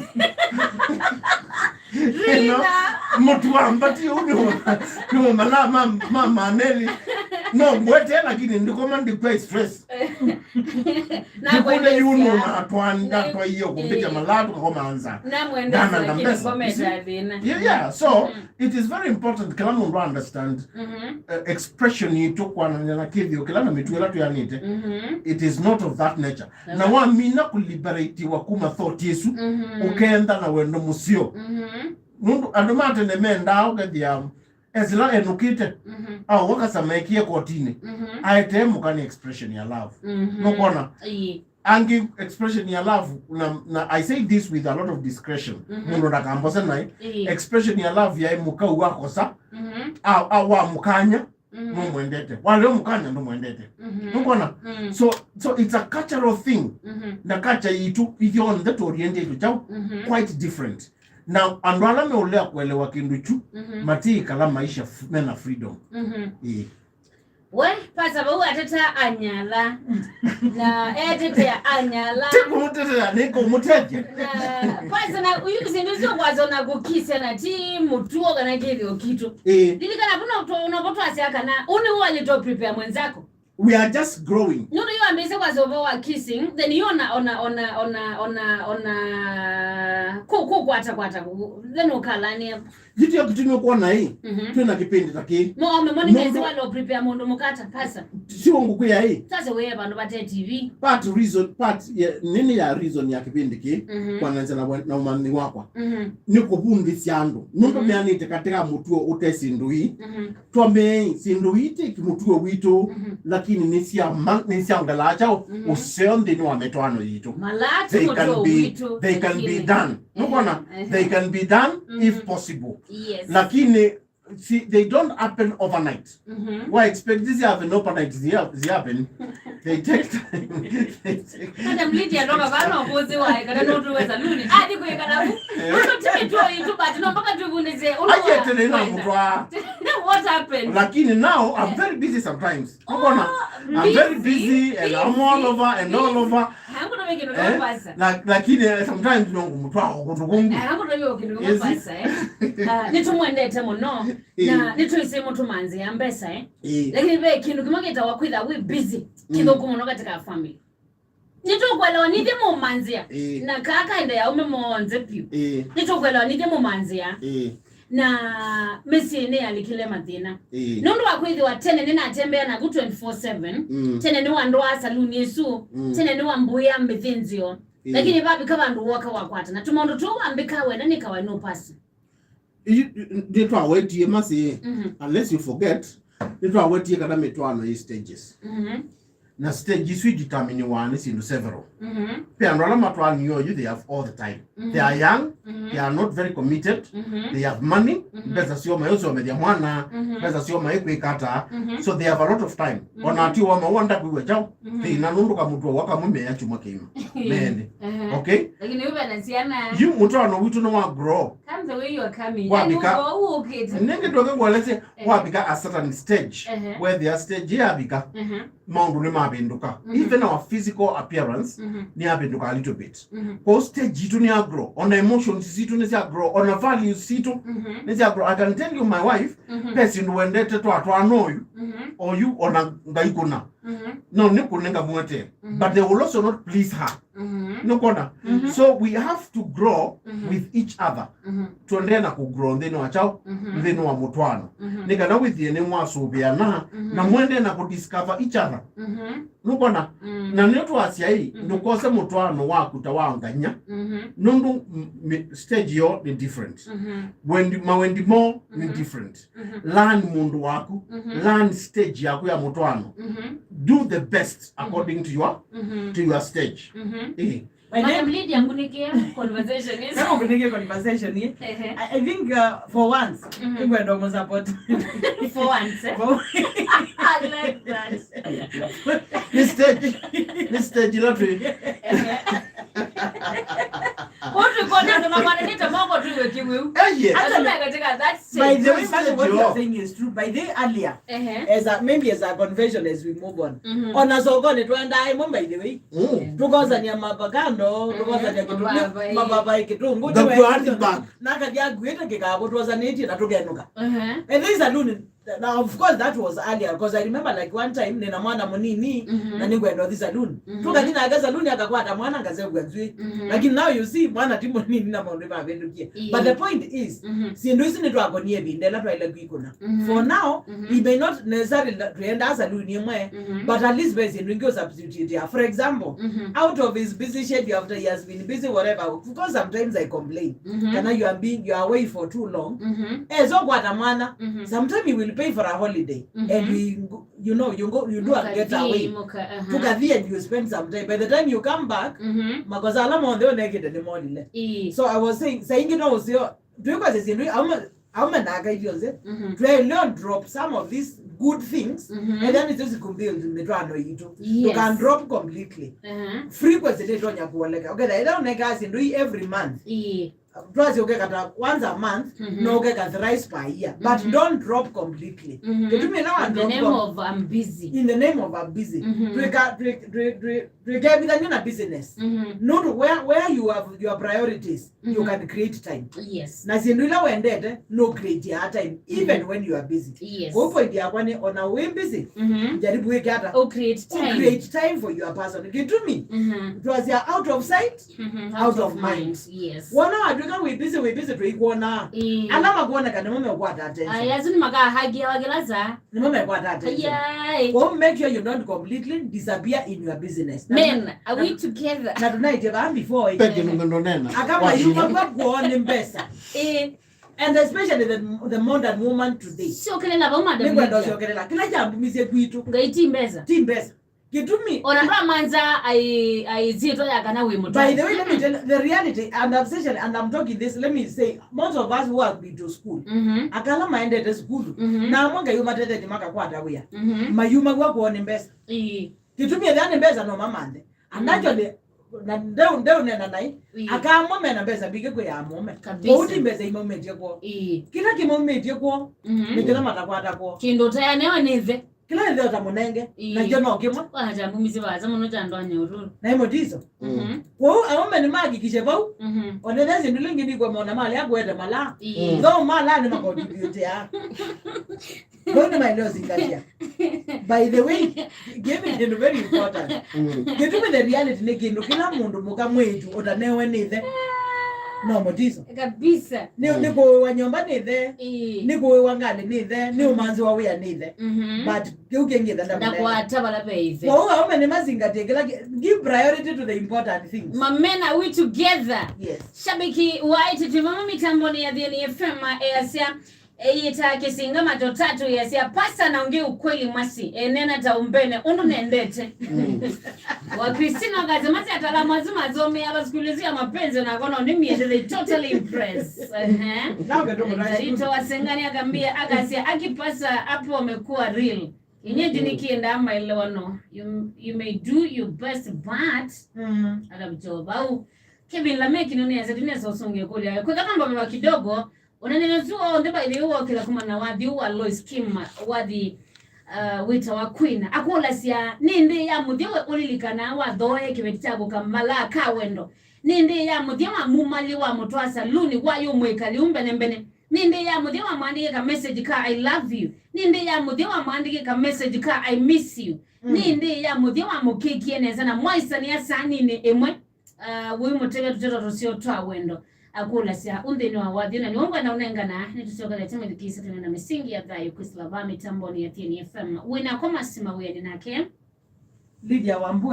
Rina. Mũtu wa mbati ũũ nĩ wa, nĩ wa malaa ma, ma maana elĩ. No ngwete lakini ndikoma ndikwa stress. Ndikũne yu nũnatwaa ndatwaie kũmbĩkya malaa tũkakoma nza. Ndananga mbesa. Yeah, yeah. So, it is very important kĩla mũndũ understand, uh, expression yitũ kwanany'a na kĩthĩo kĩla na mĩtuo ĩla twĩanĩte. It is not of that nature. Na wamina kũliberatiwa kuma thought ĩsu, ũkenda na wendo mũseo. Nũndũ andũ ma tene mendaa ũkethĩa Ezra enũkĩte, mhm, aũa kasa mekie kotinĩ, mhm, aetee mũka nĩ expression ya love. Mhm. Nũkwona? Ĩĩ. Angĩ expression ya love, na, na I say this with a lot of discretion. Mhm. Mũndũ ndakambose naĩ. Ĩĩ. Expression ya love yaĩ mũkau wakosa, mhm, a, a wa mũkanya, mhm, nũmwendete. Waleo mũkanya ndũmwendete. Mhm. Nũkwona? Mm. So, so it's a cultural thing. Mhm. Na culture yitũ ithyonthe tũorientĩtwe kyaũ? Mhm. Quite different. Na andũ ala meũlea kũelewa kĩndũ kyu, mhm, matiĩkala maisha f-, mena freedom. Mhm. Ĩĩ. We, pasa vau ateta anyala. Na etetea anyala. Ti kũmũtetea, nĩ kũmũtethya. Na pasa na uyu sindu sio kwazo na kukisia na ti mutuo kana kĩthĩo kitũ. Ĩĩ. Lilikana vuno to unapo twasya kana uni wali to prepare mwenzako. We are just growing. Nũndũ yu ambĩĩsye kwasya ũvoo wa kissing, then yu ona ona ona ona ona ona kũ kũ kwata kwata kũ- then ũkalania. Yĩtio kĩtumi kwona ĩ, Mhm. Twĩ na kĩpindi ta kĩĩ. Mo ome mo nĩ Mũndũ- mezi walo prepare mũndũ mũkata pasa. Sio ngũkwĩa ĩ, Sasa wĩe vandũ vate T V. Part reason, part ya, nini ya reason ya kĩpindi kĩĩ, Mhm. Kwananza na, we- na ũmanyi wakwa. Mhm. Nĩ kũvundĩsya andũ. Nũndũ Mhm. Meanĩte katĩ ka mũtuo ũte syĩndũ ii. Mhm. Twamei, syĩndũ ii ti mũtuo witũ, Mhm. Lakini nĩ sya ma- nĩ sya ngalaa kyaũ Mhm. Ũseo nthĩnĩ wa mĩtwaano yitũ. Malaa ti They can mũtuo be, witũ, they can be lakini- done. Nũkwona? Ehe, ehe. They can be done if Mhm. possible. Yes. Lakini, see, they don't happen overnight. Mhm. Wa expect this happen overnight, they have, they happen. They take time. They take Hata mliti atoka vano mbuzi wa ikana no tuwe saluni. Ah, niko ikana. Uno tiki tu itu but no mpaka tugundize. Aje tena ina mutwa. What happened? Lakini now I'm very busy sometimes. Nũkwona? Oh, I'm very busy and I'm all over and all over. Hangu no wengine no pasa. La- lakini eh, sometimes no ngũmũtwaa kũndũ kũngĩ. Hangu no wengine no pasa eh. Ah, nĩtũmwendete mũno. Na nĩtwĩsĩ mũtũmanzĩa mbesa eh. Lakini ve kĩndũ kĩmwe kĩtawa kwĩtha wĩ busy. Kĩthũku mũno katika family. Nĩtũkwelewa nithe mũmanzĩa. Na kaa kaendeea ũme monthe piũ. Nĩtũkwelewa nithe mũmanzĩa. Na mĩsyĩ nĩyalikile mathĩna. Nũndũ wa kwĩthĩwa tene nĩnatembea naku twenty four seven. Tene nĩwandwaa saluni ĩsu. Tene nĩwambũĩa mĩthĩnzĩo. Lakini vavika vandũ woka wakwatana tũmaũndũ tũu wambĩkaa wena nĩkawa nũpasi. Nĩtwawetie masĩ, unless you forget, nĩtwawetie kana mĩtwaano yĩ stages. Na stage isu ideterminiwaa nĩ syĩndũ several. Ve andũ ala matwaanĩo yu, they have all the time. They are young, they are not very committed, they have money, mbesa syoo mayũsomethya mwana, mbesa syoo maikwĩka ata, so they have a lot of time. Ona ati wama wanda kwĩw'a kyaũ, thĩna nũndũ kamũtwa wakamũmea kyumwa kĩima. Mene. Okay? Lakini uve na ciana. Yu mũtwaano witũ nĩ wa grow. Come the way you are coming. Wavika. Nĩngĩ ndũngĩ kuelesya, wavika a certain stage. Wethĩa stage yavika. Maũndũ nĩmavĩndũka. Even our physical appearance nĩyavĩndũka a little bit. Kwoou stage itũ nĩ ya grow, ona emotions sitũ nĩ sya grow, ona values sitũ nĩ sya grow. I can tell you my wife, ve syĩndũ wendete twatwaana oyu, oyu ona ngaikũna. No nĩ kũnenga mwete, but they will also not please her. Nũkwona? So we have to grow with each other. Tuendee na kũgrow nthĩnĩ wa kyaũ, nthĩnĩ wa mũtwaano. Nĩ kana wĩthĩe nĩmwasũvĩana, na mwendee na kũdiscover each other. Nũkwona? Na nĩyo twasya ĩ, ndũkose mũtwaano waku ta wa nganya, nũndũ m- mi- stage yo nĩ different. Wendi, mawendi mo nĩ different. Learn mũndũ waku, learn stage yaku ya mũtwaano. Do the best according to your, to your stage. Ĩĩ. By the way, Madam Lydia, ngunikia conversation is. Kama ngunikia conversation hii, I, I think uh, for once, ngwenda mũsupport. For once, eh? For I like that. Ni stage, ni stage ila tu. Kwa tu kwa ndio na mwana nita moko tu wekiwe. Eh, yes. Hata katika that stage. By the way, what you're saying is true. By the way, earlier, as a, maybe as a confession as we move on. Ona sokoni twendaa ĩmwe, by the way. Tũkosania mavakando, tũkosania kĩtũngũ, mavavai, kĩtũngũ, nakathi akuĩte kĩkavũ twosanĩtye na tũkenũka. Ethĩi saluni. Now, of course, that was earlier, because I remember, like, one time nĩna mwana mũnini na nĩngwenda ũthi saluni. Tũkathi nake saluni, akakwata mwana, ngasevw'a nzw'ĩ. Lakini now you see, mwana ti mũnini na maũndũ mavĩndũkie. But the point is, syĩndũ isu nĩtwakonie ĩvinda ĩla twaile kwĩkũna. For now, we may not necessarily tũendaa saluni ĩmwe, but at least ve syĩndũ ingĩ ũsubstitute. For example, out of his busy schedule, after he has been busy, whatever, because sometimes I complain, kana you are being, you are away for too long. Esa ũkwata mwana, sometimes he will pay for a holiday, and we go- you know, you go, you do a getaway. Tũkathi and you spend some time. By the time you come back, makosa ala monthe ũnekĩte nĩmolile. So I was saying, saingi no ũseo, twĩkwasya syĩndũ, aume, aume nake ithyonthe, twaĩleo drop some of these good things, and then it's just kumbuild mĩtwaano yitũ. You can drop completely. Frequency nĩtonya kuoleka. Okay, ĩla ũnekaa syĩndũ ii every month. Twasye ũkeka ta once a month, Mhm. no ũkeka thrice per year, but Mhm. don't drop completely. Mhm. Kĩtumi ĩla wa In the drop name com- of I'm busy. In the name of I'm busy. Mhm. Twĩka, twĩ-, twĩ-, twĩ-, twĩkevithany'a na business. Mhm. Nũndũ where, where you have your priorities, you Mhm. can create time. Yes. Na syĩndũ ila wendete, no create ya time, even Mhm. when you are busy. Yes. Kwa point yakwa nĩ, ona wĩ busy, Mhm. jaribu wĩke ata? Oh, create time. Create time for your person. Kĩtumi, Mhm. twasya out of sight, Mhm. out of mind. Yes. Wona watwĩka wĩ busy, wĩ busy, tũikwona. Ĩĩ. Ala makuoneka nĩmo mekwata attention. Aya, asu nĩmakahagia wa kĩla saa. Nĩmo mekwata attention. Ayai. Kwa make sure you don't completely disappear in your business. Na Men, are we together? Na tũnaĩtye vaa before, eh. Peke nũndũ nena. Aka mayuma kwa kwoo nĩ mbesa. Eh. And especially the, the modern woman today. Siokelela vau, madam Lydia. Nĩngwenda ũsiokelela. Kĩla kyambumisye kwitũ. Ngai ti mbesa. Ti mbesa. Kĩtumi. Ona ndwamanza ai, ai zitwa ya kana wĩ mũtwae. By the way, let me tell you the reality, and I'm especially, and I'm talking this, let me say, most of us who have been to school, Mhm. akala maendete sukulu, Mhm. na amwe Ngai ũmatethetie makakwata wĩa. Mhm. Mayuma kwa kwoo nĩ mbesa. Ĩĩ. Kĩtumi ethĩa nĩ mbesa no mamanthe. And Mm. actually, na ndeu, ndeu nena nai, Ĩĩ. Aka amwe mena mbesa mbingĩ kwĩ ya mũũme. Kabisa. Kwoou ti mbesa imaumĩtye kwoo. Ĩĩ. Kĩla kĩmaumĩtye kwoo, Mhm. nĩ kĩla matakwata kwoo. Kĩndũ ũtayanewa nĩ ĩthe. Kĩla ĩthe ũtamũnenge, Ĩĩ. nakyo no kĩmwe. Wana kyambumisye vaasa mũno kya ndoa nyaũlũlũ. Na ĩmwe tiso. Mhm. Kwoou aũme nĩmahakikishe vau, Mhm. ona ethĩa syĩndũ ila ingĩ nikwamona malea kũete malaa. Ĩĩ. Though malaa nĩmakontributea. Vau nĩ maeneo zingatia. By the way, giving is very important. Mm. Kĩtumi the reality nĩ kĩndũ kĩla mũndũ mũka mwĩĩtu ũtanewe nĩ ĩthe. No mũtiso. Kabisa. Nĩ, Mm. nĩ kũĩwa nyũmba nĩ ĩthe. Ĩĩ. Nĩ kũĩwa ngalĩ nĩ ĩthe. Nĩ ũmanzi wa wĩa nĩ ĩthe. Mhm. But kĩu kĩngĩ ĩthe ndamũnenga. Ndakwata vala ve ĩthe. Kwa hiyo aũme nĩ mazingatie kĩla kĩ-, give priority to the important things. Ma men, are we together? Yes. Shabiki wa Ĩtĩtwĩ Mama mĩtamboni ya Thieni F M easya, eyĩtaa kĩsinga mato tatu yasya, "Pasta na ũngĩ ukweli mwasi, enena ta ũmbene, ũndũ nendete." Mm. Wa Christina wakasema, "Si ataalamu asu masomea hapa siku hizi ya mapenzi, na kono ni miende, they totally impress." Ehe. Now we don't Ndarito wasengani akambia, akasya, "Aki pasta, hapo amekuwa real. Kienyeji Mm. nikienda maelewano. You, you may do your best, but," Mm. akavitoa vau. Kevin Lameki nunesa, tunesa usunge kulia. Kwĩka mambo mema kidogo, Ũneenany'a ũsu onthe, by the way, wookĩla kumana na wathi ũũ wa Lois Kim, wathi, uh, wĩtawa Queen. Akũlasya, "Nĩ ndĩĩ ya mũthya we ũlilikanaa wathooe kĩveti kyaku kamalaa ka wendo? Nĩ ndĩĩ ya mũthya wa mumalyĩ wamũtwaa saluni wayũ mwĩkali ũmbene mbene? Nĩ ndĩĩ ya mũthya wamwandĩkĩa ka message ka I love you? Nĩ ndĩĩ ya mũthya wamwandĩkĩa ka message ka I miss you? Mm. Nĩ ndĩĩ ya mũthya wamũkĩkie nesa na mwaisanĩa saninĩ ĩmwe?" Ah, wĩ mũtega tũteto tũseo twa wendo. Akũlasya, "Ũnthĩnĩ wa wathi na nĩw'o ngwenda ũnengana." Nĩtũsyokelete mwĩthukĩĩsya tene na mĩsingi ya thayũ kwĩsĩla vaa mĩtambonĩ ya Thieni F M. Wĩ nakwa masima wĩanĩ nake Lydia Wambua.